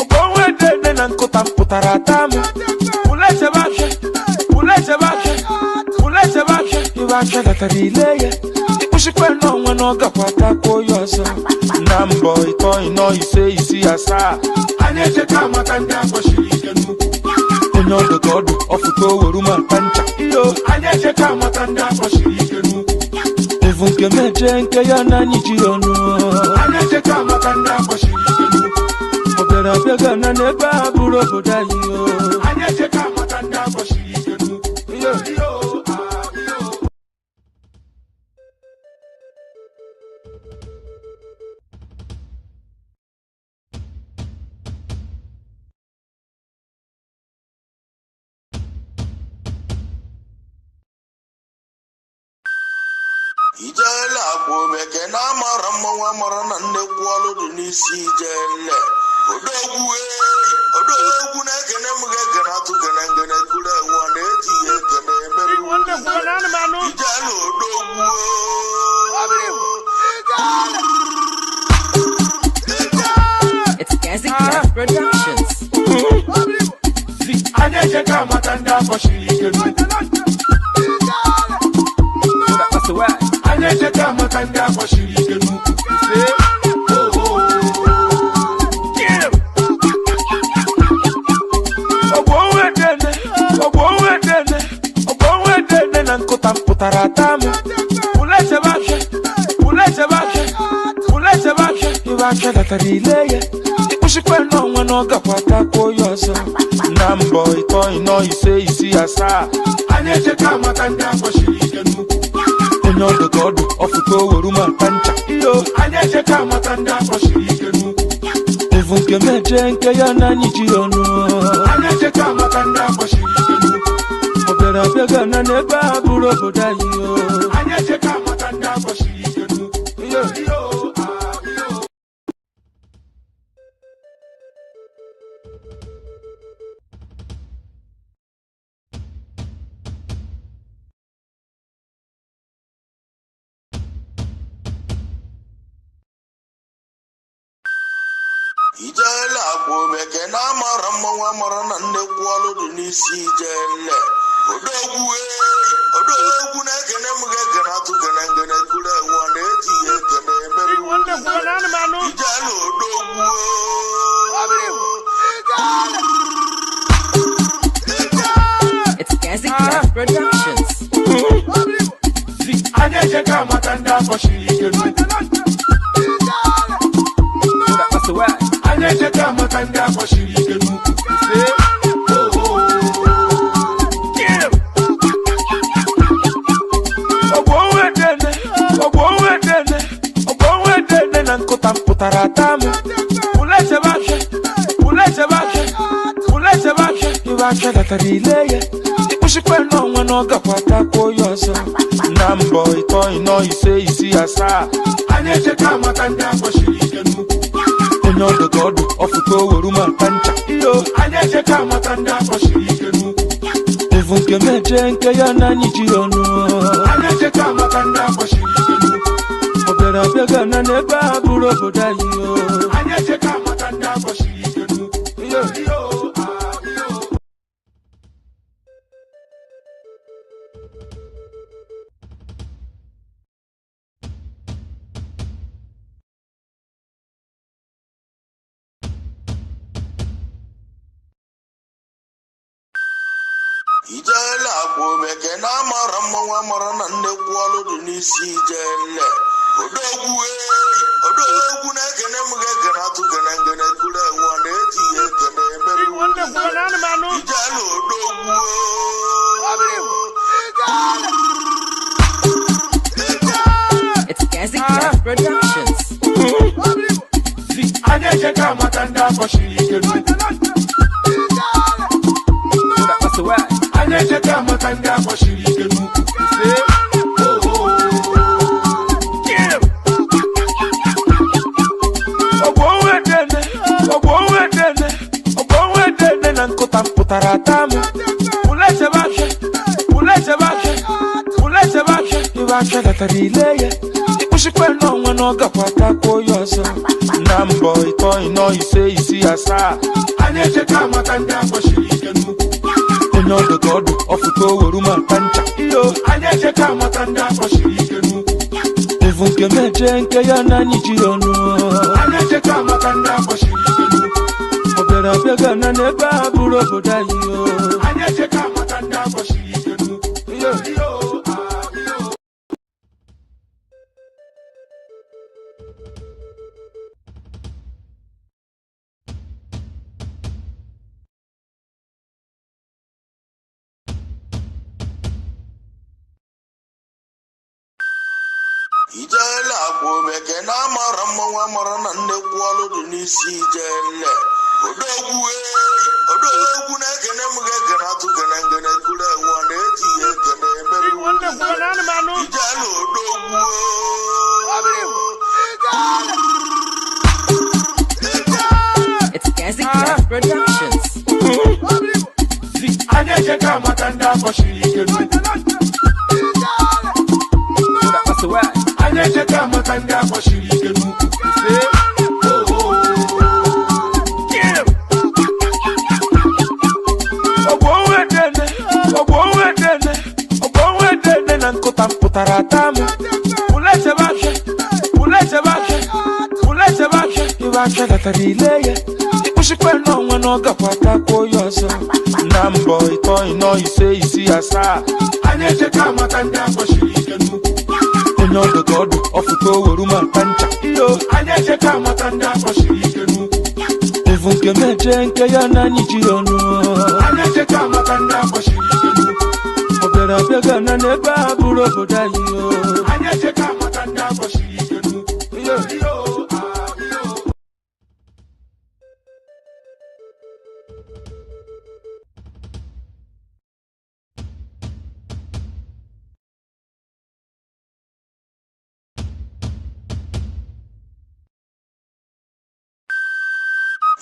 ọgbọ onwe dene na nkụta mpụtara ata m. Ule chebe afịa, ule chebe afịa, ule chebe afịa, ibe afịa datara ile ya. Ịkpụchikwa n'ọnwa na ọ gakwa takwuo ya ọzọ. Na mbọ ịtọ ịnọ ise isii asaa. Anyị echeta maka ndị akpọchiri ike n'ukwu. Onye ọdụ ka ọdụ ọfụta oweru ma ta ncha. Iyo. Anyị echeta maka ndị akpọchiri ike n'ukwu. Evu nke meje nke ya na anyị ji ọnụ. Anyị echeta maka ndị akpọchiri ike n'ukwu. Ọ bịara abịa gana n'ebe a bụrụ obodo anyị o. Anyị echeta maka ndị akpọchiri ike n'ukwu. Iyo, ah, iyo. Ijele akwa omeke na amara mmanwụ amara na nnekwu ọlụ dị n'isi ijele. Odogwu ei, odogwu na-ekene m ga-ekene atụ gene ngene kuru enwe na-eji ya ekene emere. Ijele odogwu. It's Gazi Craft Productions. Anyị echeta maka ndị akpọchiri ike n'ukwu. Anyị echeta maka ndị akpọchiri ike n'ukwu. Ọgbọ onwe dene, ọgbọ onwe dene, ọgbọ onwe dene na nkụta mpụtara ata m. Ule chebe afịa, ule chebe afịa, ule chebe afịa, ibe afịa datara ile ya. Ịkpụchikwa n'ọnwa na ọ gakwa takwuo ya ọzọ. Na mbọ ịtọ ịnọ ise isii asaa. Anyị echeta maka ndị akpọchiri ike n'ukwu. Onye ọdụ ka ọdụ ọfụta oweru ma ta ncha. Iyo. Anyị echeta maka ndị akpọchiri ike n'ukwu. Evu nke meje nke ya na anyị ji ọnụ. Anyị echeta maka ndị akpọchiri ike n'ukwu. Ọ bịara abịa gana n'ebe a bụrụ obodo anyị o. Anyị echeta maka ndị akpọchiri ike n'ukwu. Iyo, ah, iyo. Ijele akwa omeke na amara mmanwụ amara na nnekwu ọlụ dị n'isi ijele. Odogwu eyi, odogwu na-ekene m ga-ekene atụ gene ngene kuru enwe ọ na-eji ya ekene emere ijele odogwu. It's Gazi Craft Productions. Anyị ejeka amata ndị akpọchiri ike n'ukwu. Anyị ejeka amata ndị akpọchiri ike n'ukwu. Ọgbọ onwe dene, ọgbọ onwe dene na nkụta mpụtara ata m. Ule chebe afịa, ule chebe afịa, ule chebe afịa, ibe afịa datara ile ya. Ịkpụchikwa n'ọnwa na ọ gakwa takwuo ya ọzọ. Na mbọ ịtọ ịnọ ise isii asaa. Anyị ejeka amata ndị akpọchiri ike n'ukwu. Onye ọdụ ka ọdụ ọfụta oweru ma nta ncha. Iyo. Anyị ejeka amata ndị akpọchiri ike n'ukwu. Evu nke meje nke ya na anyị ji ọnụ. Anyị ejeka amata ndị akpọchiri ike n'ukwu. Ọ bịara abịa gana n'ebe a bụrụ obodo anyị o. Anyị ejeka amata ndị akpọchiri ike n'ukwu. Iyo. Iyo, ah, iyo. Ijele akwa omeke na amara mmanwụ amara na nnekwu ọlụ dị n'isi ijele. Odogwu eyi, odogwu na-ekene m ga-ekene atụ gene ngene kuru enwe ọ na-eji ya ekene emere ijele odogwu. It's Gazi Craft Productions. Anyị ejeka amata ndị akpọchiri ike n'ukwu. Anyị ejeka amata ndị akpọchiri ike n'ukwu. Ọgbọ onwe dene, ọgbọ onwe dene, ọgbọ onwe dene na nkụta mpụtara ata m. Ule chebe afịa, ule chebe afịa, ule chebe afịa, ibe afịa datara ile ya. Ịkpụchikwa n'ọnwa na ọ gakwa takwuo ya ọzọ. Na mbọ ịtọ ịnọ ise isii asaa. Anyị ejeka amata ndị akpọchiri ike n'ukwu. Onye ọdụ ka ọdụ ọfụta oweru ma nta ncha. Iyo. Anyị ejeka amata ndị akpọchiri ike n'ukwu. Evu nke meje nke ya na anyị ji ọnụ. Anyị ejeka amata ndị akpọchiri ike n'ukwu. Ọ bịara abịa gana n'ebe a bụrụ obodo anyị o. Anyị ejeka amata ndị akpọchiri ike n'ukwu. Iyo. Iyo, ah, iyo. Ijele akwa omeke na amara mmanwụ amara na nnekwu ọlụ dị n'isi ijele. Odogwu eyi, odogwu na-ekene m ga-ekene atụ gene ngene kuru enwe ọ na-eji ya ekene emere ijele odogwu. It's Gazi Craft Productions. Anyị ejeka amata ndị akpọchiri ike n'ukwu. Anyị ejeka amata ndị akpọchiri ike n'ukwu. Ọgbọ onwe dene, ọgbọ onwe dene, ọgbọ onwe dene na nkụta mpụtara ata m. Ule chebe afịa, ule chebe afịa, ule chebe afịa, ibe afịa datara ile ya. Ịkpụchikwa n'ọnwa na ọ gakwa takwuo ya ọzọ. Na mbọ ịtọ ịnọ ise isii asaa. Anyị ejeka amata ndị akpọchiri ike n'ukwu. Onye ọdụ ka ọdụ ọfụta oweru ma nta ncha. Iyo. Anyị ejeka amata ndị akpọchiri ike n'ukwu. Evu nke meje nke ya na anyị ji ọnụ. Anyị ejeka amata ndị akpọchiri ike n'ukwu. Ọ bịara abịa gana n'ebe a bụrụ obodo anyị o. Anyị ejeka amata ndị akpọchiri ike n'ukwu. Iyo. Iyo, ah, iyo.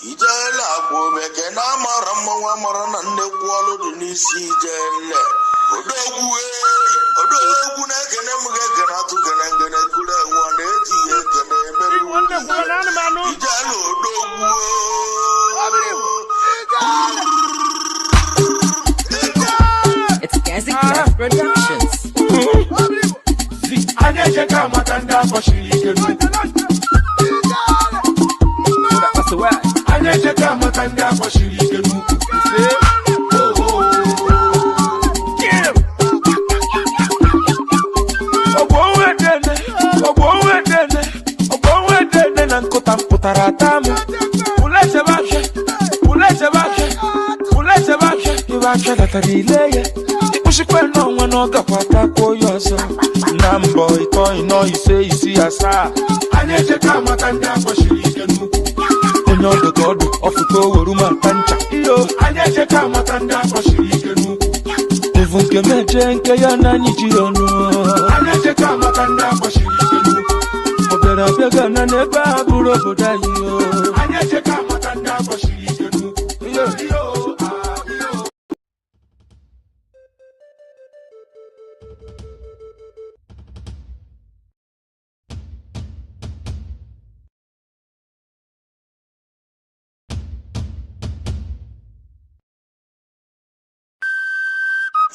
Ijele akwa omeke na amara mmanwụ amara na nnekwu ọlụ dị n'isi ijele. Odogwu eyi, odogwu na-ekene m ga-ekene atụ gene ngene kuru enwe ọ na-eji ya ekene emere ijele odogwu. It's Gazi Clef Productions. Anyị echeka maka ndị akpọchiri ike n'ukwu. Anyị echeka maka ndị akpọchiri ike n'ukwu. Ogbuonwedene, ogbuonwedene, ogbuonwedene na nkụta mpụtara ata m. Ulechebe afịa, ulechebe afịa, ulechebe afịa, ibe afịa datara ile ya. Ịkpụchikwa n'ọnwa na ọ gakwa takwuo ya ọzọ. Na mbọ ịtọ ịnọ ise isii asaa. Anyị echeka maka ndị akpọchiri ike n'ukwu. Onye ọdụ ka ọdụ ọfụta oweru ma ata ncha. Iyo, Anyị echeka maka ndị akpọchiri ike n'ukwu. evu nke meje nke ya na anyị ji ọnụ. Anyị echeka maka ndị akpọchiri ike n'ukwu. Ọ bịara abịa gana n'ebe a bụrụ obodo anyị o. Anyị echeka maka ndị akpọchiri ike n'ukwu. Iyo. Iyo, ah, iyo.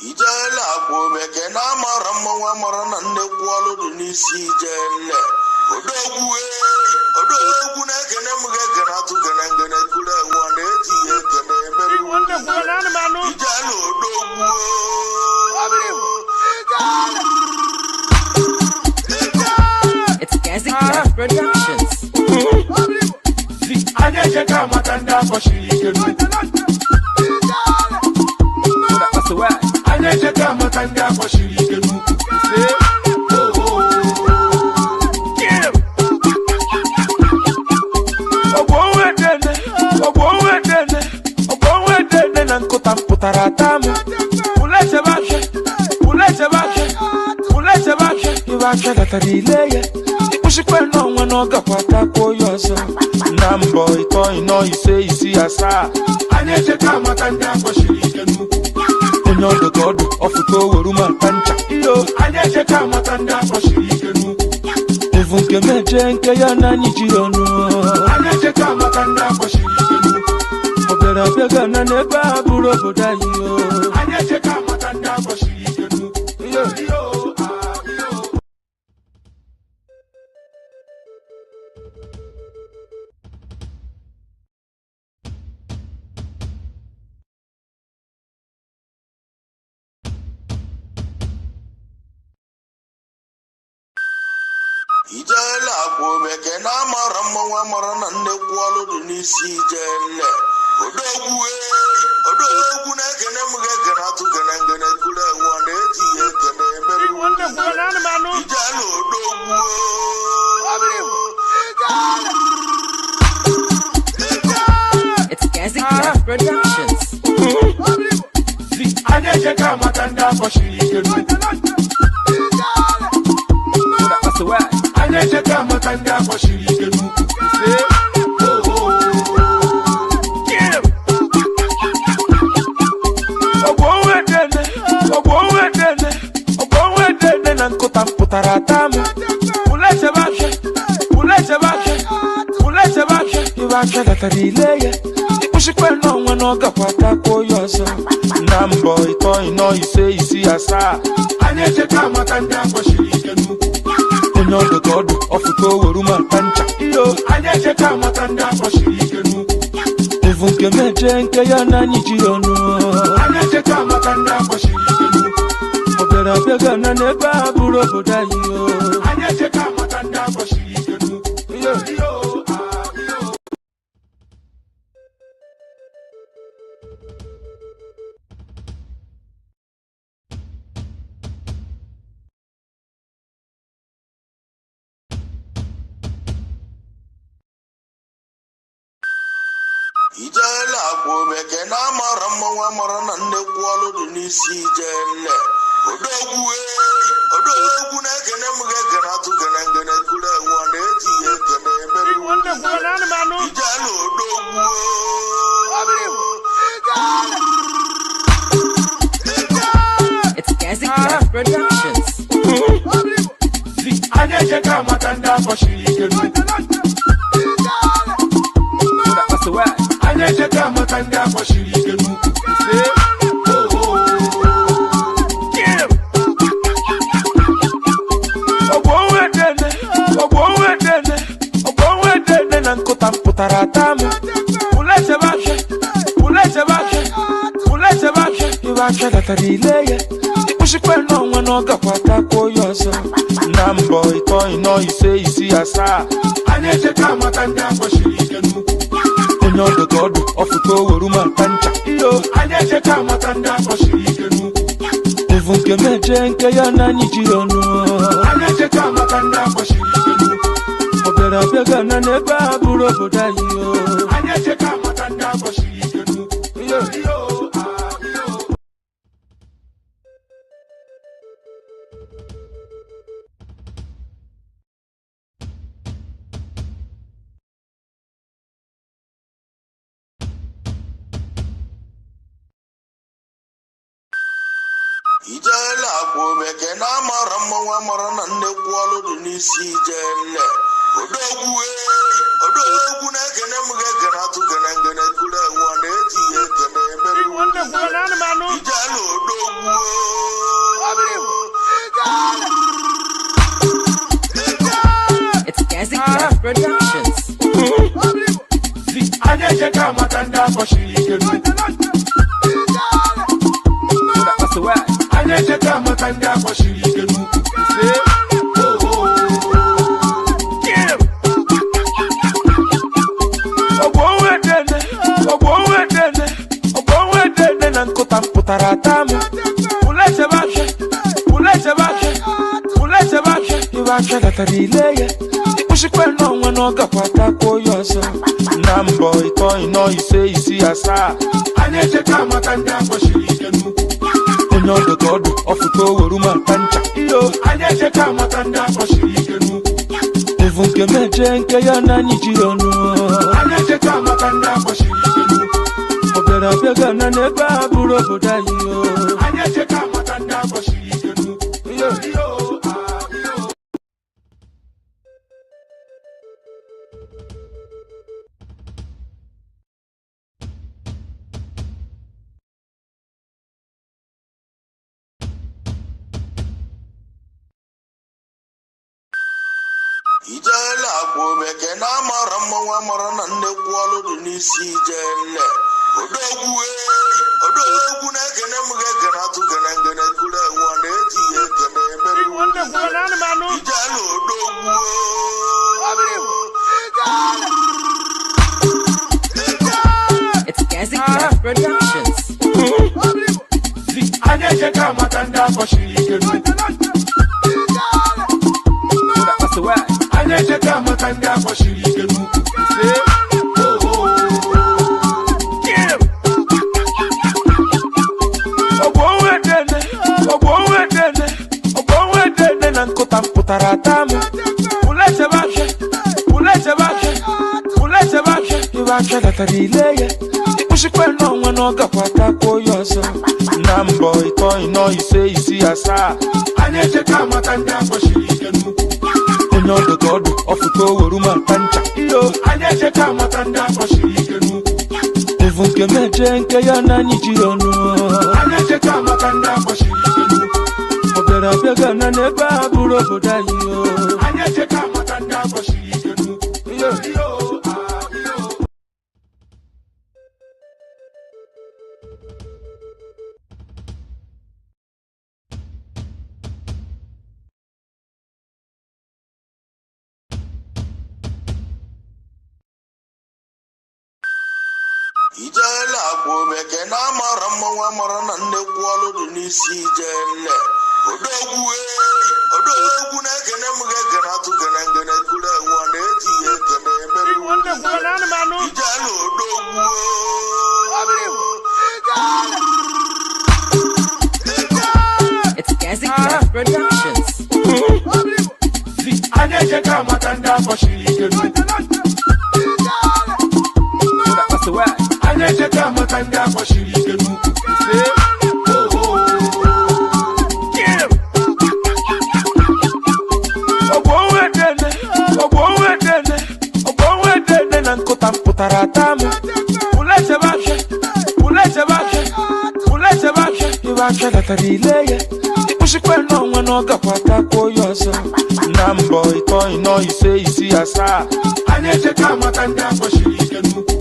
Ijele akwa omeke na amara mmanwụ amara na nnekwu ọlụ dị n'isi ijele. Odogwu eyi, odogwu na-ekene m ga-ekene atụ gene ngene kuru enwe ọ na-eji ya ekene emere ijele odogwu. It's Gazi Clef Productions. Anyị echeka maka ndị akpọchiri ike n'ukwu. Anyị echeka maka ndị akpọchiri ike n'ukwu. Ogbuonwedene, ogbuonwedene, ogbuonwedene na nkụta mpụtara ata m. Ulechebe afịa, ulechebe afịa, ulechebe afịa, ibe afịa datara ile ya. Ịkpụchikwa n'ọnwa na ọ gakwa takwuo ya ọzọ. Na mbọ ịtọ ịnọ ise isii asaa. Anyị echeka maka ndị akpọchiri ike n'ukwu. Onye ọdụ ka ọdụ ọfụta oweru ma ata ncha. Iyo, Anyị echeka maka ndị akpọchiri ike n'ukwu. evu nke meje nke ya na anyị ji ọnụ. Anyị echeka maka ndị akpọchiri ike n'ukwu. Ọ bịara abịa gana n'ebe a bụrụ obodo anyị o. Anyị echeka maka ndị akpọchiri ike n'ukwu. Iyo. Iyo, ah, iyo. Ijele akwa omeke na amara mmanwụ amara na nnekwu ọlụ dị n'isi ijele. Odogwu eyi, odogwu na-ekene m ga-ekene atụ gene ngene kuru enwe ọ na-eji ya ekene emere ijele odogwu. It's Gazi Clef Productions. Anyị echeka maka ndị akpọchiri ike n'ukwu. Anyị echeka maka ndị akpọchiri ike n'ukwu. Ogbuonwedene, ogbuonwedene, ogbuonwedene na nkụta mpụtara ata m. Ulechebe afịa, ulechebe afịa, ulechebe afịa, ibe afịa datara ile ya. Ịkpụchikwa n'ọnwa na ọ gakwa takwuo ya ọzọ. Na mbọ ịtọ ịnọ ise isii asaa. Anyị echeka maka ndị akpọchiri ike n'ukwu. Onye ọdụ ka ọdụ ọfụta oweru ma ata ncha. Iyo, Anyị echeka maka ndị akpọchiri ike n'ukwu. evu nke meje nke ya na anyị ji ọnụ. Anyị echeka maka ndị akpọchiri ike n'ukwu. Ọ bịara abịa gana n'ebe a bụrụ obodo anyị o. Anyị echeka maka ndị akpọchiri ike n'ukwu. Iyo. Iyo, ah, iyo. Ijele akwa omeke na amara mmanwụ amara na nnekwu ọlụ dị n'isi ijele. Odogwu eyi, odogwu na-ekene m ga-ekene atụ gene ngene kuru enwe ọ na-eji ya ekene emere ijele odogwu. It's Clef Productions. Anyị ejeka amata ndị akpọchiri ike n'ukwu. Anyị ejeka amata ndị akpọchiri ike n'ukwu. Ogbuonwedene, ogbuonwedene, ogbuonwedene na nkụta mpụtara ata m. Ulechebe afịa, ulechebe afịa, ulechebe afịa, ibe afịa datara ile ya. Ịkpụchikwa n'ọnwa na ọ gakwa takwuo ya ọzọ. Na mbọ ịtọ ịnọ ise isii asaa. Anyị ejeka amata ndị akpọchiri ike n'ukwu. Onye ọdụ ka ọdụ ọfụta oweru ma nta ncha. Iyo, Anyị ejeka amata ndị akpọchiri ike n'ukwu. evu nke meje nke ya na anyị ji ọnụ. Anyị ejeka amata ndị akpọchiri ike n'ukwu. Ọ bịara abịa gana n'ebe a bụrụ obodo anyị o. Anyị ejeka amata ndị akpọchiri ike n'ukwu. Iyo. Iyo, ah, iyo. Ijele akwa omeke na amara mmanwụ amara na nnekwu ọlụ dị n'isi ijele. Odogwu eyi, odogwu na-ekene m ga-ekene atụ gene ngene kuru enwe ọ na-eji ya ekene emere ijele odogwu. It's Gazi Clef Productions. Anyị ejeka amata ndị akpọchiri ike n'ukwu. Anyị ejeka amata ndị akpọchiri ike n'ukwu. Ogbuonwedene, ogbuonwedene, ogbuonwedene na nkụta mpụtara ata m. Ulechebe afịa, ulechebe afịa, ulechebe afịa, ibe afịa datara ile ya. Ịkpụchikwa n'ọnwa na ọ gakwa takwuo ya ọzọ. Na mbọ ịtọ ịnọ ise isii asaa. Anyị ejeka amata ndị akpọchiri ike n'ukwu. Onye ọdụ ka ọdụ ọfụta oweru ma nta ncha. Iyo, Anyị ejeka amata ndị akpọchiri ike n'ukwu. evu nke meje nke ya na anyị ji ọnụ. Anyị ejeka amata ndị akpọchiri ike n'ukwu. Ọ bịara abịa gana n'ebe a bụrụ obodo anyị o. Anyị ejeka amata ndị akpọchiri ike n'ukwu. Iyo. Iyo, ah, iyo. Ijele akwa omeke na amara mmanwụ amara na nnekwu ọlụ dị n'isi ijele. Odogwu eyi, odogwu na-ekene m ga-ekene atụ gene ngene kuru enwe ọ na-eji ya ekene emere ijele odogwu. It's Gazi Clef Productions. Anyị ejeka amata ndị akpọchiri ike n'ukwu. Anyị ejeka amata ndị akpọchiri ike n'ukwu. Ogbuonwedene, ogbuonwedene, ogbuonwedene na nkụta mpụtara ata m. Ulechebe afịa, ulechebe afịa, ulechebe afịa, ibe afịa datara ile ya. Ịkpụchikwa n'ọnwa na ọ gakwa takwuo ya ọzọ. Na mbọ ịtọ ịnọ ise isii asaa. Anyị ejeka amata ndị akpọchiri ike n'ukwu. Onye ọdụ ka ọdụ ọfụta oweru ma nta ncha. Iyo, Anyị ejeka amata ndị akpọchiri ike n'ukwu. evu nke meje nke ya na anyị ji ọnụ. Anyị ejeka amata ndị akpọchiri ike n'ukwu. Ọ bịara abịa gana n'ebe a bụrụ obodo anyị o. Anyị ejeka amata ndị akpọchiri ike n'ukwu. Iyo. Iyo, ah, iyo. Ijele akwa omeke na amara mmanwụ amara na nnekwu ọlụ dị n'isi ijele. Odogwu eyi, odogwu na-ekene m ga-ekene atụ gene ngene kuru enwe ọ na-eji ya ekene emere ijele odogwu. It's Gazi Clef Productions. Anyị ejeka amata ndị akpọchiri ike n'ukwu. Anyị ejeka amata ndị akpọchiri ike n'ukwu. Ibe achọ datara ile ya. Ịkpụchikwa n'onwe na ọ gakwa takwuo ya ọzọ. Na mbọ ịtọ, ịnọ, ise, isii, asaa. Anyị echeka maka ndị akpọchiri ike n'ukwu.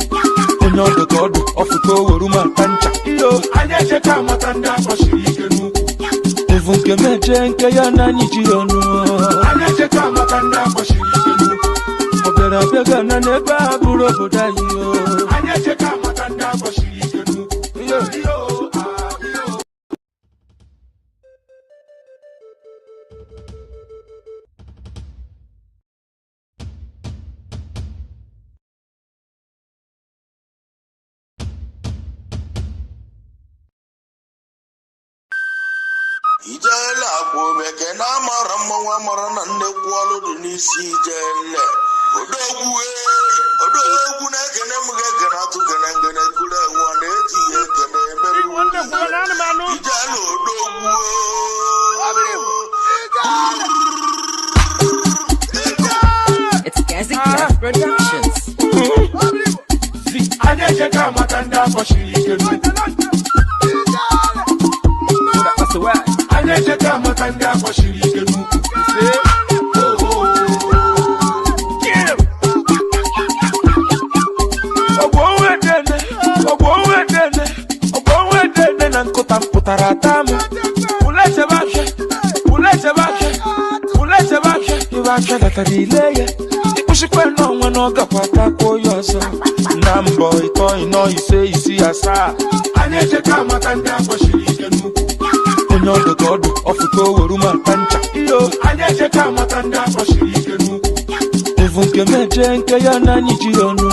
Onye ọdụ ka ọdụ ọfụta oweru mata ncha iyo. Anyị echeka maka ndị akpọchiri ike n'ukwu. Evu nke meje nke ya na anyị ji ọnụ. Anyị echeka maka ndị akpọchiri ike n'ukwu. Ọ bịara abịa gana n'ebe a bụrụ obodo anyị o. Anyị echeka maka ndị akpọchiri ike n'ukwu. Iyo. Iyo, ah, iyo. Ijele akwa omeke na amara mmanwụ amara na nnekwu ọlụ dị n'isi ijele. Odogwu ei, odogwu na-ekene m ga-ekene atụ gene ngene kuru enwe na-eji ya ekene emere. Ijele odogwu. It's Gazi Craft Productions. Anyị echeka maka ndị akpọchiri ike n'ukwu. Anyị echeka maka ndị akpọchiri ike n'ukwu. Ọgbọ onwe dene, ọgbọ onwe dene, ọgbọ onwe dene na nkụta mpụtara ata m. Ule chebe ahịa, ule chebe ahịa, ule chebe ahịa, ibe ahịa datara ile ya. Ịkpụchikwa n'onwe na ọ gakwa takwuo ya ọzọ. Na mbọ ịtọ, ịnọ, ise, isii, asaa. Anyị echeka maka ndị akpọchiri ike n'ukwu. Onye ọdụ ka ọdụ ọfụta oweru mata ncha iyo. Anyị echeka maka ndị akpọchiri ike n'ukwu. Evu nke meje nke ya na anyị ji ọnụ.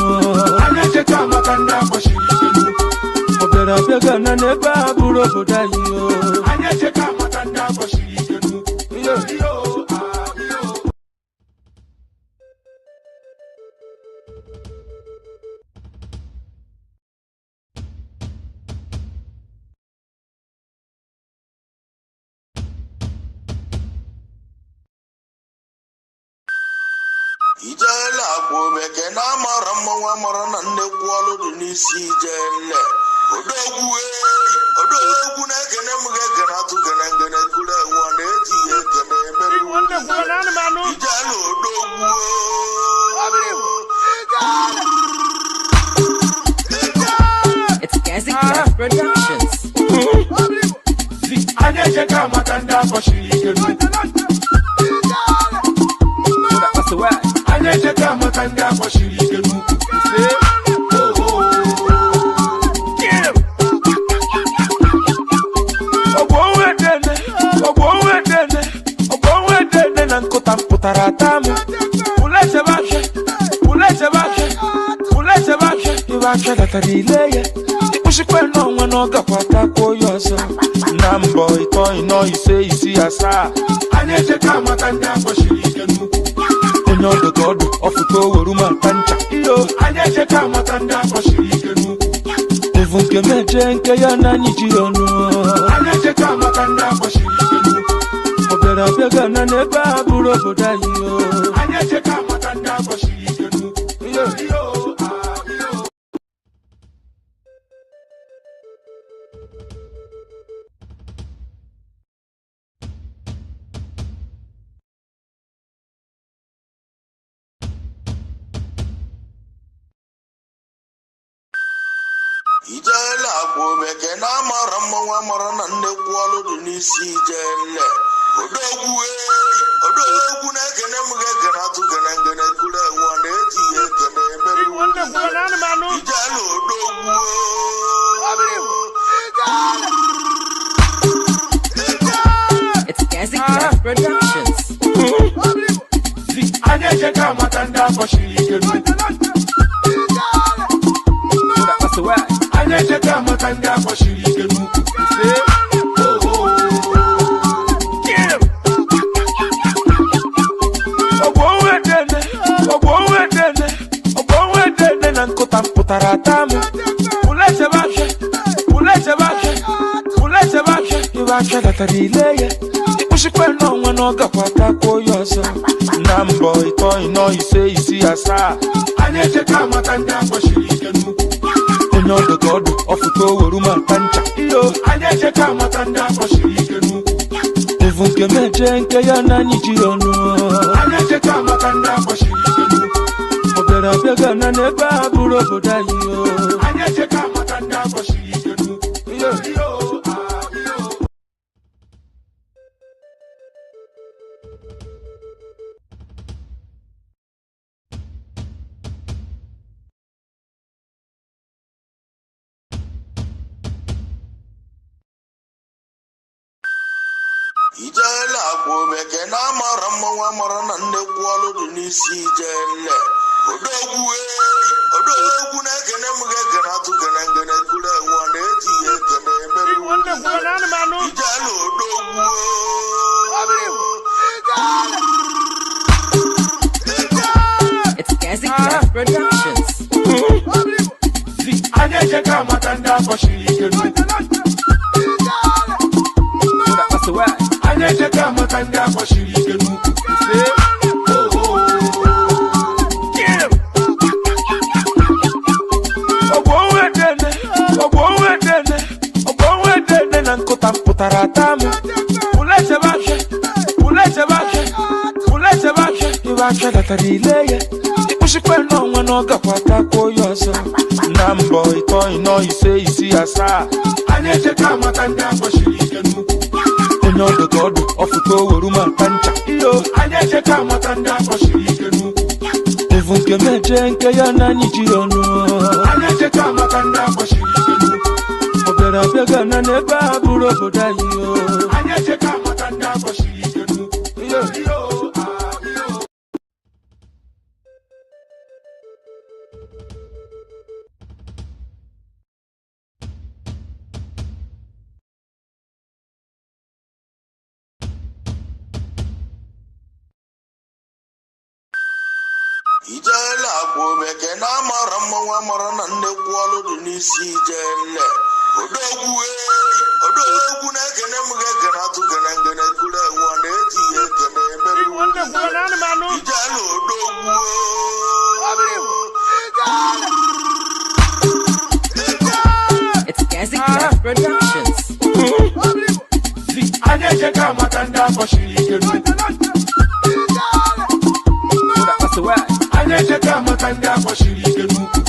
Anyị echeka maka ndị akpọchiri ike n'ukwu. Ọ bịara abịa gana n'ebe a bụrụ obodo anyị o. Anyị echeka maka ndị akpọchiri ike n'ukwu. Iyo. Iyo, ah, iyo. Ijele akwa omeke na amara mmanwụ amara na nnekwu ọlụ dị n'isi ijele. Odogwu ei, odogwu na-ekene m ga-ekene atụ gene ngene kuru enwe na-eji ya ekene emere. Ijele odogwu. It's Gazi Craft Productions. Anyị echeka maka ndị akpọchiri ike n'ukwu. Anyị echeka maka ndị akpọchiri ike n'ukwu. Ọgbọ onwe dene, ọgbọ onwe dene, ọgbọ onwe dene na nkụta mpụtara ata m. Ule chebe ahịa, ule chebe ahịa, ule chebe ahịa, ibe ahịa datara ile ya. Ịkpụchikwa n'onwe na ọ gakwa takwuo ya ọzọ. Na mbọ ịtọ, ịnọ, ise, isii, asaa. Anyị echeka maka ndị akpọchiri ike n'ukwu. Onye ọdụ ka ọdụ ọfụta oweru mata ncha iyo. Anyị echeka maka ndị akpọchiri ike n'ukwu. Evu nke meje nke ya na anyị ji ọnụ. Anyị echeka maka ndị akpọchiri ike n'ukwu. Ọ bịara abịa gana n'ebe a bụrụ obodo anyị o. Anyị echeka maka ndị akpọchiri ike n'ukwu. Iyo. Iyo, ah, iyo. Ijele akwa omeke na amara mmanwụ amara na nnekwu ọlụ dị n'isi ijele. Odogwu ei, odogwu na-ekene m ga-ekene atụ gene ngene kuru enwe na-eji ya ekene emere. Ijele odogwu. It's Gazi Craft Productions. Anyị echeka maka ndị akpọchiri ike n'ukwu. Anyị echeka maka ndị akpọchiri ike n'ukwu. Ọgbọ onwe dene, ọgbọ onwe dene, ọgbọ onwe dene na nkụta mpụtara ata m. Ule chebe ahịa, ule chebe ahịa, ule chebe ahịa, ibe ahịa datara ile ya. Ịkpụchikwa n'onwe na ọ gakwa takwuo ya ọzọ. Na mbọ ịtọ, ịnọ, ise, isii, asaa. Anyị echeka maka ndị akpọchiri ike n'ukwu. Onye ọdụ ka ọdụ ọfụta oweru ma ta ncha. Iyo. Anyị echeka amata ndị akpọchiri ike n'ukwu. Evu nke meje nke ya na anyị ji ọnụ. Anyị echeka amata ndị akpọchiri ike n'ukwu. Ọ bịara abịa gana n'ebe a bụrụ obodo anyị o. Anyị echeka amata ndị akpọchiri ike n'ukwu. Iyo. Iyo, ah, iyo. Ijele akwa omeke na amara mmanwụ amara na nnekwu ọlụ dị n'isi ijele. Odogwu eyi, odogwu na-ekene m ga-ekene atụ gene ngene kuru enwe ọ na-eji ya ekene emere ijele odogwu. It's Gazi Clef Productions. Anyị echeka amata ndị akpọchiri ike n'ukwu. Anyị echeka amata ndị akpọchiri ike n'ukwu. Ọgbọ onwe dene, ọgbọ onwe dene na nkụta mpụtara ata m. Ule chebe afịa, ule chebe afịa, ule chebe afịa, ibe afịa datara ile ya. Ịkpụchikwa n'ọnwa na ọ gakwa takwuo ya ọzọ. Na mbọ ịtọ ịnọ ise isii asaa. Anyị echeka amata ndị akpọchiri ike n'ukwu. Onye ọdụ ka ọdụ ọfụta oweru ma ta ncha. Iyo. Anyị echeka amata ndị akpọchiri ike n'ukwu. Evu nke meje nke ya na anyị ji ọnụ. Anyị echeka amata ndị akpọchiri ike n'ukwu. Ọ bịara abịa gana n'ebe a bụrụ obodo anyị o. Anyị echeka amata ndị akpọchiri ike n'ukwu. Iyo. Iyo, ah, iyo. Ijele akwa omeke na amara mmanwụ amara na nnekwu ọlụ dị n'isi ijele. Odogwu eyi, odogwu na-ekene m ga-ekene atụ gene ngene kuru enwe ọ na-eji ya ekene emere ijele odogwu. It's Gazi Clef Productions. Anyị echeka amata ndị akpọchiri ike n'ukwu. Anyị echeka amata ndị akpọchiri ike n'ukwu.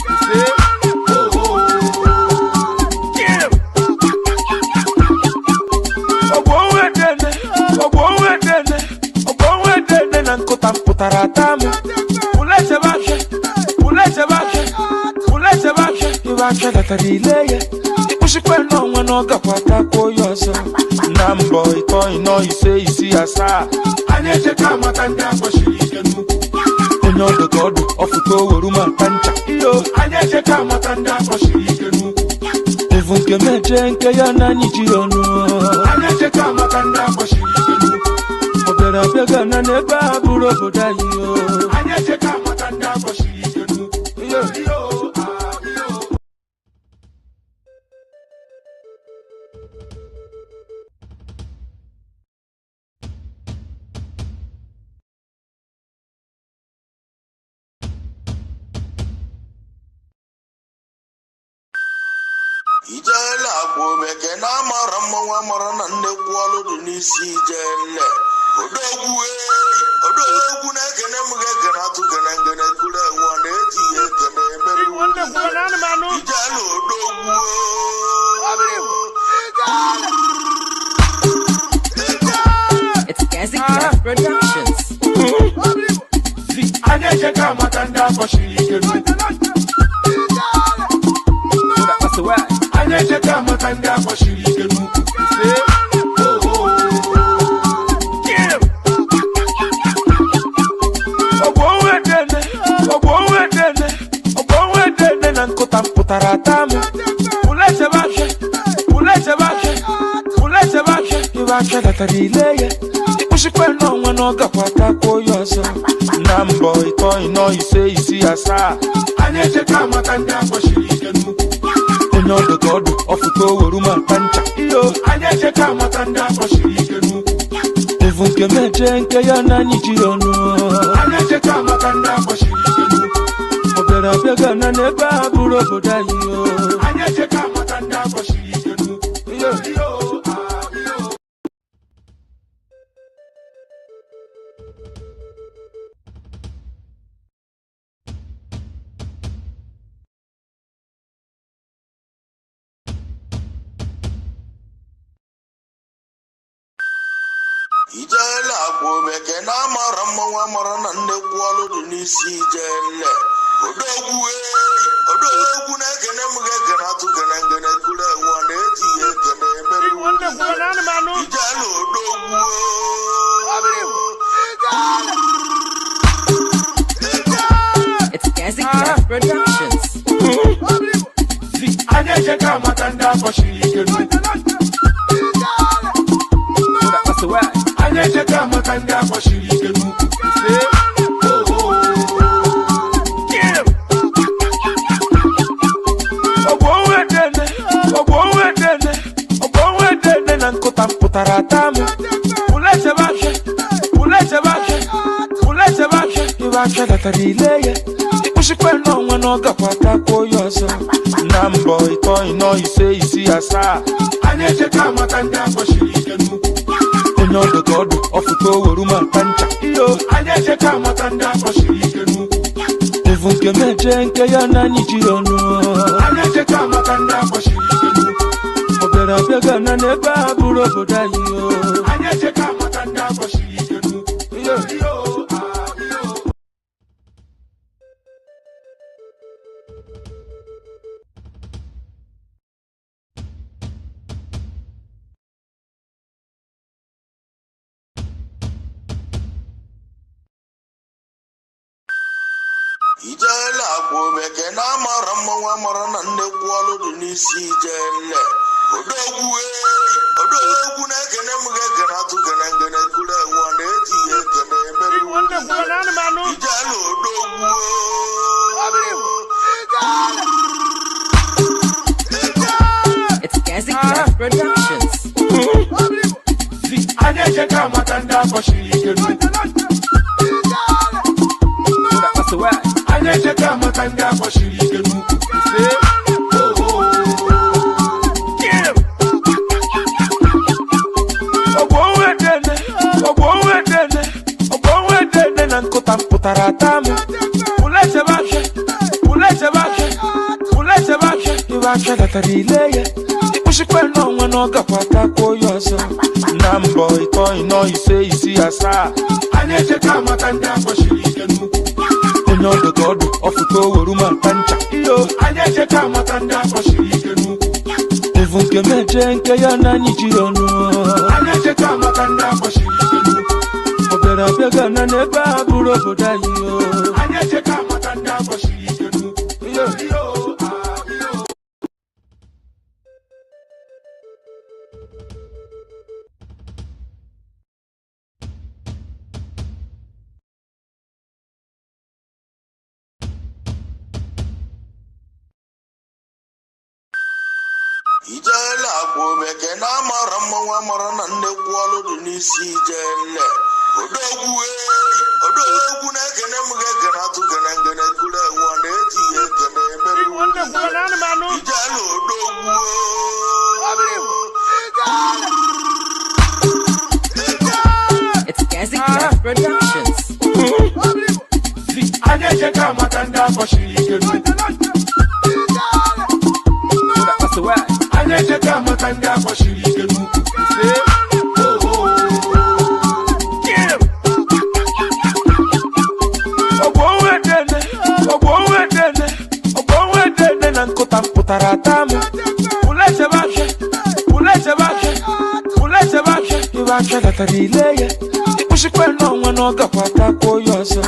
Ọgbọ onwe dene, ọgbọ onwe dene, ọgbọ onwe dene na nkụta mpụtara ata m. Ule chebe afịa, ule chebe afịa, ule chebe afịa, ibe afịa datara ile ya. Ịkpụchikwa n'ọnwa na ọ gakwa takwuo ya ọzọ. Na mbọ ịtọ ịnọ ise isii asaa. Anyị echeka amata ndị akpọchiri ike n'ukwu. Onye ọdụ ka ọdụ ọfụta oweru ma ta ncha. Iyo. Anyị echeka amata ndị akpọchiri ike n'ukwu. Evu nke meje nke ya na anyị ji ọnụ. Anyị echeka amata ndị akpọchiri ike n'ukwu. Ọ bịara abịa gana n'ebe a bụrụ obodo anyị o. Anyị echeka amata ndị akpọchiri ike n'ukwu. Iyo. Iyo, ah, iyo. Ijele akwa omeke na amara mmanwụ amara na nnekwu ọlụ dị n'isi ijele. Odogwu eyi, odogwu na-ekene m ga-ekene atụ gene ngene kuru enwe ọ na-eji ya ekene emere ijele odogwu. It's Gazi Clef Productions. Anyị echeka amata ndị akpọchiri ike n'ukwu. Anyị echeka amata ndị akpọchiri ike n'ukwu. Ọgbọ onwe dene, ọgbọ onwe dene, ọgbọ onwe dene na nkụta mpụtara ata m. Ule chebe afịa, ule chebe afịa, ule chebe afịa, ibe afịa datara ile ya. Ịkpụchikwa n'ọnwa na ọ gakwa takwuo ya ọzọ. Na mbọ ịtọ ịnọ ise isii asaa. Anyị echeka amata ndị akpọchiri ike n'ukwu. Onye ọdụ ka ọdụ ọfụta oweru ma ta ncha. Iyo. Anyị echeka amata ndị akpọchiri ike n'ukwu. Evu nke meje nke ya na anyị ji ọnụ. Anyị echeka amata ndị akpọchiri ike n'ukwu. Ọ bịara abịa gana n'ebe a bụrụ obodo anyị o. Anyị echeka maka ndị akpọchiri ike n'ukwu. Iyo, ah, iyo. Ijele akwa omeke na amara mmanwụ amara na nnekwu ọlụ dị n'isi ijele. Odogwu eyi, odogwu na-ekene m ga-ekene atụ gene ngene kuru enwe na-eji ya ekene emere. Ijele odogwu. It's Gazi Clef Productions. Anyị echeka maka ndị akpọchiri ike n'ukwu. Anyị echeka maka ndị akpọchiri ike n'ukwu. Ogbuonwedene, ogbuonwedene, ogbuonwedene na nkụta mpụtara ata m. Ulechebe ahịa, ulechebe ahịa, ulechebe ahịa, ibe ahịa datara ile ya. Ịkpụchikwa n'ọnwa na ọ gakwa takwuo ya ọzọ. Na mbọ ịtọ ịnọ ise isii asaa. Anyị echeka maka ndị akpọchiri ike n'ukwu. Onye ọdụ ka ọdụ ọfụta oweru ma nta ncha. Iyo, Anyị echeka maka ndị akpọchiri ike n'ukwu. evu nke meje nke ya na anyị ji ọnụ. Anyị echeka maka ndị akpọchiri ike n'ukwu. Ọ bịara abịa gana n'ebe a bụrụ obodo anyị o. Anyị echeka maka ndị akpọchiri ike n'ukwu. Iyo. Iyo, ah, iyo. Ijele akwa omeke na amara mmanwụ amara na nnekwu ọlụ dị n'isi ijele. Odogwu eyi, odogwu na-ekene m ga-ekene atụ gene ngene kuru enwe na-eji ya ekene emere. Ijele odogwu. It's Gazi Clef Productions. Anyị echeka maka ndị akpọchiri ike n'ukwu. Anyị echeka maka ndị akpọchiri ike n'ukwu. Ogbuonwedene, ogbuonwedene, ogbuonwedene na nkụta mpụtara ata m. Ulechebe ahịa, ulechebe ahịa, ulechebe ahịa, ibe ahịa datara ile ya. Ịkpụchikwa n'ọnwa na ọ gakwa takwuo ya ọzọ. Na mbọ ịtọ ịnọ ise isii asaa. Anyị echeka maka ndị akpọchiri ike n'ukwu. Onye ọdụ ka ọdụ ọfụta oweru ma nta ncha. Iyo, Anyị echeka maka ndị akpọchiri ike n'ukwu. evu nke meje nke ya na anyị ji ọnụ. Anyị echeka maka ndị akpọchiri ike n'ukwu. Ọ bịara abịa gana n'ebe a bụrụ obodo anyị o. Anyị echeka maka ndị akpọchiri ike n'ukwu. Iyo. Iyo, ah, iyo. Ijele akwa omeke na amara mmanwụ amara na nnekwu ọlụ dị n'isi ijele. Odogwu eyi, odogwu na-ekene m ga-ekene atụ gene ngene kuru enwe na-eji ya ekene emere. Ijele odogwu. It's Gazi Clef Productions. Anyị echeka maka ndị akpọchiri ike n'ukwu. Anyị echeka maka ndị akpọchiri ike n'ukwu. Ogbuonwedene, ogbuonwedene, ogbuonwedene na nkụta mpụtara ata m. Ulechebe ahịa, ulechebe ahịa, ulechebe ahịa, ibe ahịa datara ile ya. Ịkpụchikwa n'ọnwa na ọ gakwa takwuo ya ọzọ.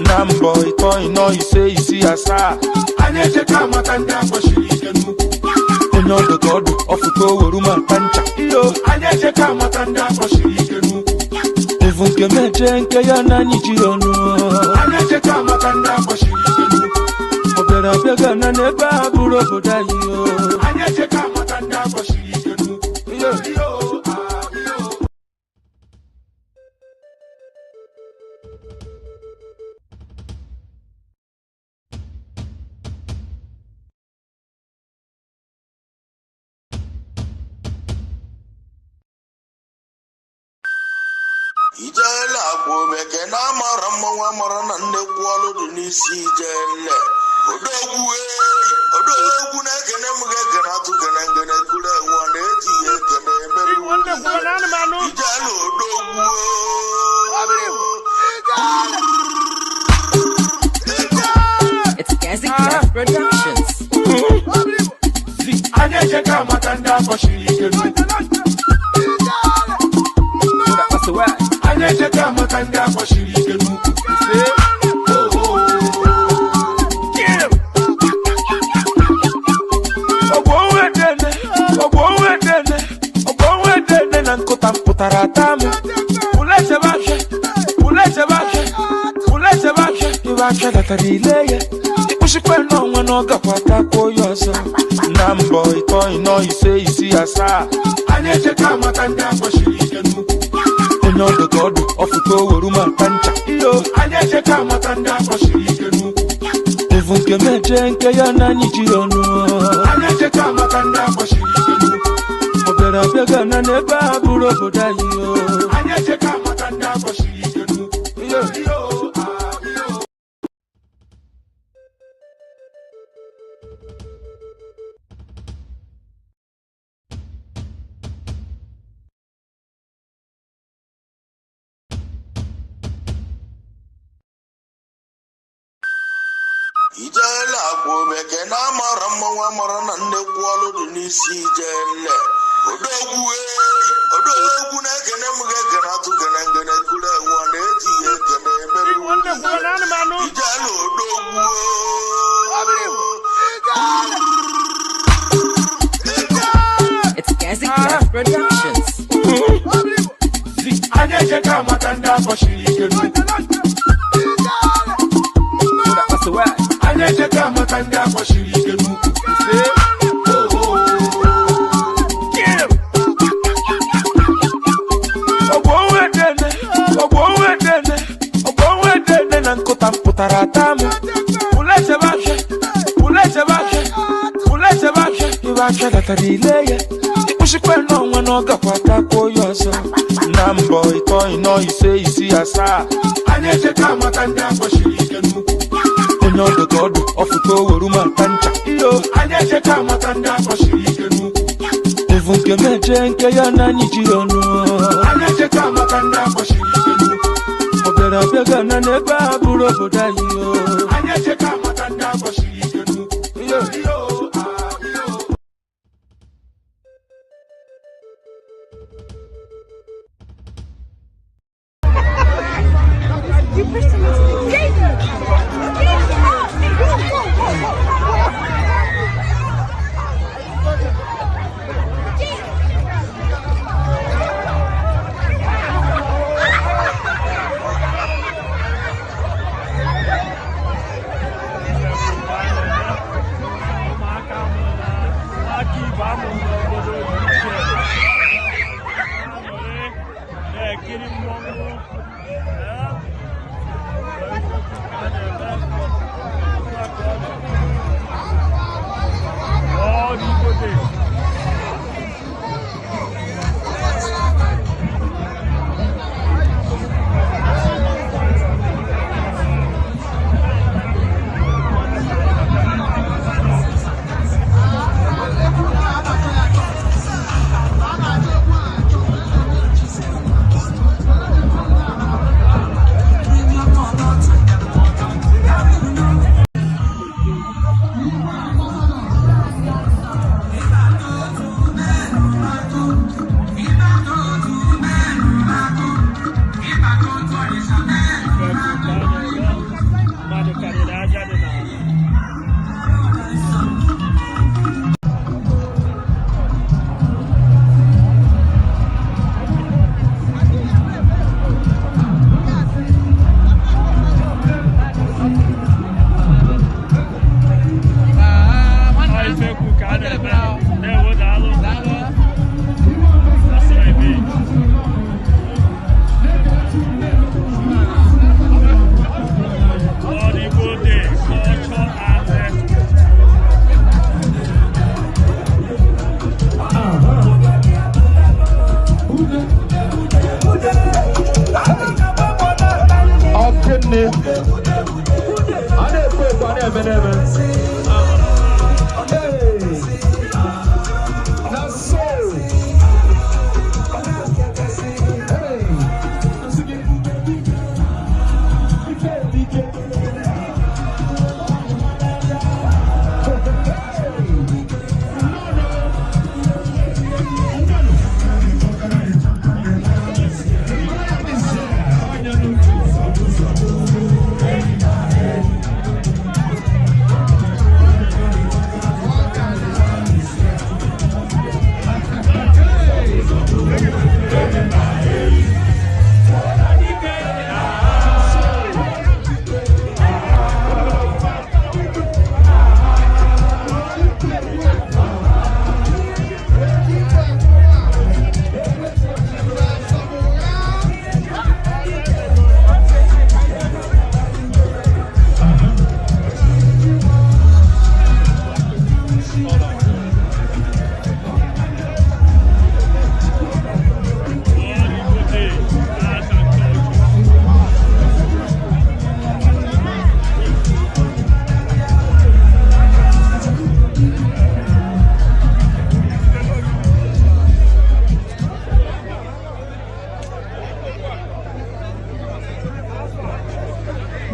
Na mbọ ịtọ ịnọ ise isii asaa. Anyị echeka maka ndị akpọchiri ike n'ukwu. Onye ọdụ ka ọdụ ọfụta oweru ma nta ncha. Iyo, Anyị echeka maka ndị akpọchiri ike n'ukwu. evu nke meje nke ya na anyị ji ọnụ. Anyị echeka maka ndị akpọchiri ike n'ukwu. Ọ bịara abịa gana n'ebe a bụrụ obodo anyị o. Anyị echeka maka ndị akpọchiri ike n'ukwu. Iyo. Iyo, ah, iyo. Ijele akwa omeke na amara mmanwụ amara na nnekwu ọlụ dị n'isi ijele. Odogwu eyi, odogwu na-ekene m ga-ekene atụ gene ngene kuru enwe ọ na-eji ya ekene emere ijele odogwu. It's Gazi Clef Productions. Anyị ejeka amata ndị akpọchiri ike n'ukwu. Anyị ejeka amata ndị akpọchiri ike n'ukwu. Ogbo nwedene, ogbo nwedene na nkụta mpụtara ata m. Ulechebe afịa, ulechebe afịa, ulechebe afịa, ibe afịa datara ile ya. Ịkpụchikwa n'ọnwa na ọ gakwa takwuo ya ọzọ. Na mbọ ịtọ ịnọ ise isii asaa. Anyị ejeka amata ndị akpọchiri ike n'ukwu. Onye ọdụ ka ọdụ ọfụta oweru ma ata ncha. Iyo, Anyị ejeka amata ndị akpọchiri ike n'ukwu. evu nke meje nke ya na anyị ji ọnụ. Anyị ejeka amata ndị akpọchiri ike n'ukwu. Ọ bịara abịa gana n'ebe a bụrụ obodo anyị o. Anyị ejeka amata ndị akpọchiri ike n'ukwu. Iyo. Iyo, ah, iyo. Ijele akwa omeke na amara mmanwụ amara na nnekwu ọlụ dị n'isi ijele. Odogwu eyi, odogwu na-ekene m ga-ekene atụ gene ngene kuru enwe ọ na-eji ya ekene emere ijele odogwu. It's Gazi Clef Productions. Anyị ejeka amata ndị akpọchiri ike n'ukwu. Anyị ejeka amata ndị akpọchiri ike n'ukwu. Ogbo nwedene, ogbo nwedene, ogbo nwedene na nkụta mpụtara ata m. Ulechebe afịa, ulechebe afịa, ulechebe afịa, ibe afịa datara ile ya. Ịkpụchikwa n'ọnwa na ọ gakwa takwuo ya ọzọ. Na mbọ ịtọ ịnọ ise isii asaa. Anyị ejeka amata ndị akpọchiri ike n'ukwu. Onye ọdụ ka ọdụ ọfụta oweru ma ata ncha. Iyo, Anyị ejeka amata ndị akpọchiri ike n'ukwu. evu nke meje nke ya na anyị ji ọnụ. Anyị ejeka amata ndị akpọchiri ike n'ukwu. Ọ bịara abịa gana n'ebe a bụrụ obodo anyị o. Anyị ejeka amata ndị akpọchiri ike n'ukwu. Iyo. Iyo, ah, iyo. You pushed him into the gator. Gator, out! Go, go, go, go. Ụmụaka mụrụ na aka ibe amụrụ n'obodo dị iche na-aṅụrị na-ekiri mmọnwụ. Ee. Nwanne, a na-ekwu ekwu, a na-eme na-eme. Hey! Na so! Hey! Nsị gị, ike dị ike.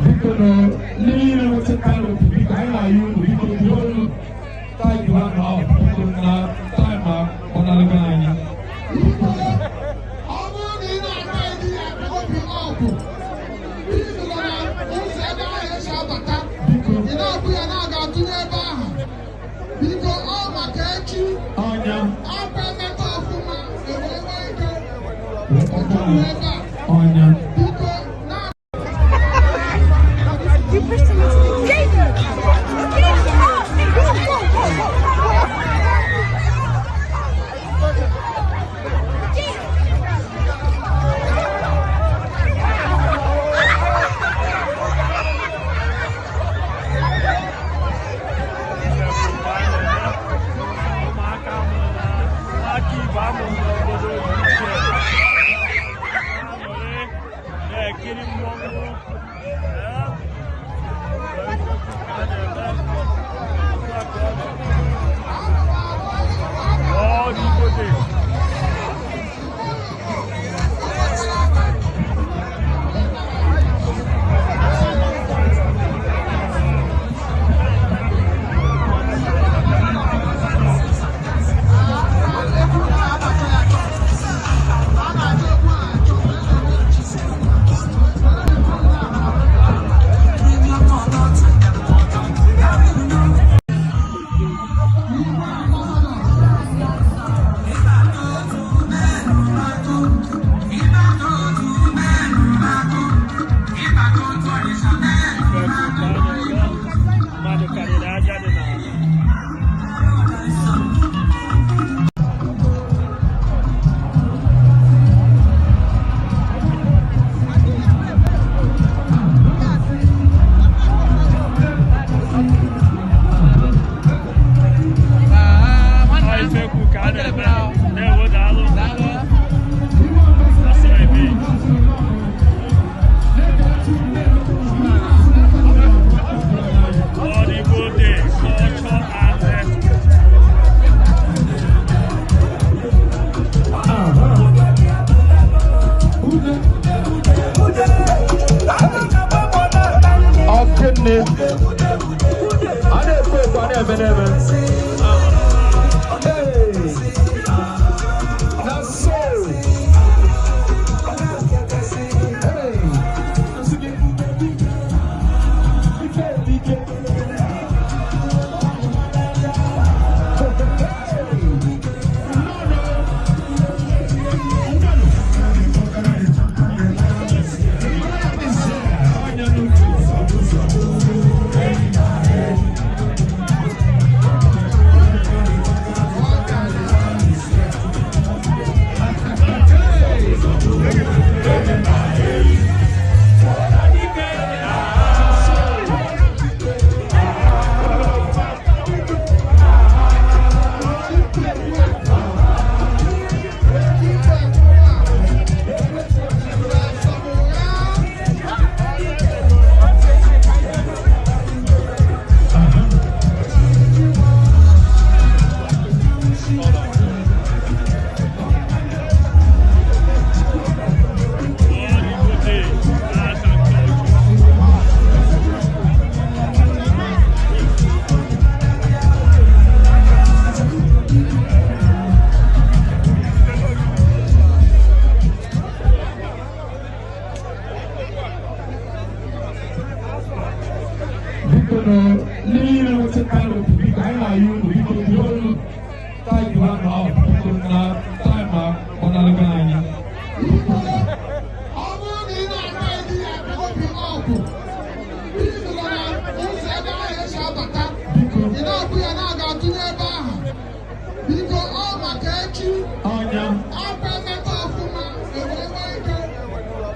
Biko nụ, ndị niile nweta canopy, biko anyị na-ayọ unu, biko buru olu tag ha na ọ biko na taịm a gbanarịgo anyị. Ọ bụrụ na ị na-agba edi ya obi ọgwụ, ị nụrụ na ụzọ ebe ahụ esi abata, ị na-abụ ya na-aga atụnye ebe ahụ. Biko, ọ maka echi. Ọnya. Akwa emeka ọfụma ewee nwee ike ọtụrụ ebe a. Ọnya. Biko, na You pushed him into the gator. Get up! Go, go, go, go. Ụmụaka amụrụ na ụmụaka Igbo amụrụ n'obodo dị iche. Aṅụrị na-eme.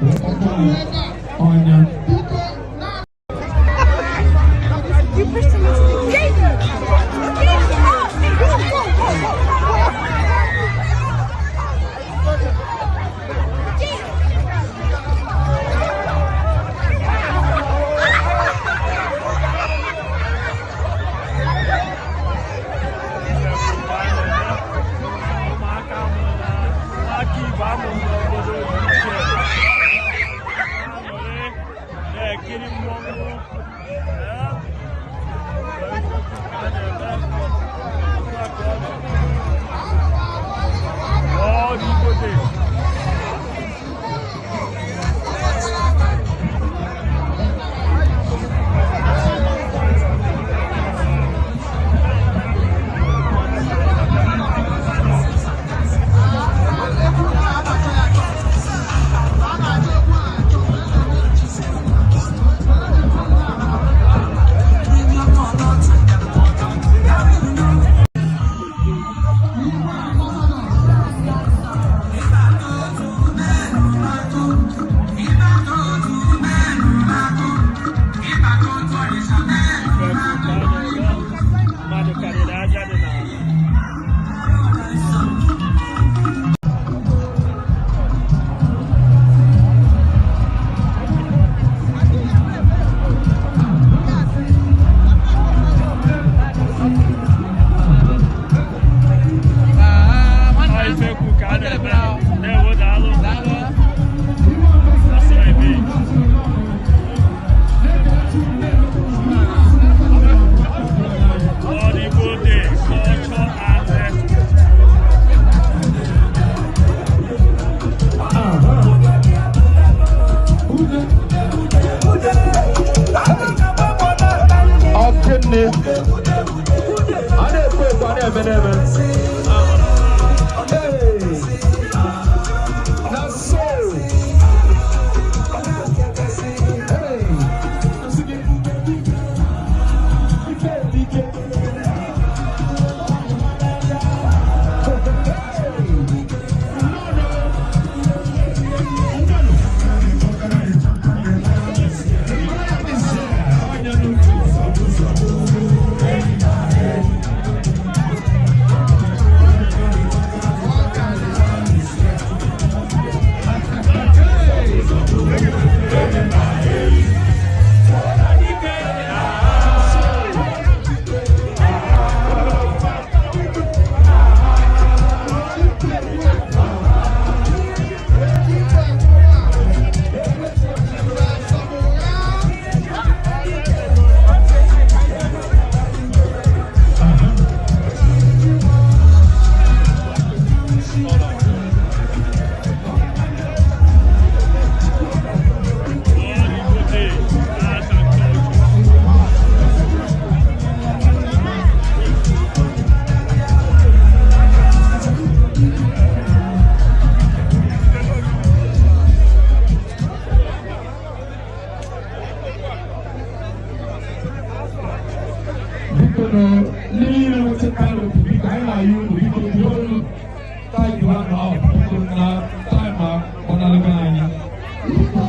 Ebe a. Ọnya. Biko na You pushed him into the gate. Get up! Go, go, go, go. Ụmụaka amụrụ na ụmụaka Igbo amụrụ n'obodo dị iche aṅụrị na-ekiri mmọnwụ. Ee, a na-eme otu a ka ọ dị. All Igbo Day. Ife bụ ka a na-eme, mmadụ karịrị aja dị n'ala. Ọ ife kwu ka a na-eme. Ndewo, daalụ. That's what I mean. All Igbo Day, culture and Ọkịnị. A na-ekwu ekwu, a na-eme n'eme. Hey! Na so. Hey! Nsị gị. Ife ike. All Igbo Day, art and culture. Biko nụ, ndị niile nweta canopy, biko anyị na-ayọ unu, biko buru olu taịdị ha na ọ biko na taịm a gbanarịgo anyị. Biko,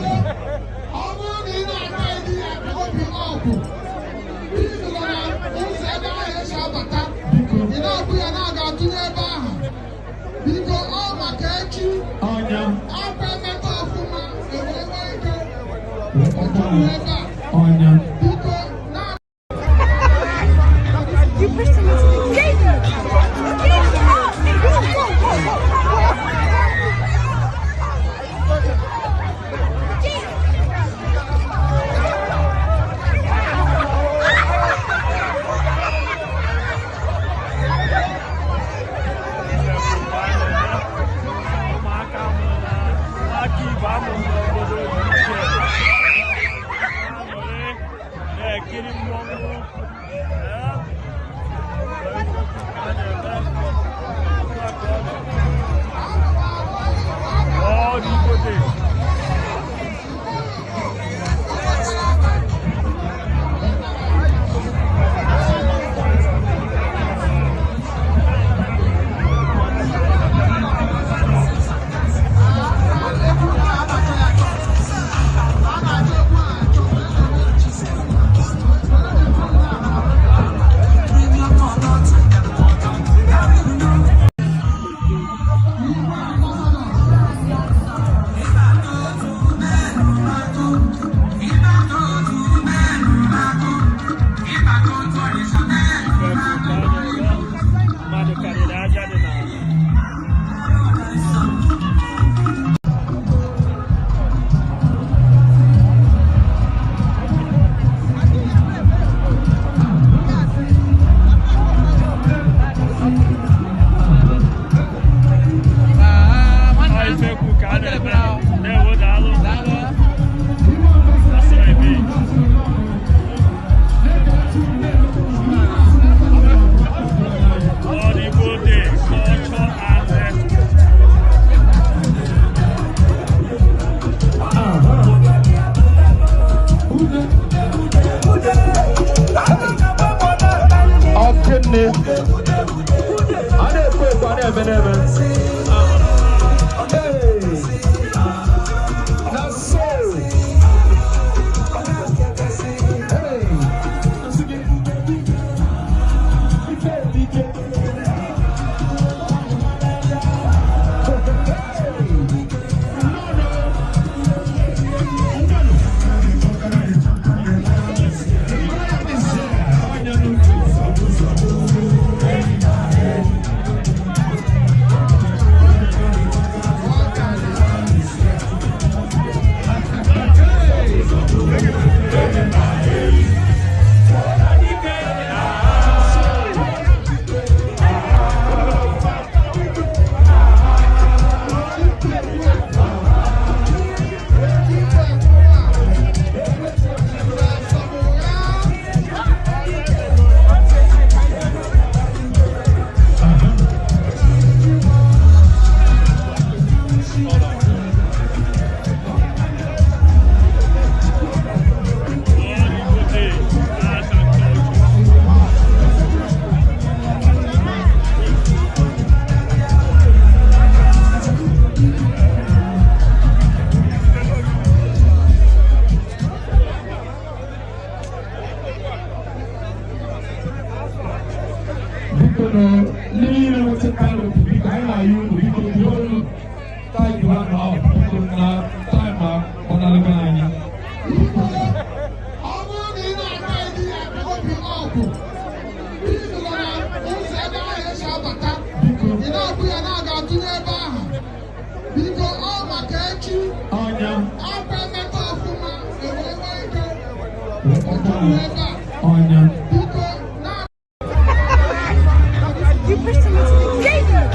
ọ bụrụ na ị na-ata ịdị ya obi ọgwụ, biko nọ na ụzọ ebe ahụ esi abata, ị na-abụ ya na-aga atụnye ebe ahụ. Biko, ọ maka echi, Ọnya. akwa emeka ọfụma, ewee nwee ike ebe a. Ọnya. Biko, na You pushed him into the gate. Get up! Go, go, go, go. Ife bụ ka a na-eme, ụmụaka amụrụ na ụmụaka Igbo amụrụ n'obodo dị iche aṅụrị. Ọnya. You pushed him into the gator.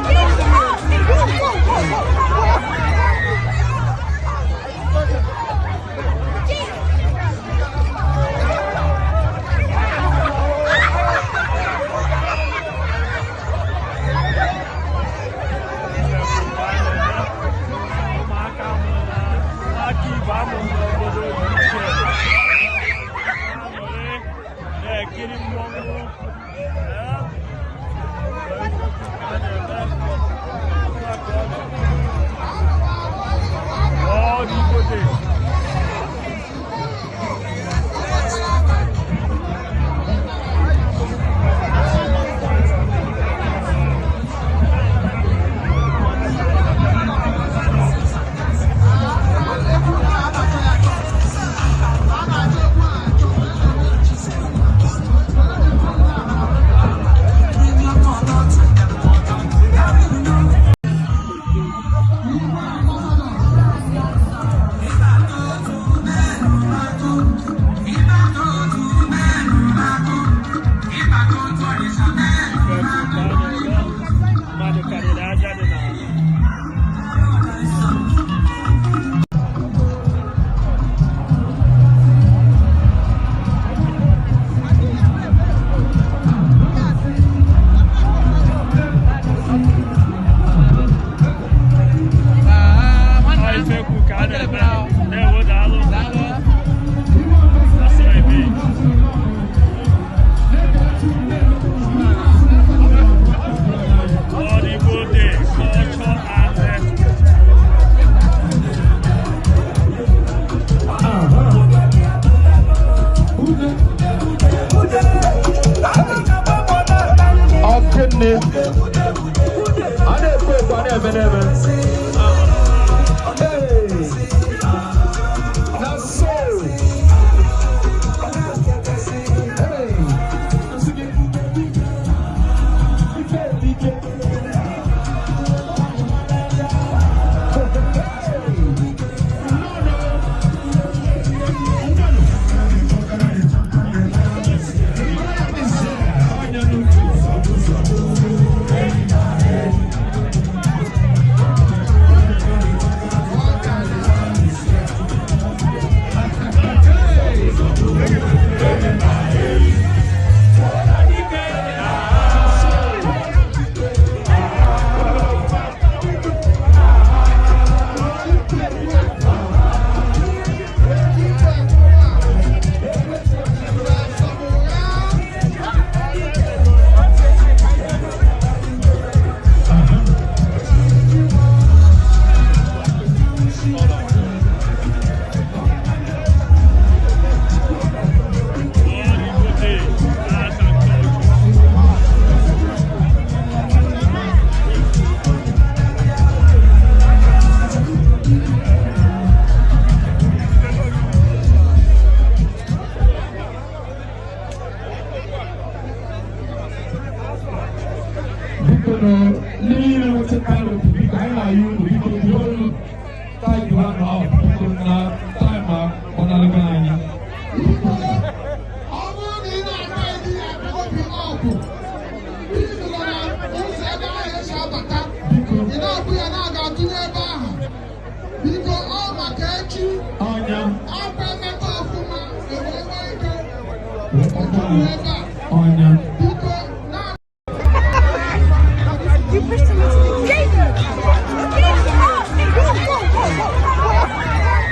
Get up! Whoa, whoa, whoa, whoa. Ụmụaka amụrụ na ụmụaka Igbo amụrụ n'obodo dị iche aṅụrị na-ekiri mmọnwụ. Ee, a na-eme ụmụaka ọ dị. All Igbo Day. Mmadụ karịrị aja dị n'ala. Ọ ife kwu ka a na-eme. Ndewo, daalụ. Asọ ebe. All Igbo Day, culture and Ọkịnị. A na-ekwu ekwu, a na-eme n'eme. Hey! Na so. Hey! Nsị gị. Ife ike. All Igbo Day, art and culture. Biko nụ, ndị niile nweta canopy, biko anyị na-ayọ unu, biko buru olu tag ha na ọ biko na time a gbanarịgo anyị. Ọ bụrụ na ị na-ata edi ya obi ọgwụ, ị nọ na ụzọ ebe ahụ esi abata, ị na-abụ ya na-aga atụnye ebe ahụ. Biko, ọ maka echi. Ọnya. Akwa emeka ọfụma ewee nwee ike Wekọta ebe a. ọnya. Biko, na You pushed him into the gator. Get up! Whoa, whoa, whoa, whoa.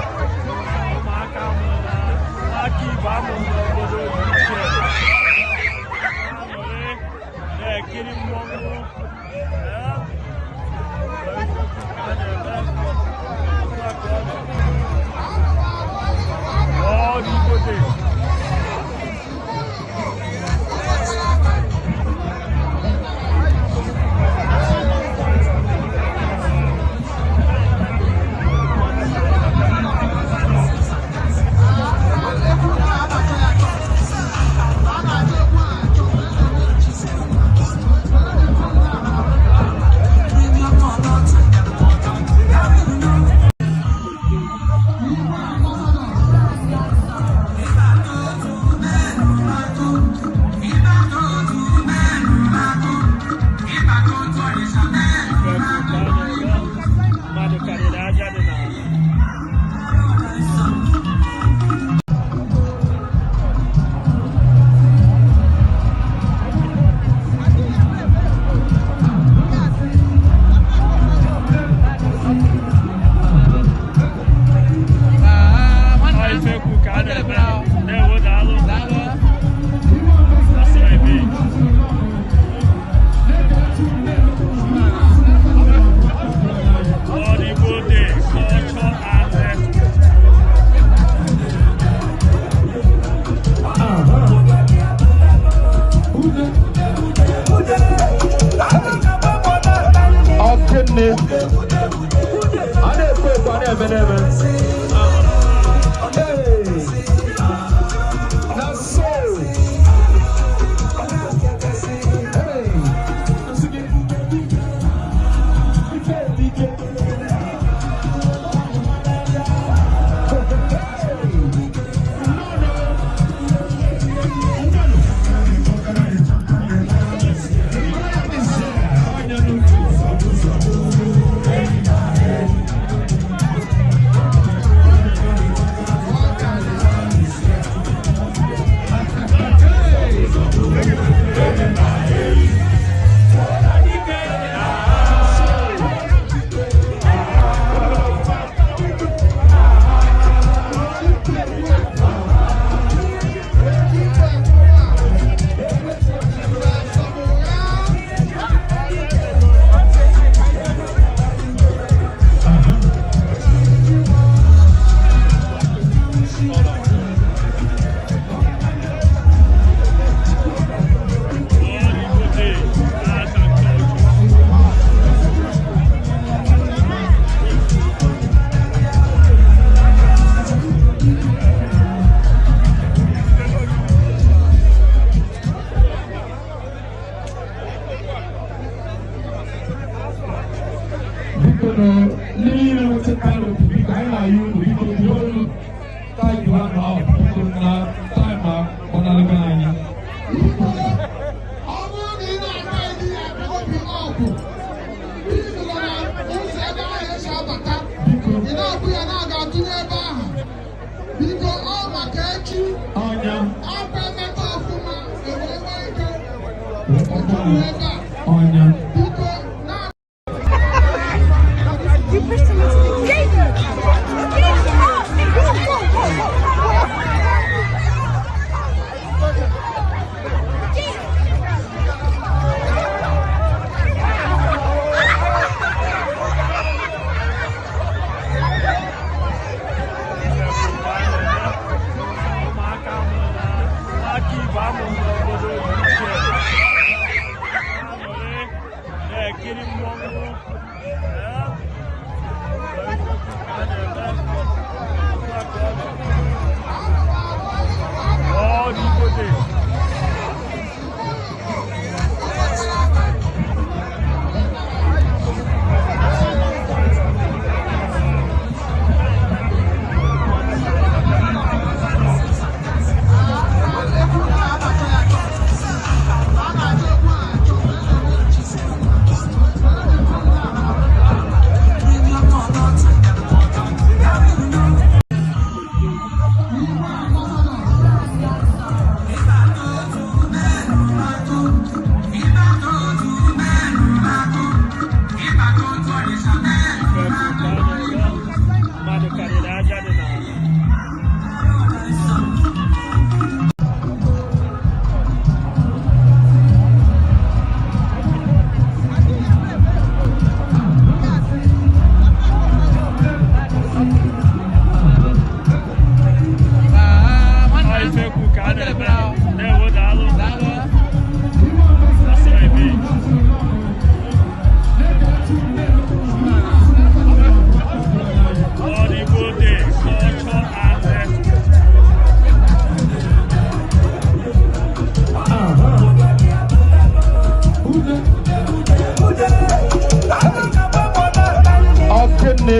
Ụmụaka amụrụ na ụmụaka Igbo amụrụ n'obodo dị iche aṅụrị. na-eme na-eme. Hey! Na so! Hey! Nsị gị, ife ike. All Igbo Day, art and culture. Biko nụ, ndị niile nweta canopy, biko anyị na-ayọ unu, biko buru olu tie ha na ọ biko na time a gbanarịgo anyị. Ọ bụrụ na ị na-ata edi ya obi ọgwụ, ị nọ na ụzọ ebe ahụ esi abata, ị na-abụ ya na-aga atụnye ebe ahụ. Biko, ọ maka echi, Ọnya akwa emeka ọfụma, ewee nwee ike wepụta ebe a. ọnya. Biko, na You pushed him into the gator. Get up! Whoa, whoa, whoa, whoa. Ụmụaka amụrụ na ụmụaka Igbo amụrụ n'obodo dị iche na-anọrị na-ekiri mmọnwụ. Ee, a na-eme otu a ka ọ dị. All Igbo Day. Ife bụ ka a na-eme, mmadụ karịrị aja dị n'ala. Ọ ife kwu ka a na-eme. Ndewo, daalụ. Asị ebe. All Igbo Day, culture and Ọkịnị.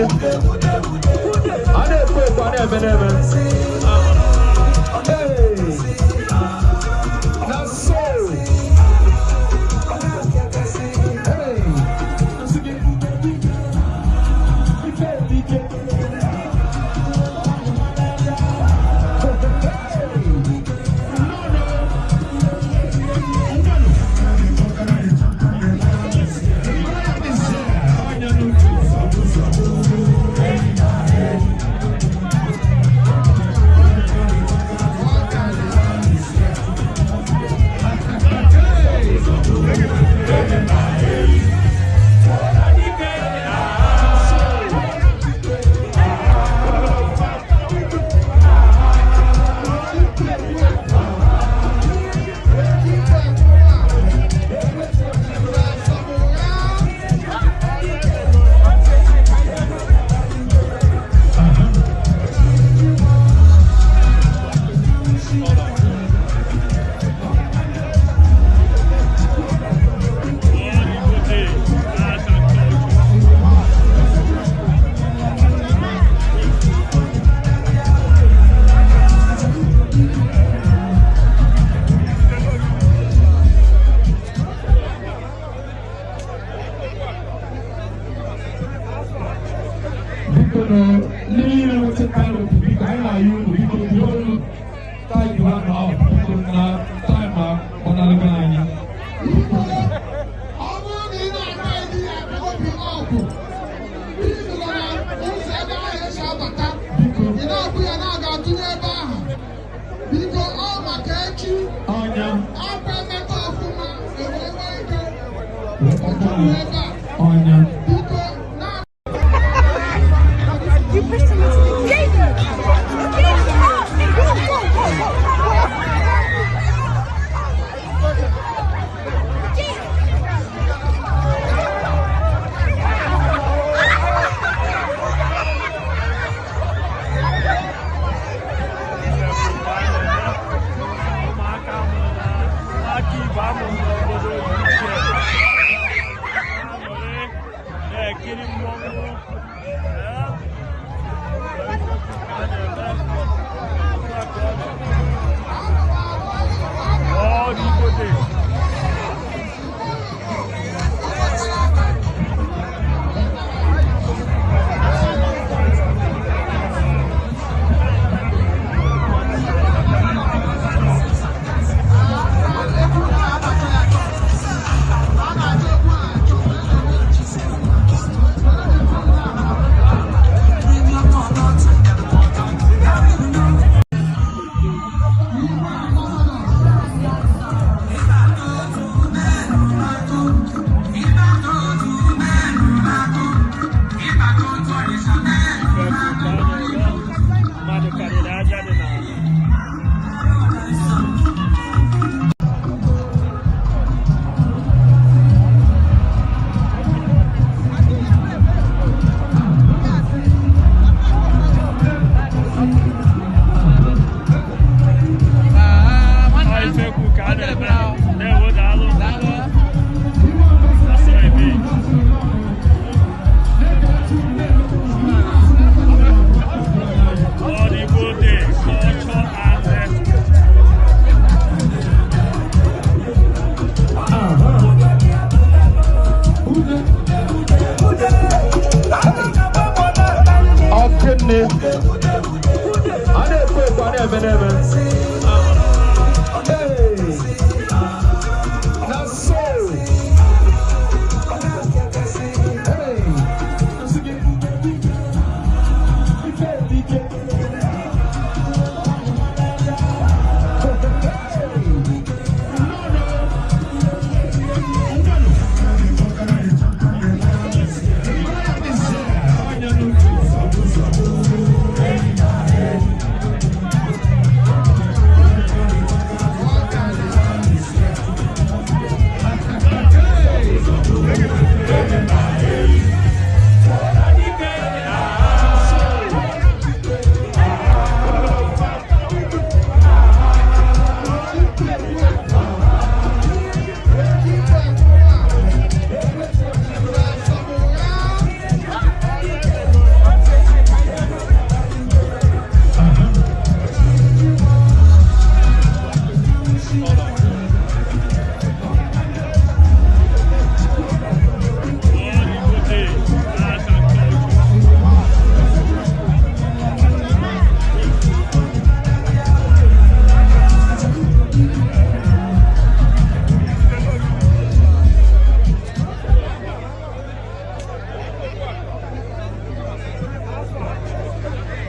A na-ekwe ekwe, a na-eme na-eme. Hey! Na so! Hey! Nsị gị, ife ike. Hey! na-ayọ unu biko biko unu taịdị ha na biko na taịm a gbanarịgo anyị. Ọ bụrụ na ị na-ata ịdị ya obi ọgwụ, ị nọ na ụzọ ebe ahụ esi abata, ị na-abụ ya na-aga atụnye ebe ahụ. Biko, ọ maka echi Ọnya akwa emeka ọfụma ewee nwee ike wekọta ebe a. ọnya. Biko, na You pushed him into the gator. Get up! Whoa, whoa, whoa, whoa. Ụmụaka amụrụ na ụmụaka Igbo amụrụ n'obodo dị iche aṅụrị na-ekiri mmọnwụ. Ee, a na-eme otu a ka ọ dị. All Igbo Day. Mmadụ karịrị aja dị n'ala. Ọ ife kwu ka a na-eme. Ndewo, daalụ. That's what I mean. All Igbo Day, culture and Ọkịnị a na-ekwe ekwe a na-eme na-eme. Hey! Na so! Hey! Nsị gị, ife ike. All Igbo Day, art and culture.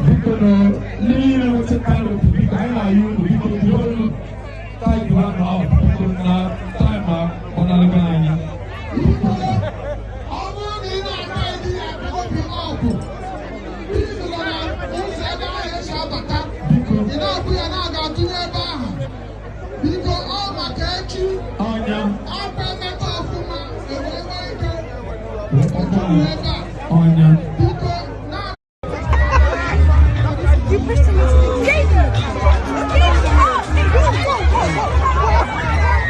Biko na ndị niile nweta canopy, biko anyị na-ayọ unu biko biko unu taịdị ha na biko na taịm a gbanarịgo anyị. Ọ bụrụ na ị na-ata ịdị ya obi ọgwụ, ị nọ na ụzọ ebe ahụ esi abata, ị na-abụ ya na-aga atụnye ebe ahụ. Biko, ọ maka echi Ọnya akwa emeka ọfụma ewee nwee ike wekọta ebe a. ọnya. Biko, na You pushed him into the gator. Get up! Whoa, whoa, whoa,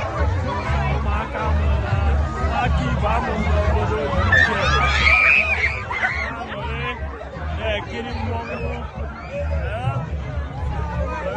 Ụmụaka amụrụ na ụmụaka Igbo amụrụ n'obodo dị iche aṅụrị na-ekiri mmọnwụ. Ee,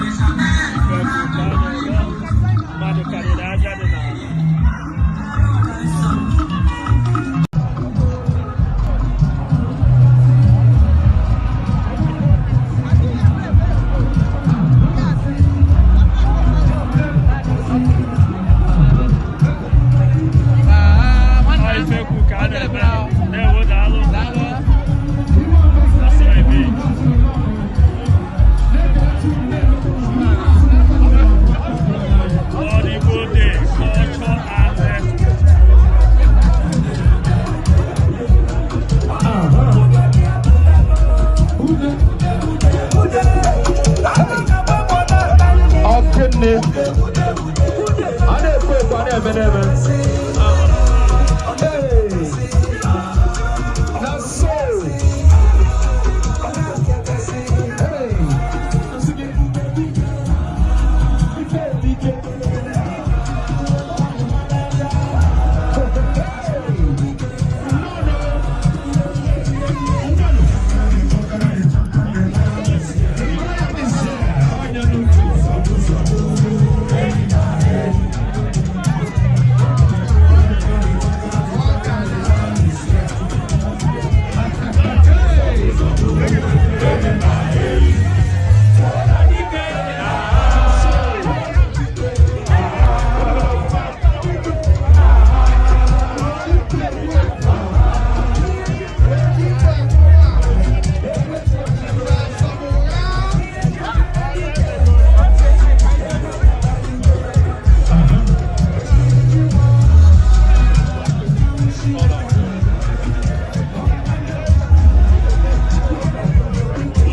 Ife bụ ka a na-eme. Mmadụ karịrị aja dị n'ala. Ọ ife kwu ka a na-eme. Ndewo, daalụ. That's what it be. All Igbo Day, culture and expo. Ọkịnị. A na-ekwe ekwe, a na-eme n'eme. Hey! Na so! Hey! Nsị gị. Ike dị ike.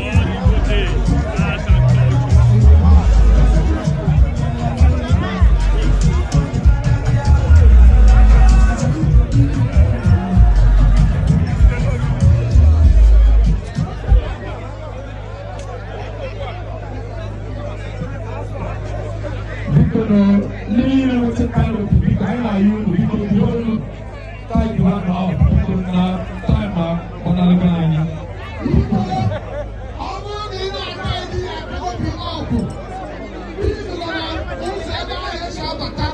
All Igbo Day, art and culture. Biko nụ, ndị niile nweta canopy, biko anyị na-ayọ unu, biko buru olu tie one up, biko na time a gbanarịgo anyị. Ọ bụrụ na ị na-ata edi ya obi ọkụ, biko nọ na ụzọ ebe ahụ esi abata,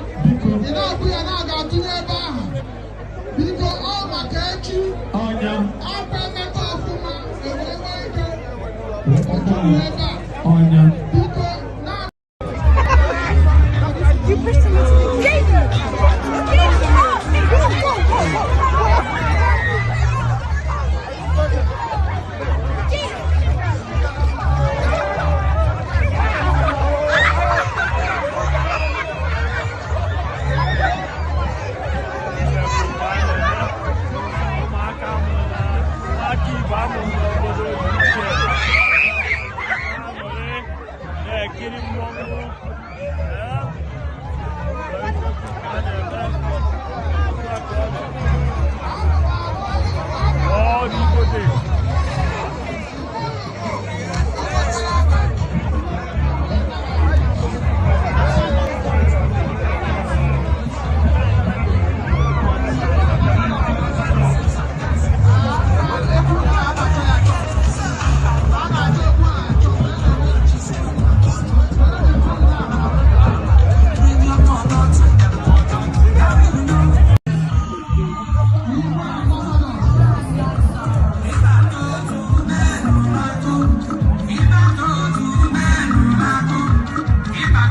ị na-abụ ya na-aga atụnye ebe ahụ. Biko ọ maka echi, Ọnya, akwa emeka ọfụma, ewee nwee ike wepụta ebe a. ọnya. Biko na You pushed him into the gator. Get up! Whoa, whoa, whoa, whoa. Ụmụaka amụrụ na ụmụaka Igbo amụrụ n'obodo dị iche na-aṅụrị, na-ekiri mmọnwụ. Ee, ka a na-eme. Otu a ka ọ dị. All Igbo Day.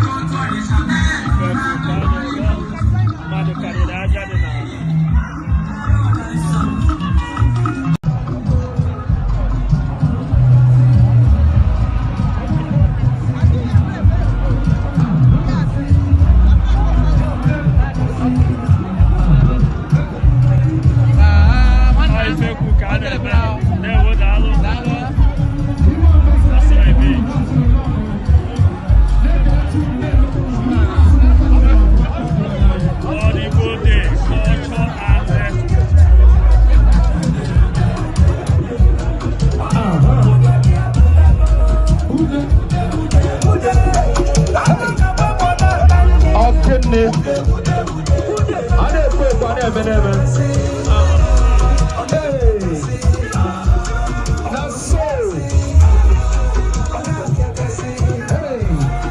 Ife bụ ka a na-eme. Mmadụ karịrị aja dị n'ala. Ọ ife kwu ka a na-eme. Ndewo, daalụ. That's what it be. All Igbo Day, culture and expo. Ọkịnị. A na-ekwe ekwe, a na-eme n'eme. Hey! Na so! Hey!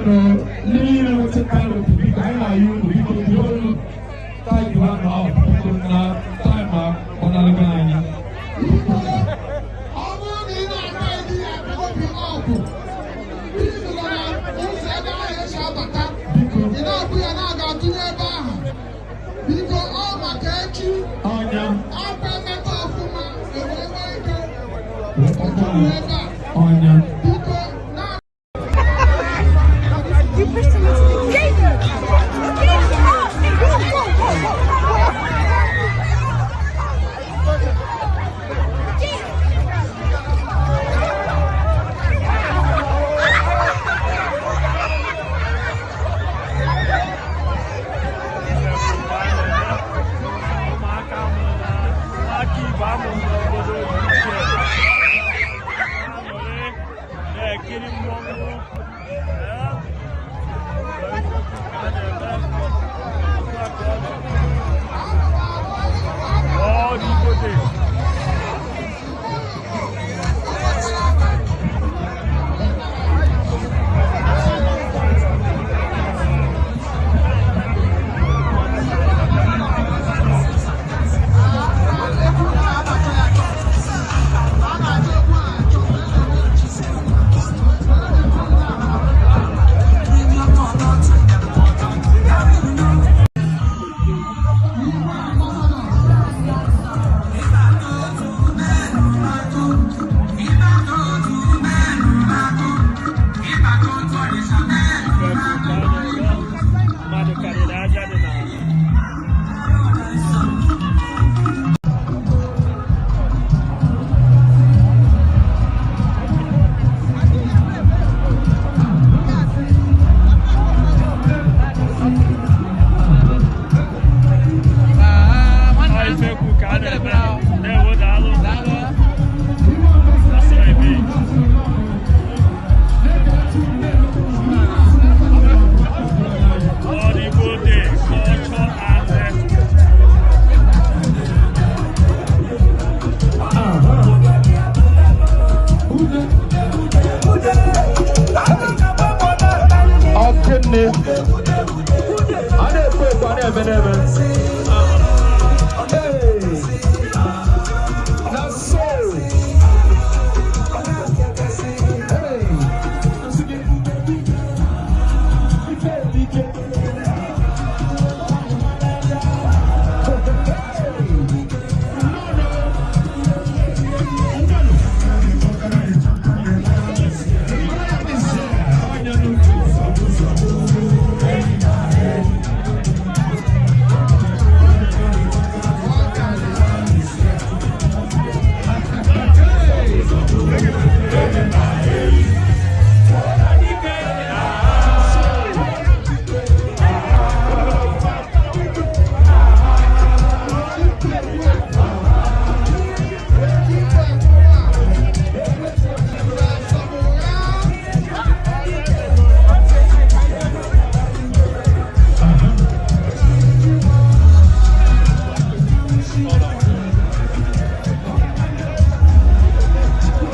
Biko nụ, ndị niile nweta canopy, biko anyị na-ayọ unu, biko buru olu tie ha up, biko na time agbanarịgo anyị. Ọ bụrụ na ị na-ata ịdị ya obi ọgwụ, biko nọ na ụzọ ebe ahụ esi abata, ị na-abụ ya na-aga atụnye ebe ahụ. Biko, ọ maka echi Ọnya. Akwa emeka ọfụma ewee nwee ike Wekọta ebe a. ọnya. Biko na You pushed him into the gator. Get up! Whoa, whoa, whoa, whoa. Ụmụaka amụrụ na ụmụaka Igbo amụrụ n'obodo dị iche aṅụrị na-ekiri mmọnwụ. Ee, a na-eme otu a ka ọ dị. All Igbo Day. Mmadụ karịrị aja dị n'ala. Ọ ife ekwu ka a na-eme. Ndewo, daalụ. That's what I mean. All Igbo Day, culture and Ọkịnị. A na-ekwu ekwu, a na-eme n'eme. Hey! Na so. Hey! Nsị gị. Ife ike.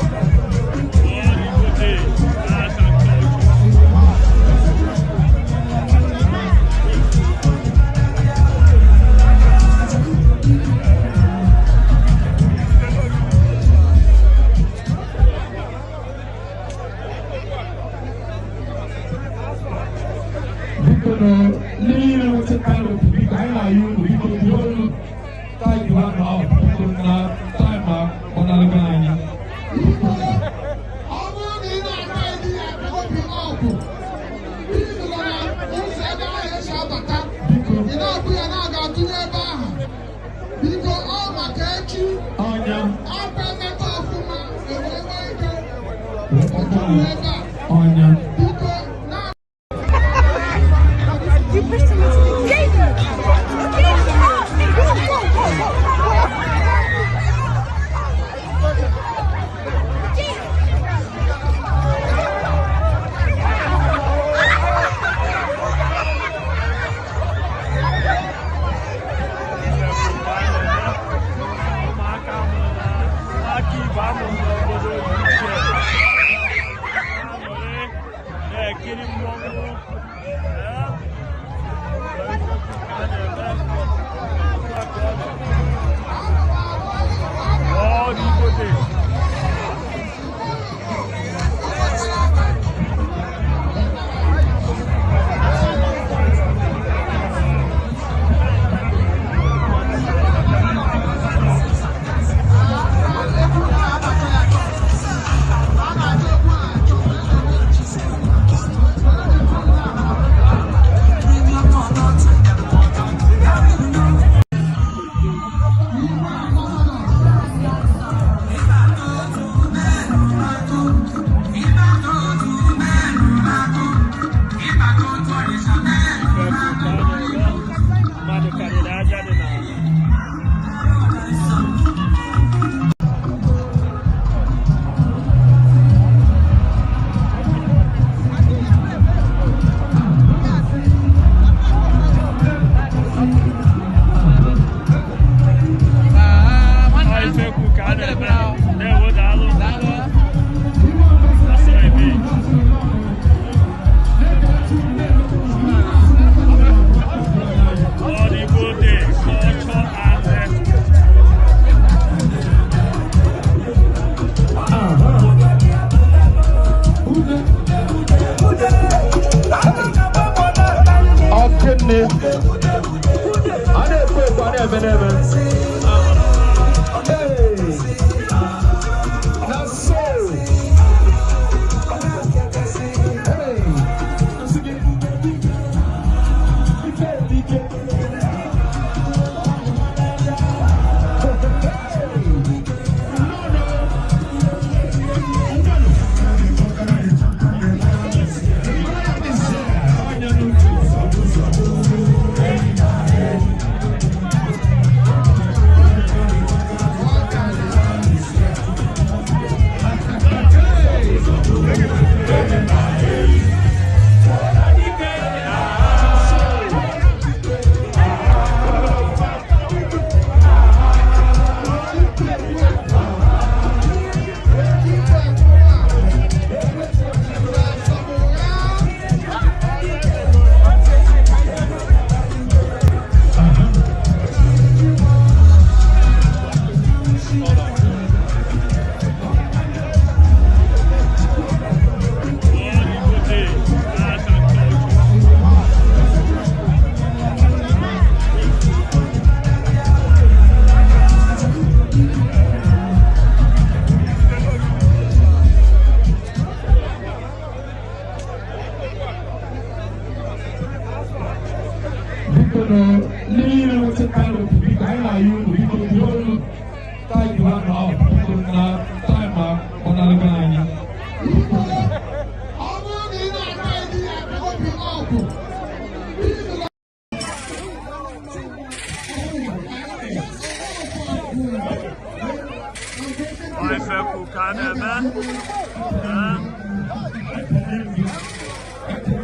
All Igbo Day, art and culture. Biko nụ, ndị niile nweta canopy, biko anyị na-ayọ unu, biko buru olu tie ha up, biko na time agbanarịgo anyị. Biko, ọ bụrụ na ị na-ata ịdị ya obi ọgwụ, biko nọ na ụzọ ebe ahụ esi abata, ị na-abụ ya na-aga atụnye ebe ahụ. Biko, ọ maka echi Ọnya. Akwa emeka ọfụma ewee nwee ike Wekọta ebe a. ọnya. Biko na You pushed him into the gator. Get up! Whoa, whoa, whoa, whoa. Ụmụaka amụrụ na ụmụaka Igbo amụrụ n'obodo dị iche aṅụrị.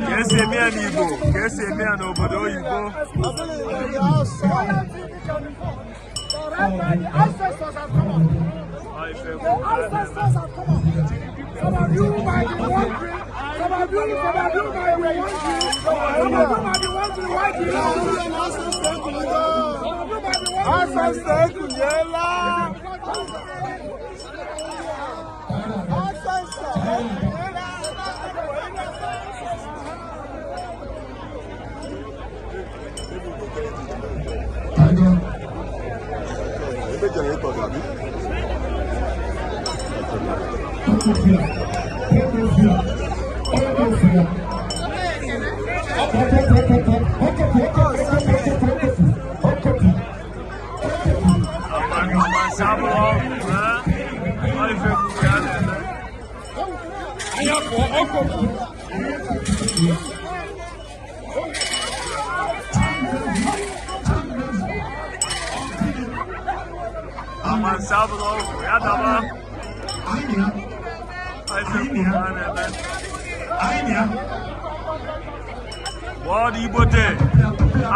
Ka esi eme ya n'Igbo, ka esi eme ya n'obodo oyibo. The ancestors have come up. Ọ ife The kwuru ka a na-eme. ancestors have come up. Some of you might be wondering. Some of you might be wondering. Some of you might be wondering why do you Some of you might be wondering. Amansi abụrụ ọgwụ, ee? Ọ ife kwuru ka a na-eme. Amansi abụrụ ọgwụ, ya daba. Ọ ife kwuru ka a na-eme. World Igbo Day,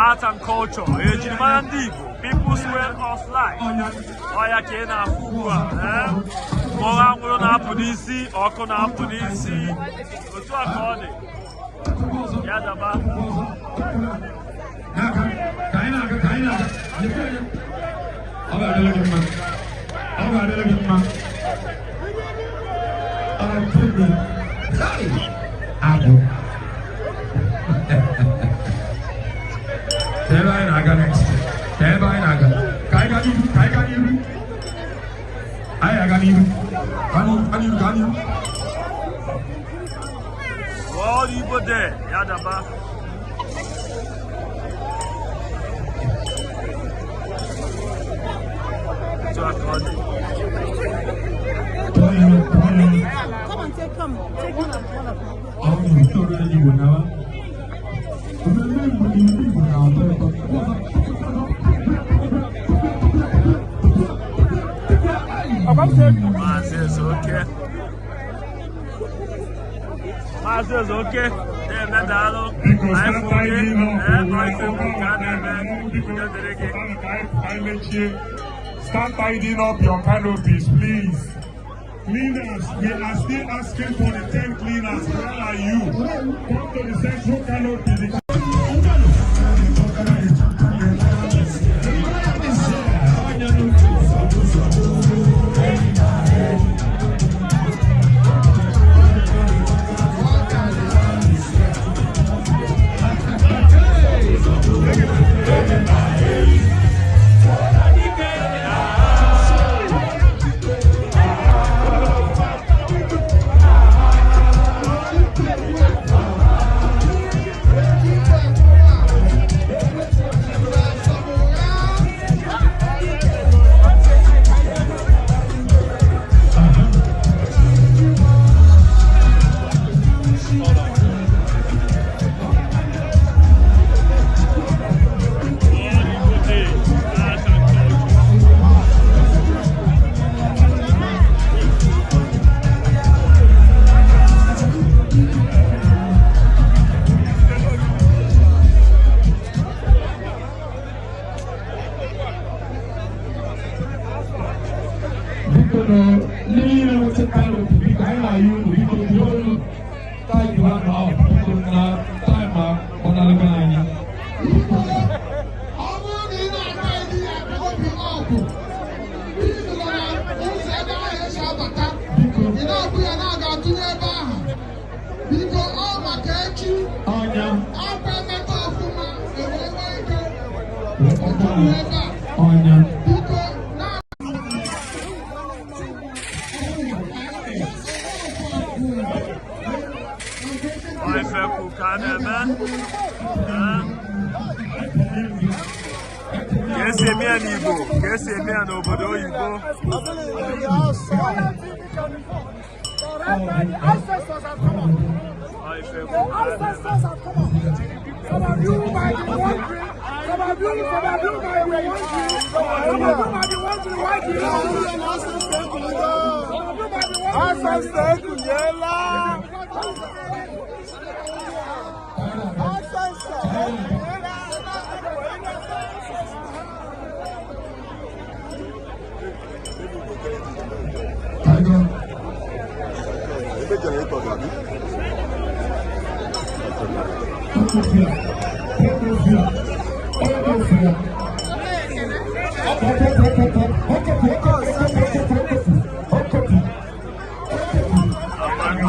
Art and Culture, ejirimara ndị Igbo, People's Way of Life. Ọ ya ka ị na-afụ ugbu a, ee? Mmọnwụ anwụrụ na-apụ n'isi, ọkụ na-apụ n'isi. Otu a ka ọ dị. Ya daba. Ọ ga-adịrị gị mma. Ọ ga-adịrị gị mma. Ọ bụrụ agwụ. Ka ebe anyị na-aga next. Ka ebe anyị na-aga. Ka anyị gaa n'ihu. Ka anyị gaa n'ihu. Anyị aga n'ihu. Gaa n'ihu. Gaa n'ihu. Gaa n'ihu. World Igbo Day, ya daba. Otu a ka ọ dị. Tụọ ya, tụọ ya. Come and take, come. Take one of one of them. Ọ bụ ndị oriri Igbo na mmemme Igbo ndị Igbo na-atọ ụtọ. Maazị Ezeoke. Maazị Ezeoke na-eme daalụ. Biko Anyị start fụrụ gị. tidying up. Ee, ọ ife kwuru ka a na-eme. Udo dịrị gị. Start tidying up your canopies, please. Cleaners, we are still asking for the 10 cleaners. Where are you? Come to the central canopy. The World Igbo Day, Art and Culture. Biko nụ ndị niile nweta canopy biko anyị na-ayọ unu biko buru olu taịdị ha na ọ biko na taịm a gbanarịgo anyị. Ọ bụrụ na ị na-ata edi ya obi ọgwụ, ị nọ na ụzọ ebe ahụ esi abata, ị na-abụ ya na-aga atụnye ebe ahụ. Biko ọ maka echi, Ọnya akwa emeka ọfụma, ewee nwee ike wepụta ebe a. ọnya. Biko na Ọ ife kwuru ka a na-eme. Ee. Ka esi eme ya n'Igbo, ka esi eme ya n'obodo oyibo. The ancestors have come up. Ọ ife The kwuru ka a na-eme. ancestors have come up. Some of you might be wondering. Some of you might be wondering. Some of you might be wondering why do you Some of you might be Ancestor ekunyela. Ancestor ekunyela.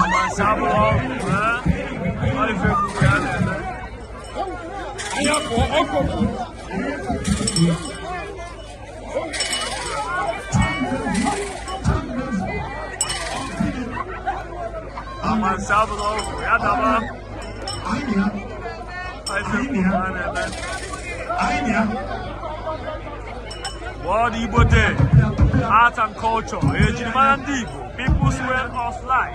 Amansi abụrụ ọgwụ, ee? Ọ ife kwuru ka a na-eme. Amansi abụrụ ọgwụ, ya daba. Ọ ife kwuru ka a na-eme. World Igbo Day, Art and Culture, ejirimara ndị Igbo, People's Way of Life.